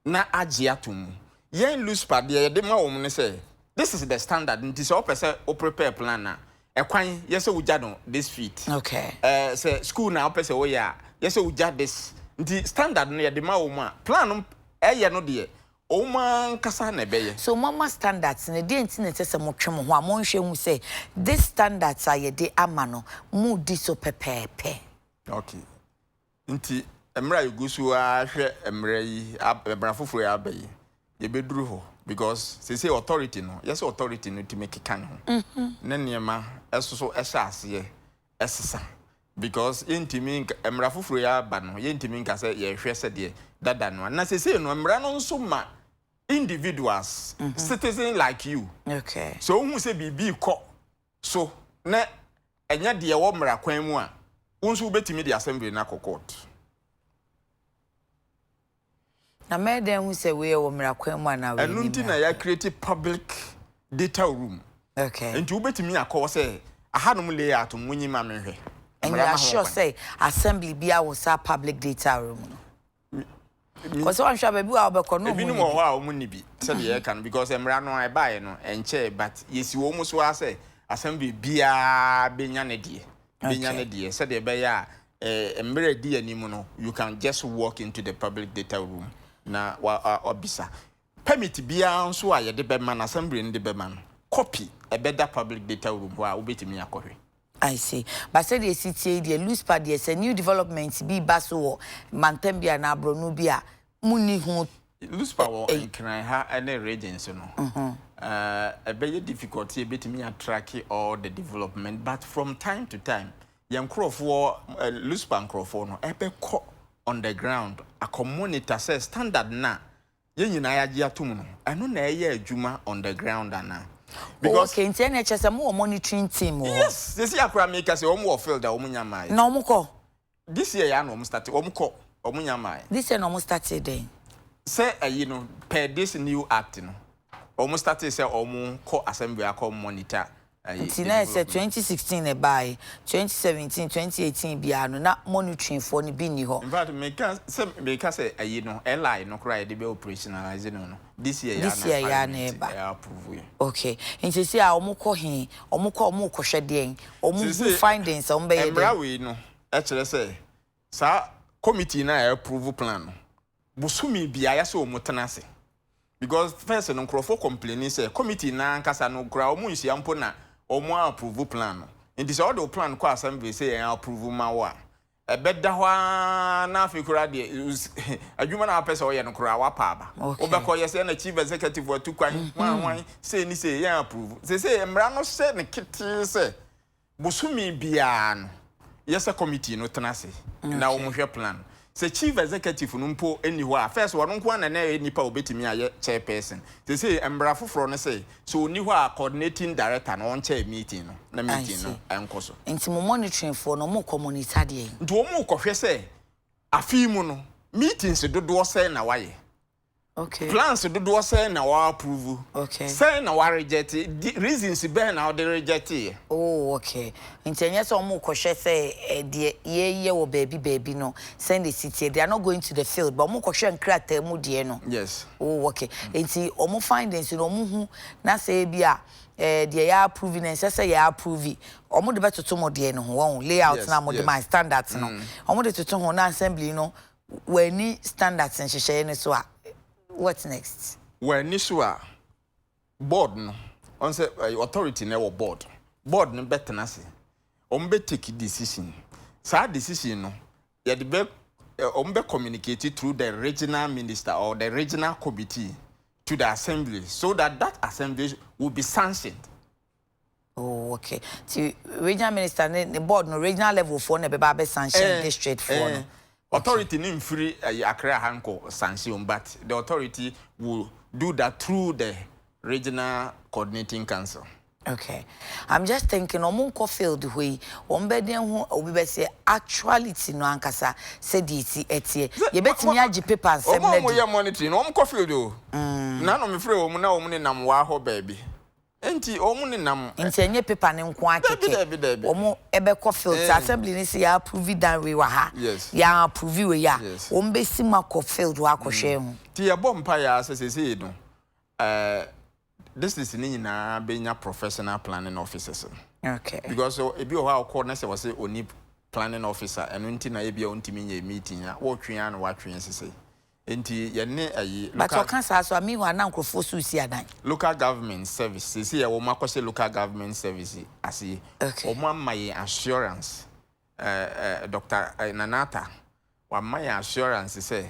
na agye ato mu. Yɛn luspa deɛ yɛde ma wɔn ne sɛ this is the standard nti sɛ wopɛ sɛ wo prepare plan a ɛkwan yɛ sɛ wogya no this feet. Okay. Sɛ school na wopɛ sɛ woyɛ a yɛ sɛ wogya this nti standard no yɛde ma wɔn a plan no ɛyɛ no deɛ wɔn ankasa na ɛbɛyɛ. So mama standards no deɛ nti na ɛsɛ sɛ motwe mo ho a monhwɛ hu sɛ this standards a yɛde ama no mo di so pɛpɛɛpɛ. Okay. Nti mmerɛ a yɛgu so ara hwɛ mmerɛ yi mmara foforɔ yi aba yi yɛbɛduru hɔ because sese authority no yɛsɛ authority no tumi keka ne ho ne nneɛma ɛso so ɛhyɛ aseɛ ɛsesa because yɛntumi nka mmara foforɔ yi aba no yɛntumi nka sɛ yɛhwɛ sɛdeɛ dada no a na sese no mmara no nso ma individuals, citizen like you, sɛ wohu sɛ biribi kɔ so na ɛnyɛ deɛ ɛwɔ mmara kwan mu a wo nso wobɛtumi de assembly no akɔ court. Na mɛyɛ dɛn ahu sɛ wei ɛwɔ mmara kwan mu anaa wei Ɛno nni nti na mmara yɛ kwan mu? create public data room. Okay. Nti wobɛtumi akɔ hɔ sɛ ahanom layout monyi ma menhwɛ. And you Mmara are ma ho sure kwan. sɛ assembly biara wɔ saa public data room no? Kɔ sɛ wanhwɛ a baabi wɔ a wobɛkɔ no ɔmo Ebinom nni wɔ bi. hɔ a wɔn nni bi sɛdeɛ yɛka no because mmara no a ɛbaeɛ no ɛnkyɛɛ but yɛsi wɔn so ara sɛ assembly biara bɛnya ne deɛ bɛnya ne deɛ sɛdeɛ ɛbɛyɛ a eh, mmerɛ di anim no you can just walk into the public data room na wa wabisa permit biara nso a yɛde bɛma no assembly no de bɛma no copy ɛbɛda public data room hɔ a wobɛtumi akɔhwɛ. I see. But sɛdeɛ ɛsi teɛ yi deɛ, Luspa deɛ sɛ new development bi ba so wɔ mantam bi anaa aborɔno bi a, monni ho Luspa wɔ ɛyi. Nkran ha ne regions no, ɛbɛyɛ difficult sɛ yɛbɛtumi a track all the development but from time to time yɛn nkorɔfoɔ, Luspa nkorɔfoɔ no ɛbɛkɔ on the ground akɔ monitor sɛ standard no a yɛn nyinaa yɛagye atom no, ɛno na ɛyɛ adwuma on the ground anaa? Oh okay, nti ɛnna ɛkyerɛ sɛ mowɔ monitoring team wɔ hɔ? Yes, seesei ara koraa meka sɛ wɔn wɔ field a wɔn nya mmaeɛ. Na wɔn kɔ? This year ya na wɔn start, wɔn kɔ, wɔn nya mmaeɛ. This year na wɔn startee dɛn? Sɛ ɛyi no, per this new act no, wɔn startee sɛ wɔn kɔ assembly akɔ monitor Nti na ɛsɛ 2016 na ɛbaeɛ, 2017, 2018 biara no na monitoring foɔ no bi nni hɔ. In fact meka sɛ meka sɛ ayi no LI no koraa yɛde bɛ operationalize no no this year This yi year ara yi na ara na parliament ɛba. ɛ approve yɛ. Okay. Nti seesei a wɔn kɔ he? Wɔn kɔ a wɔn rekɔhwɛ deɛn? Wɔn hu Seesei findings a wɔn bɛyɛ mmara dɛn? wei no kyerɛ sɛ saa committee no a ɛ approve plan no bosome biara yɛ sɛ wɔn tena ase because first no nkurɔfoɔ complaini sɛ committee no ankasa no koraa wɔn nhyia mpo na wɔn a approve plan no nti sɛ wɔde wo plan kɔ assembly sɛ yɛn approve ma wo a ɛbɛda hɔ ara na afei koraa deɛ adwuma no a wopɛ sɛ ɔyɛ no koraa wapa aba wobɛkɔ yɛ sɛ na chief executive atu kwan hwan hwan sei ne sei yɛn approve seesei mmara no hyɛ no ketee sɛ Bosome biara no, yɛ sɛ committee no tena ase na wɔhwɛ plan. Sɛ chief executive no mpo nni hɔ a, first ɔno nko ara na na ɛyɛ nipa a obetumi ayɛ chairperson. Seesei mmara foforɔ no se, sɛ ɔnni hɔ a coordinating director no ɔnchair meeting no na I meeting no see. nkɔ so. Nti mo monitoring foɔ no, wɔn kɔ monitor deɛn? Nti wɔrekɔhwɛ sɛ afe yi mu no, meetings dodoɔ sɛn na wɔayɛ. Okay. Plans dodoɔ sɛn na wa approve? Okay. Sɛn na wa reject? Di reasons bɛn na wode reject yɛ? Oh okay. Nti ɛnyɛ sɛ wɔn rekɔhwɛ sɛ eh, deɛ yɛyɛ wɔ baabi baabi no sɛn na ɛsi teɛ. They are not going to the field but wɔn rekɔhwɛ nkrataa mu deɛ no. Yes. Oh okay. Nti wɔn findings no wɔn hu na sɛ ebi a eh, deɛ yɛ approve no ɛnsɛ sɛ yɛ approve. Wɔn de bɛtoto mo deɛ no ho wɔn layout Yes, no a mo de yes. ma standards no. Wɔn de toto ho na assembly no Wanni standards nhyehyɛeɛ no so a, what next? Wanni so a, board no, ɔn sɛ ɛyɛ authority no ɛwɔ board, board no bɛtena ase, wɔn bɛ take decision. Saa decision no, yɛde bɛ, wɔn bɛ communicate through the regional minister or the regional committee to the assembly so that that assembly will be sanctioned. Oh okay nti regional minister ne ne board no regional level foɔ na ɛbɛba abɛ sanction Eh, district foɔ eh, no. Okay. Authority no mfiri ɛyi Accra ha nkɔ sanction but the authority will do that through the regional coordinating council. Okay. I'm just thinking ɔmo nkɔ field hɔ yi wɔn bɛ den ho obi bɛ sɛ actuality no ankasa sɛdeɛ esi ɛteɛ. Sɛ, Yɛbɛtumi agye paper nsɛm Wɔn no a adi. wɔyɛ monitoring no wɔn kɔ field o. Nna no mefrɛ wɔn na wɔn nenam waa hɔ baabi. Enti wɔn nenam. Nti ɛnyɛ paper no nko ara Dabi kɛkɛ. dabi dabi. Wɔn bɛkɔ field. Sɛ Eh. assembly no se yɛ approve dan wei wɔ ha, Yes. yɛn approve wei a, Yes. wɔn bɛsi mu akɔ field hɔ akɔhwɛ ahu. Nti yɛbɔ mpaeɛ ara sɛ seesei no eh, districts no nyinaa bɛnya professional planning officers no. Okay. Because ebi wɔ hɔ a wokɔ na sɛ wɔse ɔnni planning officer, ɛno nti na ebia ɔntumi nyɛ meeting a, wotwe ara na woatwe asi sei. Enti yɛne ayi But local. ɔka saa so a meanwhile na nkurɔfoɔ so resi adan. Local government service seesei a wɔn akɔhyɛ local government service ase yi, Okay. wɔn ama yɛn assurance, eh, eh, Doctor eh, Nana Atta, wama yɛn assurance sɛ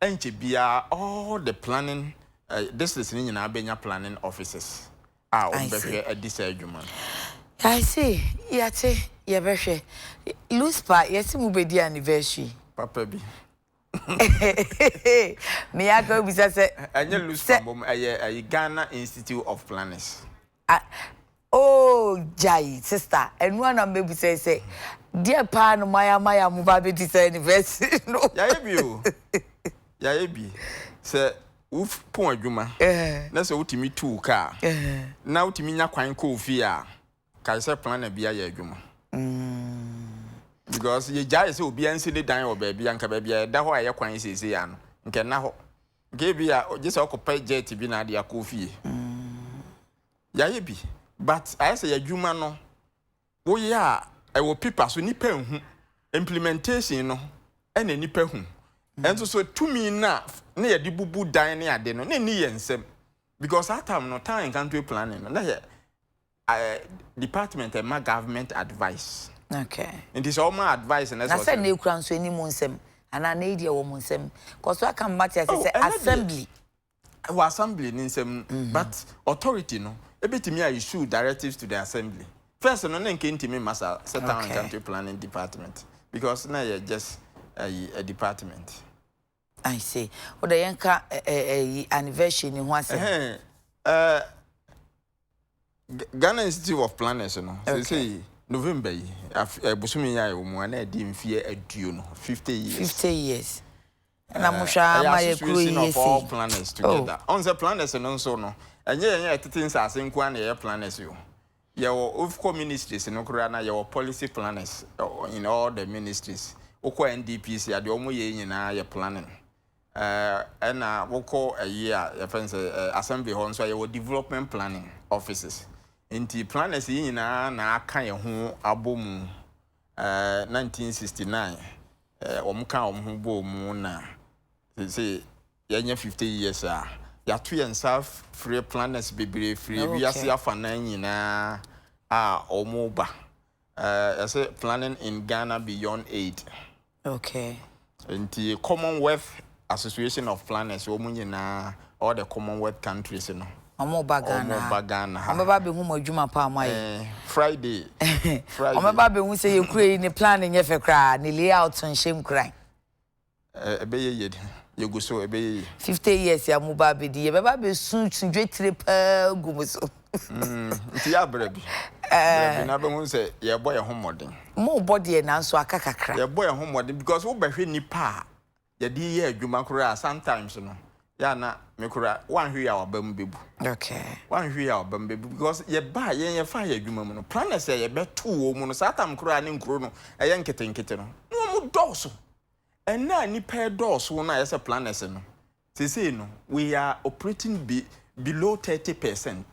ɛnkyɛ biara all the planning eh, districts no nyinaa bɛnya planning officers a I wɔn see. bɛhwɛ adi saa adwuma no. I see, yɛate, yɛbɛhwɛ. Luspa, yɛse mobɛdi anniversary. Papa bi. Me aka obisa sɛ. Ɛnyɛ Luspa mbom ɛyɛ ɛyi Ghana Institute of Planners. Ah oh gyae sister ɛno ara na mɛbisa yi sɛ deɛ paa no moayɛ ama yɛ a moba abɛdi saa anniversary no. Yɛayɛ bi o yɛayɛ bi. Sɛ wo pɔn adwuma na sɛ wotumi tu wo kaa na wotumi nya kwan kɔ wo fie a, kae sɛ planner bi ayɛ adwuma. Because yɛgyae sɛ obiara nsi ne dan wɔ baabi a, nka baabi a ɛda hɔ a ɛyɛ kwan seesei ano, nka ɛnna hɔ. Nka ebi a gye sɛ ɔkɔpɛ jet bi na ade akɔ fie. Yɛayɛ bi, but ayɛ sɛ yɛadwuma no woyɛ a ɛwɔ paper so nipa nhu, implementation no ɛna nipa hu. Ɛnso so tumi no a na yɛde bubu dan ne ade no na ɛnni yɛn nsam. Because saa time no, town and country planning no na yɛ department ɛma government advice. Nti sɛ ɔma advice no na sɛ na ekura nso anim nsɛm anaa na edi ɛwɔ mo nsɛm kɔso aka mma te ase sɛ assembly. Ɛwɔ assembly ne nsɛm, but authority no ebetumi a issue directives to the assembly. First no, ne nke ntumi mma saa sɛ town and country planning department, because na yɛ just a department. I see. O de yɛnka ɛyi anniversary ne ho asɛm. Ghana Institute of Planners no, seesei November yi, bosome yi a ɛwɔ mu a, na ɛdi mfeɛ 20, 50 years. 50 years. Ɛna mo hwɛ ama yɛ kuro yi yɛ of all planners together. Ɔn sɛ planners no nso no, ɛnyɛ yɛn a yɛtete nsase nko ara na yɛyɛ planners o. Yɛwɔ wokɔ ministries no koraa na yɛwɔ policy planners in all the ministries. Wokɔ NDPC a, deɛ wɔn yɛ nyinaa yɛ planning. Ɛna wokɔ ɛyi a yɛfrɛ no sɛ assembly hɔ nso a, yɛwɔ development planning offices. Nti planners yi nyinaa na aka yɛn ho abɔ mu. 1969 wɔn ka wɔn ho bɔɔ mu na sɛ yɛnyɛ 50 years a, yɛato yɛn nsa frɛ planners bebree firi wiase afanan nyinaa a wɔn ba. Yɛsɛ "Planning in Ghana Beyond Aid". Nti Commonwealth Association of Planners, wɔn nyinaa, all the Commonwealth countries no. Ɔmo ba Ghana. Ɔmo ba Ghana ha. Ɔmo bɛba abɛhu mo adwuma pa a mo ayɛ. Friday. Friday. Ɔmo bɛba abɛhu sɛ yɛ kuro yi ne plan nyɛ fɛ koraa, ne layout nhyɛ nkuran. Ɛbɛyɛ yie, yɛgu so, ɛbɛyɛ yie. 50 years a mo ba abɛdi, yɛbɛba abɛsu dwetire paa gu mo so. Nti yɛ abrɛ bi. Brɛ bi na bɛhu sɛ yɛbɔ yɛn ho mmɔden. Mo bɔ deɛ, nanso aka kakra. Yɛbɔ yɛn ho mmɔden because wobɛhwɛ nipa a yɛde yɛ adwuma koraa, sometimes no yɛ ana me koraa woanhwɛ yɛ a, waba mu bɛbu. Woanhwɛ yɛ a, waba mu bɛbu because yɛba a yɛn yɛfa yɛ adwuma mu no, planners a yɛbɛto wɔ mu no, saa tam koraa ne nkuro no ɛyɛ nketenkete no na wɔn dɔɔso. Ɛnna a nipa dɔɔso no a yɛsɛ planners no, seesei no we are operating below 30%.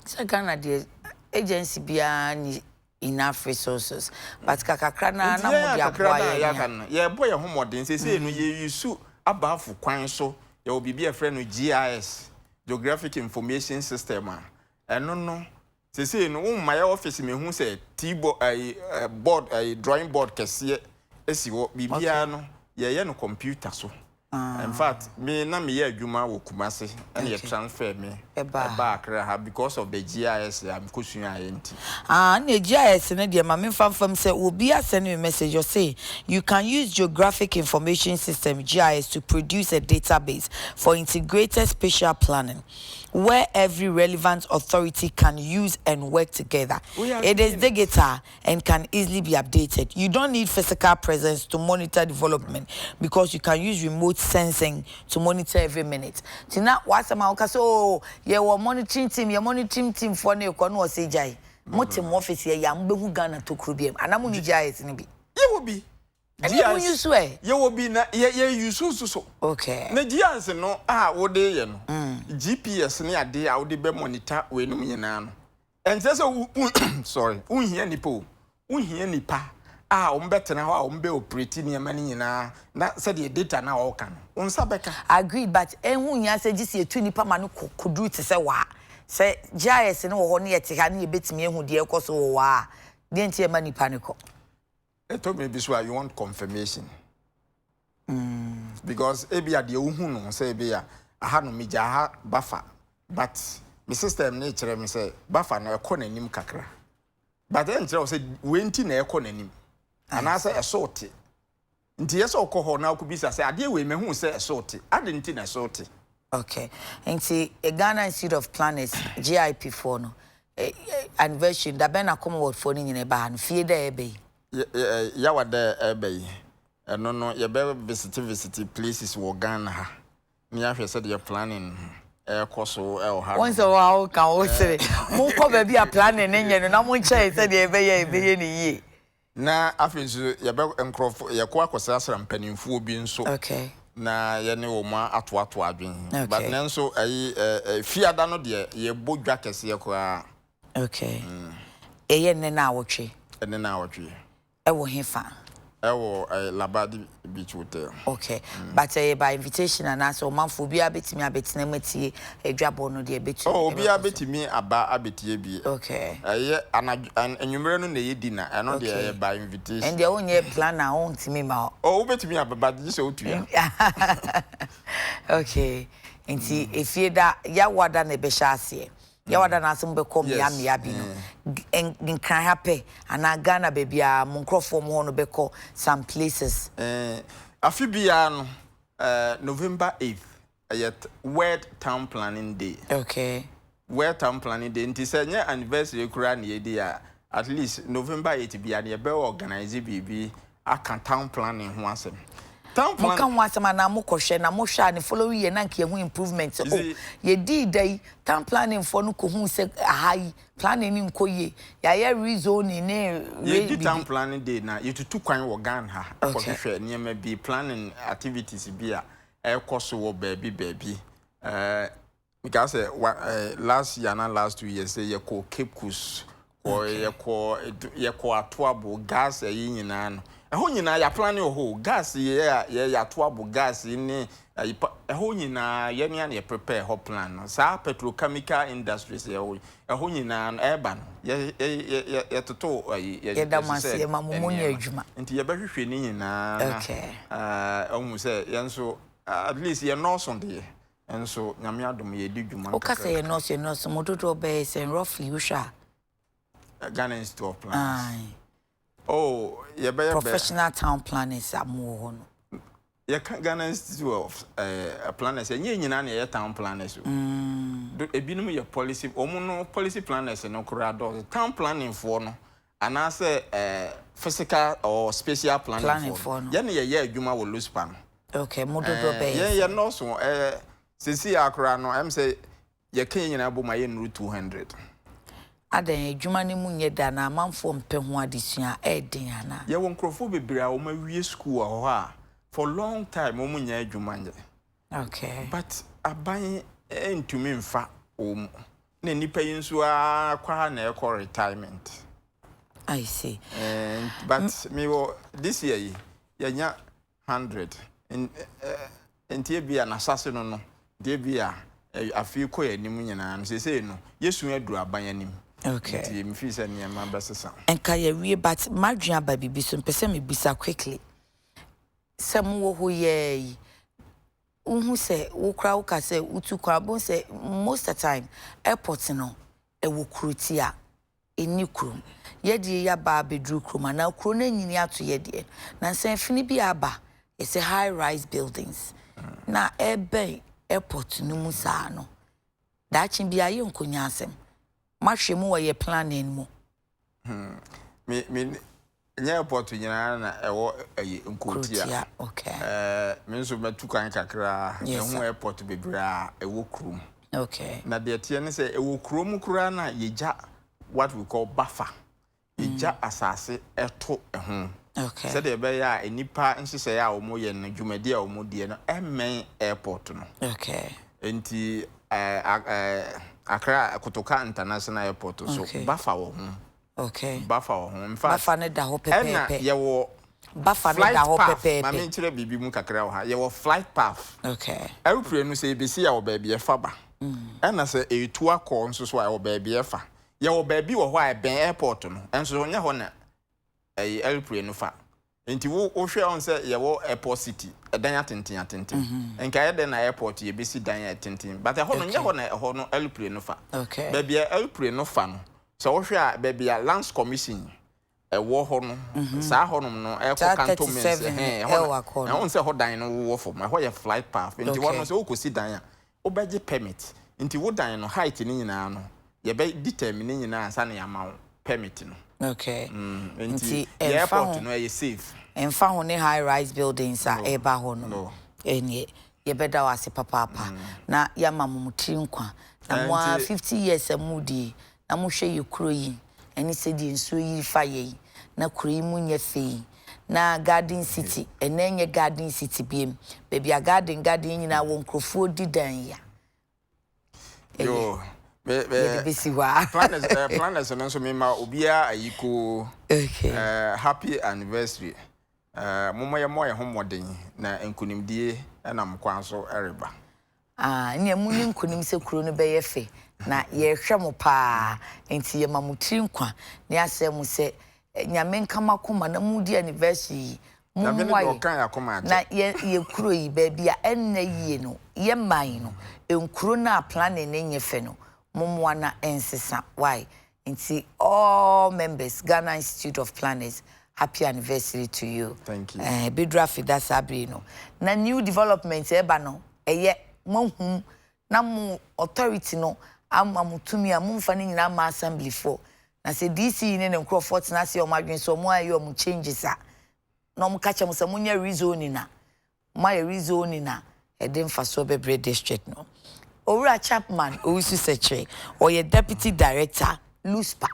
Sɛ Ghana deɛ, agency biara ni enough resources, but kakakra na mo de aboa yɛn yɛaka no, yɛbɔ yɛn ho mmɔden. Seesei no yɛyisu abaafo kwan so, yɛwɔ biribi a yɛfrɛ no GIS, Geographic Information System, a ɛno no seesei no womma yɛ office mehu sɛ t board ɛyi ɛ board ɛyi drawing board kɛseɛ esi hɔ. Biribiara no yɛyɛ no computer so. In fact, me na meyɛ adwuma wɔ Kumase ɛna yɛ transfer me ɛba Accra ha because of the GIS a mekɔsua ayɛ nti. Ah, na GIS no deɛ, ma memfa mfam sɛ obi asend me message, ɔse you can use Geographic Information System, GIS, to produce a database for integrated spatial planning where every relevant authority can use and work together. It is digital and can easily be updated. You don't need physical presence to monitor development because you can use remote sensing to monitor every minute. Tina wasɛm a woka sɛ, oh, yɛwɔ monitoring team, yɛ monitoring team foɔ ne ɛkɔ no, ɔsɛ gyae. Mote mo office yɛ yɛ a, mobɛhu Ghana tokuro bi mu anaa mo ni GIS no bi? Yɛwɔ bi. Ɛne mo use ɛ? Yɛwɔ bi na yɛ use nso so. Na GIS no a wode yɛ no, GPS ne adeɛ a wode bɛ monitor weinom nyinaa no, ɛnkyerɛ sɛ wo, sorry, wonhia nipa o. Wonhia nipa a wɔn bɛtena hɔ a wɔn bɛ operate nneɛma no nyinaa na sɛdeɛ data na ɔɔka no, wɔn nsa bɛka. Agreed, but ɛho hia sɛ gye sɛ yɛtu nipa ma no kɔ koduru te sɛ waa. Sɛ GIS no wɔ hɔ ne yɛte ha ne yɛbɛtumi ahu deɛ ɛkɔ so wɔ waa a, deɛ nti ɛma nipa no kɔ? Ɛtɔ mi bi so a, you want confirmation. Because ebi a deɛ wohu no sɛ ebi a aha no megya ha bafa, but me system ne kyerɛ me sɛ bafa no ɛkɔ n'anim kakra, but ɛnkyerɛ wo sɛ wei nti na ɛkɔ n'anim anaasɛ ɛso te. Nti yɛ sɛ ɔkɔ hɔ na ɔkɔbisa sɛ adeɛ wei mehu sɛ ɛso te, ade nti na ɛso te. Okay, nti Ghana Institute of Planners, GIP foɔ no anniversary da bɛn na Commonwealth foɔ no nyinaa ɛbaa no fie dɛ ɛbɛ yi? Yawa dɛ ɛbɛ yi, ɛno no yɛbɛ visit places wɔ Ghana ha. Na yɛahwɛ sɛdeɛ planning ɛrekɔ so wɔ ha nom. Wo nso a woka wo sere. Monkɔ baabi a planning no nyɛ no na monkyerɛ yɛn sɛdeɛ yɛbɛyɛ a ɛbɛyɛ no yie. Na afei nso yɛbɛ nkorɔfo yɛkɔ akɔsrasra mpanimfoɔ bi nso. Okay. Na yɛne wɔn atoatoa adwene. Okay. But nanso ɛyi ɛ fiada no deɛ yɛbɔ dwa kɛseɛ koraa. Okay. Ɛyɛ nnɛ naawɔtwe. Ɛnnɛ naawɔtwe. Ɛwɔ hefa? Ɛwɔ Labadi Beach Hotel. Okay, but ɛyɛ by invitation anaasɛ ɔmanfoɔ obiara bɛtumi abɛtena mu atie adwabɔ no deɛ ɛbɛtumi? Oh, obiara bɛtumi aba abɛtie bi. Okay. Ɛyɛ anadwo, anwummerɛ no na ɛyɛ dinner, ɛno deɛ ɛyɛ by invitation. Ɛndeɛ wonyɛ planner a wontumi mma hɔ. Oh, wobɛtumi aba but gye sɛ wotua. Okay, nti efie da, Yawoada na ɛbɛhyɛ aseɛ. Yɛwɔ da no ase mobɛkɔ mmea mmea bi no, Nkran ha pɛ anaa Ghana baabi a mo nkorɔfoɔ mo hɔ no bɛkɔ some places. Afe biara no, November eighth ɛyɛ World Town Planning Day. Okay. World Town Planning Day nti sɛ nyɛ anniversary koraa na yɛdi a, at least November eighth biara no yɛbɛ organise biribi aka town planning ho asɛm. Town plan. Moka ho asɛm anaa mokɔhwɛ na mohwɛ a ne following year na anka yɛhu improvement sɛ oh yɛdii da yi town planning foɔ no kɔhuu sɛ aha yi planning no nkɔ yie yɛayɛ rezoning ne re Yɛdi town planning day na yɛtutu kwan wɔ Ghana ha kɔhwehwɛ nneɛma bi planning activities bi a ɛrekɔ so wɔ baabi baabi. Eh, Mekaa sɛ wa eh, last year anaa last 2 years sɛ yɛkɔ Cape Coast, kɔ yɛkɔ yɛkɔ Atoabo gas ɛyi nyinaa no. Ɛhɔ nyinaa yɛaplane wɔ hɔ o. Gas yɛ a yɛyɛ Atoabo gas yi ne ayi pa ɛhɔ nyinaa yɛn a na yɛ prepare hɔ plan no. Saa petrochemical industries yɛ hɔ ɛhɔ nyinaa no ɛreba no yɛ yɛ yɛ yɛ yɛtoto ayi yɛ Yɛda mo ase yɛhyehyɛ yɛma mo mo nyɛ nneɛma. adwuma. Nti yɛbɛhwehwɛ ne nyinaa na ɛɛ ahu sɛ yɛn nso at least yɛnnɔɔso deɛ. Nso Nyame adom yɛdi dwuma Woka sɛ nkakra. yɛnnɔɔso yɛnnɔɔso, mo dodoɔ bɛyɛ sɛn roughly wohwɛ a? Ghana Institute of Planners. Aye. Oh, yɛbɛyɛ bɛ. Professional town planners a mowɔ hɔ no. Yɛka Ghana Institute of eh, Planners, ɛnyɛ yɛn nyinaa na yɛyɛ town planners o. Do, ebinom yɛ policy, wɔn no policy planners no koraa dɔɔso. Town planning foɔ no, anaasɛ eh, physical or spatial planning Planning foɔ no, foɔ no. Yɛn na yɛyɛ adwuma wɔ LOSPA no. Okay, mo dodoɔ bɛyɛ Yɛn sɛn? Yɛnnɔɔso. Seesei ara koraa no, ɛm sɛ yɛka yɛn nyinaa bom a yɛnnuru 200. Adɛn, adwuma no mu nyɛ dɛ anaa amanfoɔ mpɛ ho adesua a, ɛyɛ den anaa? Yɛwɔ nkurɔfoɔ bebree a wɔawie sukuu wɔ hɔ a for long time wɔnnya adwuma nyɛ. But aban ntumi mfa wɔn. Na nnipa yi nso ara kɔ ara na ɛkɔ retirement. I see. But mewɔ this year yi, yɛanya 100 nti ebia n'asase no no nti ebia afe kɔ yɛn anim nyinaa no seesei no yɛsu aduru aban anim. Okay. Nti mefii sɛ nneɛma bɛsesa. Nka yɛawie but m'adwene aba biribi so mpɛ sɛ mebisa quickly. Sɛ mowɔ hɔ yi ara yi, wohu sɛ wo koraa woka sɛ wotu kwan a wobɛhu sɛ most the time airport no ɛwɔ kurotia. Ɛnni kurom. Yɛdeɛ yi aba abɛduru kurom anaa kuro no anyini ato yɛdeɛ. Nansa afini bi aba, yɛsɛ high rise buildings na ɛbɛn airport no mu saa no, daakye biara yɛnkɔnya asɛm. Moahwɛ mu wɔ yɛ planning mu? Me, me, nyɛ airport nyinaa na ɛwɔ ɛyi Nkotia. Kurotia, okay. Me nso matu kwan kakra, mahu airport bebree a ɛwɔ kurom. Na deɛ ɛteɛ ne sɛ ɛwɔ kurom koraa na yɛgya what we call buffer. Yɛgya asase ɛto ɛho. Sɛdeɛ ɛbɛyɛ a nnipa nhyehyɛeɛ a wɔyɛ no, dwumadi a wɔdie no ɛmmɛn airport no. Nti Accra Kotoka International Airport so buffer wɔ ho. Okay. Buffer wɔ ho. In fact, Buffer no da hɔ ɛna pɛpɛɛpɛ. Yɛwɔ Buffer no flight da hɔ path. Pɛpɛɛpɛ. Ma menkyerɛ biribi mu kakra wɔ ha. Yɛwɔ flight path. Aeroplane no sɛ ɛbɛsi a wɔ baabi ɛfa ba. Ɛna sɛ ɛretu akɔ nso so a ɛwɔ baabi ɛfa. Yɛwɔ baabi wɔ hɔ a ɛbɛn airport no, ɛnso nyɛ hɔ na ɛyi aeroplane no fa. Nti wo wohwɛ ɔn sɛ yɛwɔ airport city, ɛdan atenten atenten. Nka ɛyɛ dɛn na airport yɛbɛsi dan a ɛtenten. But ɛhɔ no nyɛ hɔ na ɛhɔ no aeroplane no fa. Baabi a aeroplane no fa no, sɛ wohwɛ a baabi a Lands Commission ɛwɔ hɔ no, saa hɔnom no ɛkɔ Saa Cantonments 37 ɛhɛn ɛhɔ na ɛwɔ akɔ no. Ɛhɔ sɛ ɛhɔ dan no wowɔ fam, ɛhɔ yɛ flight path. Nti hɔ no sɛ wokɔsi dan a, wobɛgye permit. Nti wo dan no height no nyinaa no, yɛbɛ determine ne nyinaa ansa na yɛama wo permit no. Nti Nti yɛ ɛmfa airport ho no ɛyɛ safe. Ɛmfa ho ne high rise buildings a No. ɛreba hɔ no. No. Ɛneɛ. Yɛbɛda wo ase papaapa na yɛama mo mo tiri nkwa. Na mo ara 50 years a moredi yi, na mohwɛ yɛ kuro yi ɛne sɛdeɛ nsuo yiri fa yɛ yi, na kuro yi mu nyɛ fɛ yi, na garden city, ɛnnɛ ɛnyɛ garden city biom, baabi a garden garden yi nyinaa wɔ nkurofoɔ di dan yi a, ɛyɛ. Yɛde bɛsi hɔ a. Planners, eh, planners no nso mema obiara ayikoo. Okay. Eh, happy anniversary. Eh, momma yɛmmɔ yɛn ho mmɔden na nkonimdie nam kwan so reba. Ah, nea monni nkonim sɛ kuro no bɛyɛ fɛ, na yɛrehwɛ mo paa, nti yɛma mo tiri nkwa, na yɛasrɛ mo sɛ Nyame nka mo akoma na modi anniversary yi, mommoa yɛn na yɛ yɛ kuro yi, baabi a ɛnnɛ yie no, yɛ man no, nkuro no a planning no nyɛ fɛ no, mommoa na ɛnsesa, why? Nti all members Ghana Institute of Planners happy anniversary to you. Thank you. Eh, bɛduru afeda saa bere yi no na new development ɛba no ɛyɛ moahum na mo authority no ama mo tumi a momfa no nyinaa ma assembly foɔ na sɛ DC yi ne ne nkurɔfoɔ tena ase yɛ wɔn adwene sɛ wɔn ayɛ wɔn changes a na wɔn ka kyerɛ mo sɛ monyɛ rezoning a Moayɛ rezoning a ɛde mfasoɔ bɛbrɛ district no. Owura Chapman Owusu Sekyere, ɔyɛ Deputy Director, LUSPA.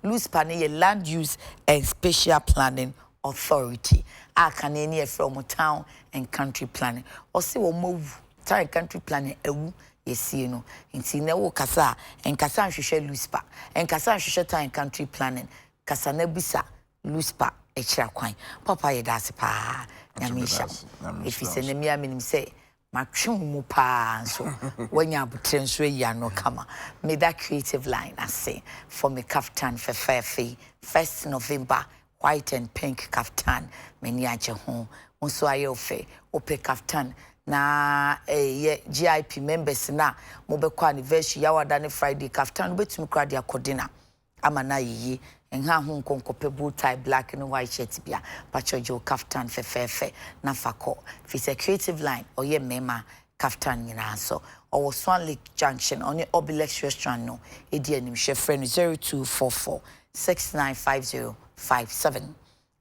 LUSPA no yɛ Land Use and Spatial Planning Authority a kane no yɛfrɛ wɔn Town and Country Planning. Ɔse wɔn awu, Town and Country Planning awu, yɛasie no. Nti nnɛ wokasa a, nkasa nhwehwɛ LUSPA, nkasa nhwehwɛ Town and Country Planning, kasa na bisa Luspa akyira kwan. Papa yɛda ase paa Nyame nhyira wo ɛfiri sɛ na me ara menim sɛ matwe wo mu paa nso woanya aboterɛ nso ayi ano kama. Meda Creative Line ase for me kaftan fɛfɛɛfɛ yi, first November white and pink kaftan m'ani agye ho. Wo nso ayɛ wo fɛ, wopɛ kaftan na ɛyɛ GIP members no a mobɛkɔ anniversary Yawada ne Friday kaftan no wobɛtumi koraa de akɔ dinner. ama no ayɛ yie Nha ho nkɔ nkɔpɛ bow tie black ne white shirt bi a, pakyɛw gye wo kaftan fɛfɛɛfɛ na fa kɔ Firi sɛ Creative Line ɔyɛ mmarima kaftan nyinaa nso. Ɔwɔ Swan Lake Junction, ɔne Obilex Restaurant no di animhwɛ. Frɛ no 0244 695057.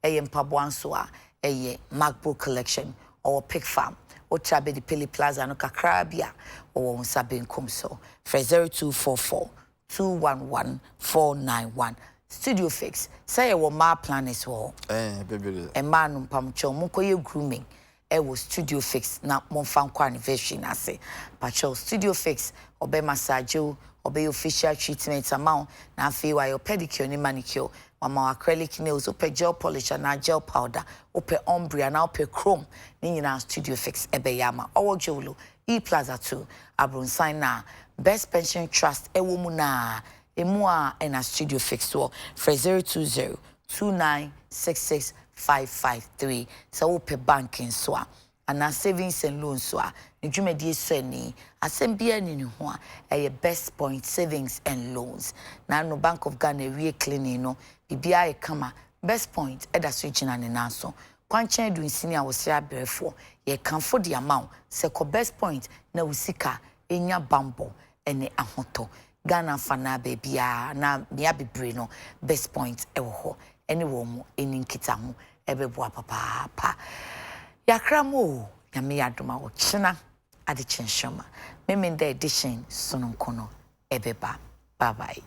Ɛyɛ mpaboa nso a, ɛyɛ Macbro Collection. Ɔwɔ Pig Farm. Wotra Bedipele Plaza no kakraa bi a, ɔwɔ wo nsa benkum so. Frɛ 0244 211 491. Studio Fix, Sɛ yɛwɔ mmaa planners wɔ hɔ? Ɛɛ, bebree. Mmaa no, mpamokyɛw, monkɔyɛ grooming wɔ Studio Fix na momfa nkɔ anniversary no ase. Mpakyɛw, Studio Fix, ɔbɛ massage wo, ɔbɛyɛ wo facial treatment ama wo, na afei wayɛ wo pedicure ne manicure, wama wo acrylic nails, wopɛ gel polish anaa gel powder, wopɛ ombre anaa wopɛ chrome, ne nyinaa Studio Fix bɛyɛ ama wo. Ɔwɔ Jowlo, E Plaza 2, Abronsan no a Best Pension Trust wɔ mu no a, emu a na Studio Fix wɔ. Frɛ 020 2966 553. Sɛ wopɛ bank nso a, anaa savings and loans nso a, ne dwumadie sɔ ani. Asɛm biara nni ne ho a, ɛyɛ Best Point Savings and Loans. N'ano Bank of Ghana awie cleaning no, biribiara ayɛ kama. Best Point da so gyina ne nan so. Kwankyɛn adunsini a wɔsrɛ abrɛfoɔ, yɛrekamfo de ama wo sɛ kɔ Best Point na wo sika nya bammɔ ne ahotɔ. Ghana afanaa baabiara anaa mmea bebree no, Best Point wɔ hɔ ne wɔn nni nkitaho bɛboa papaapa. Yɛakra mo o, Nyame yɛ adom a ɔkyena adekye nhyɛma, Memenda edition sononko no ɛbɛba. Bye bye.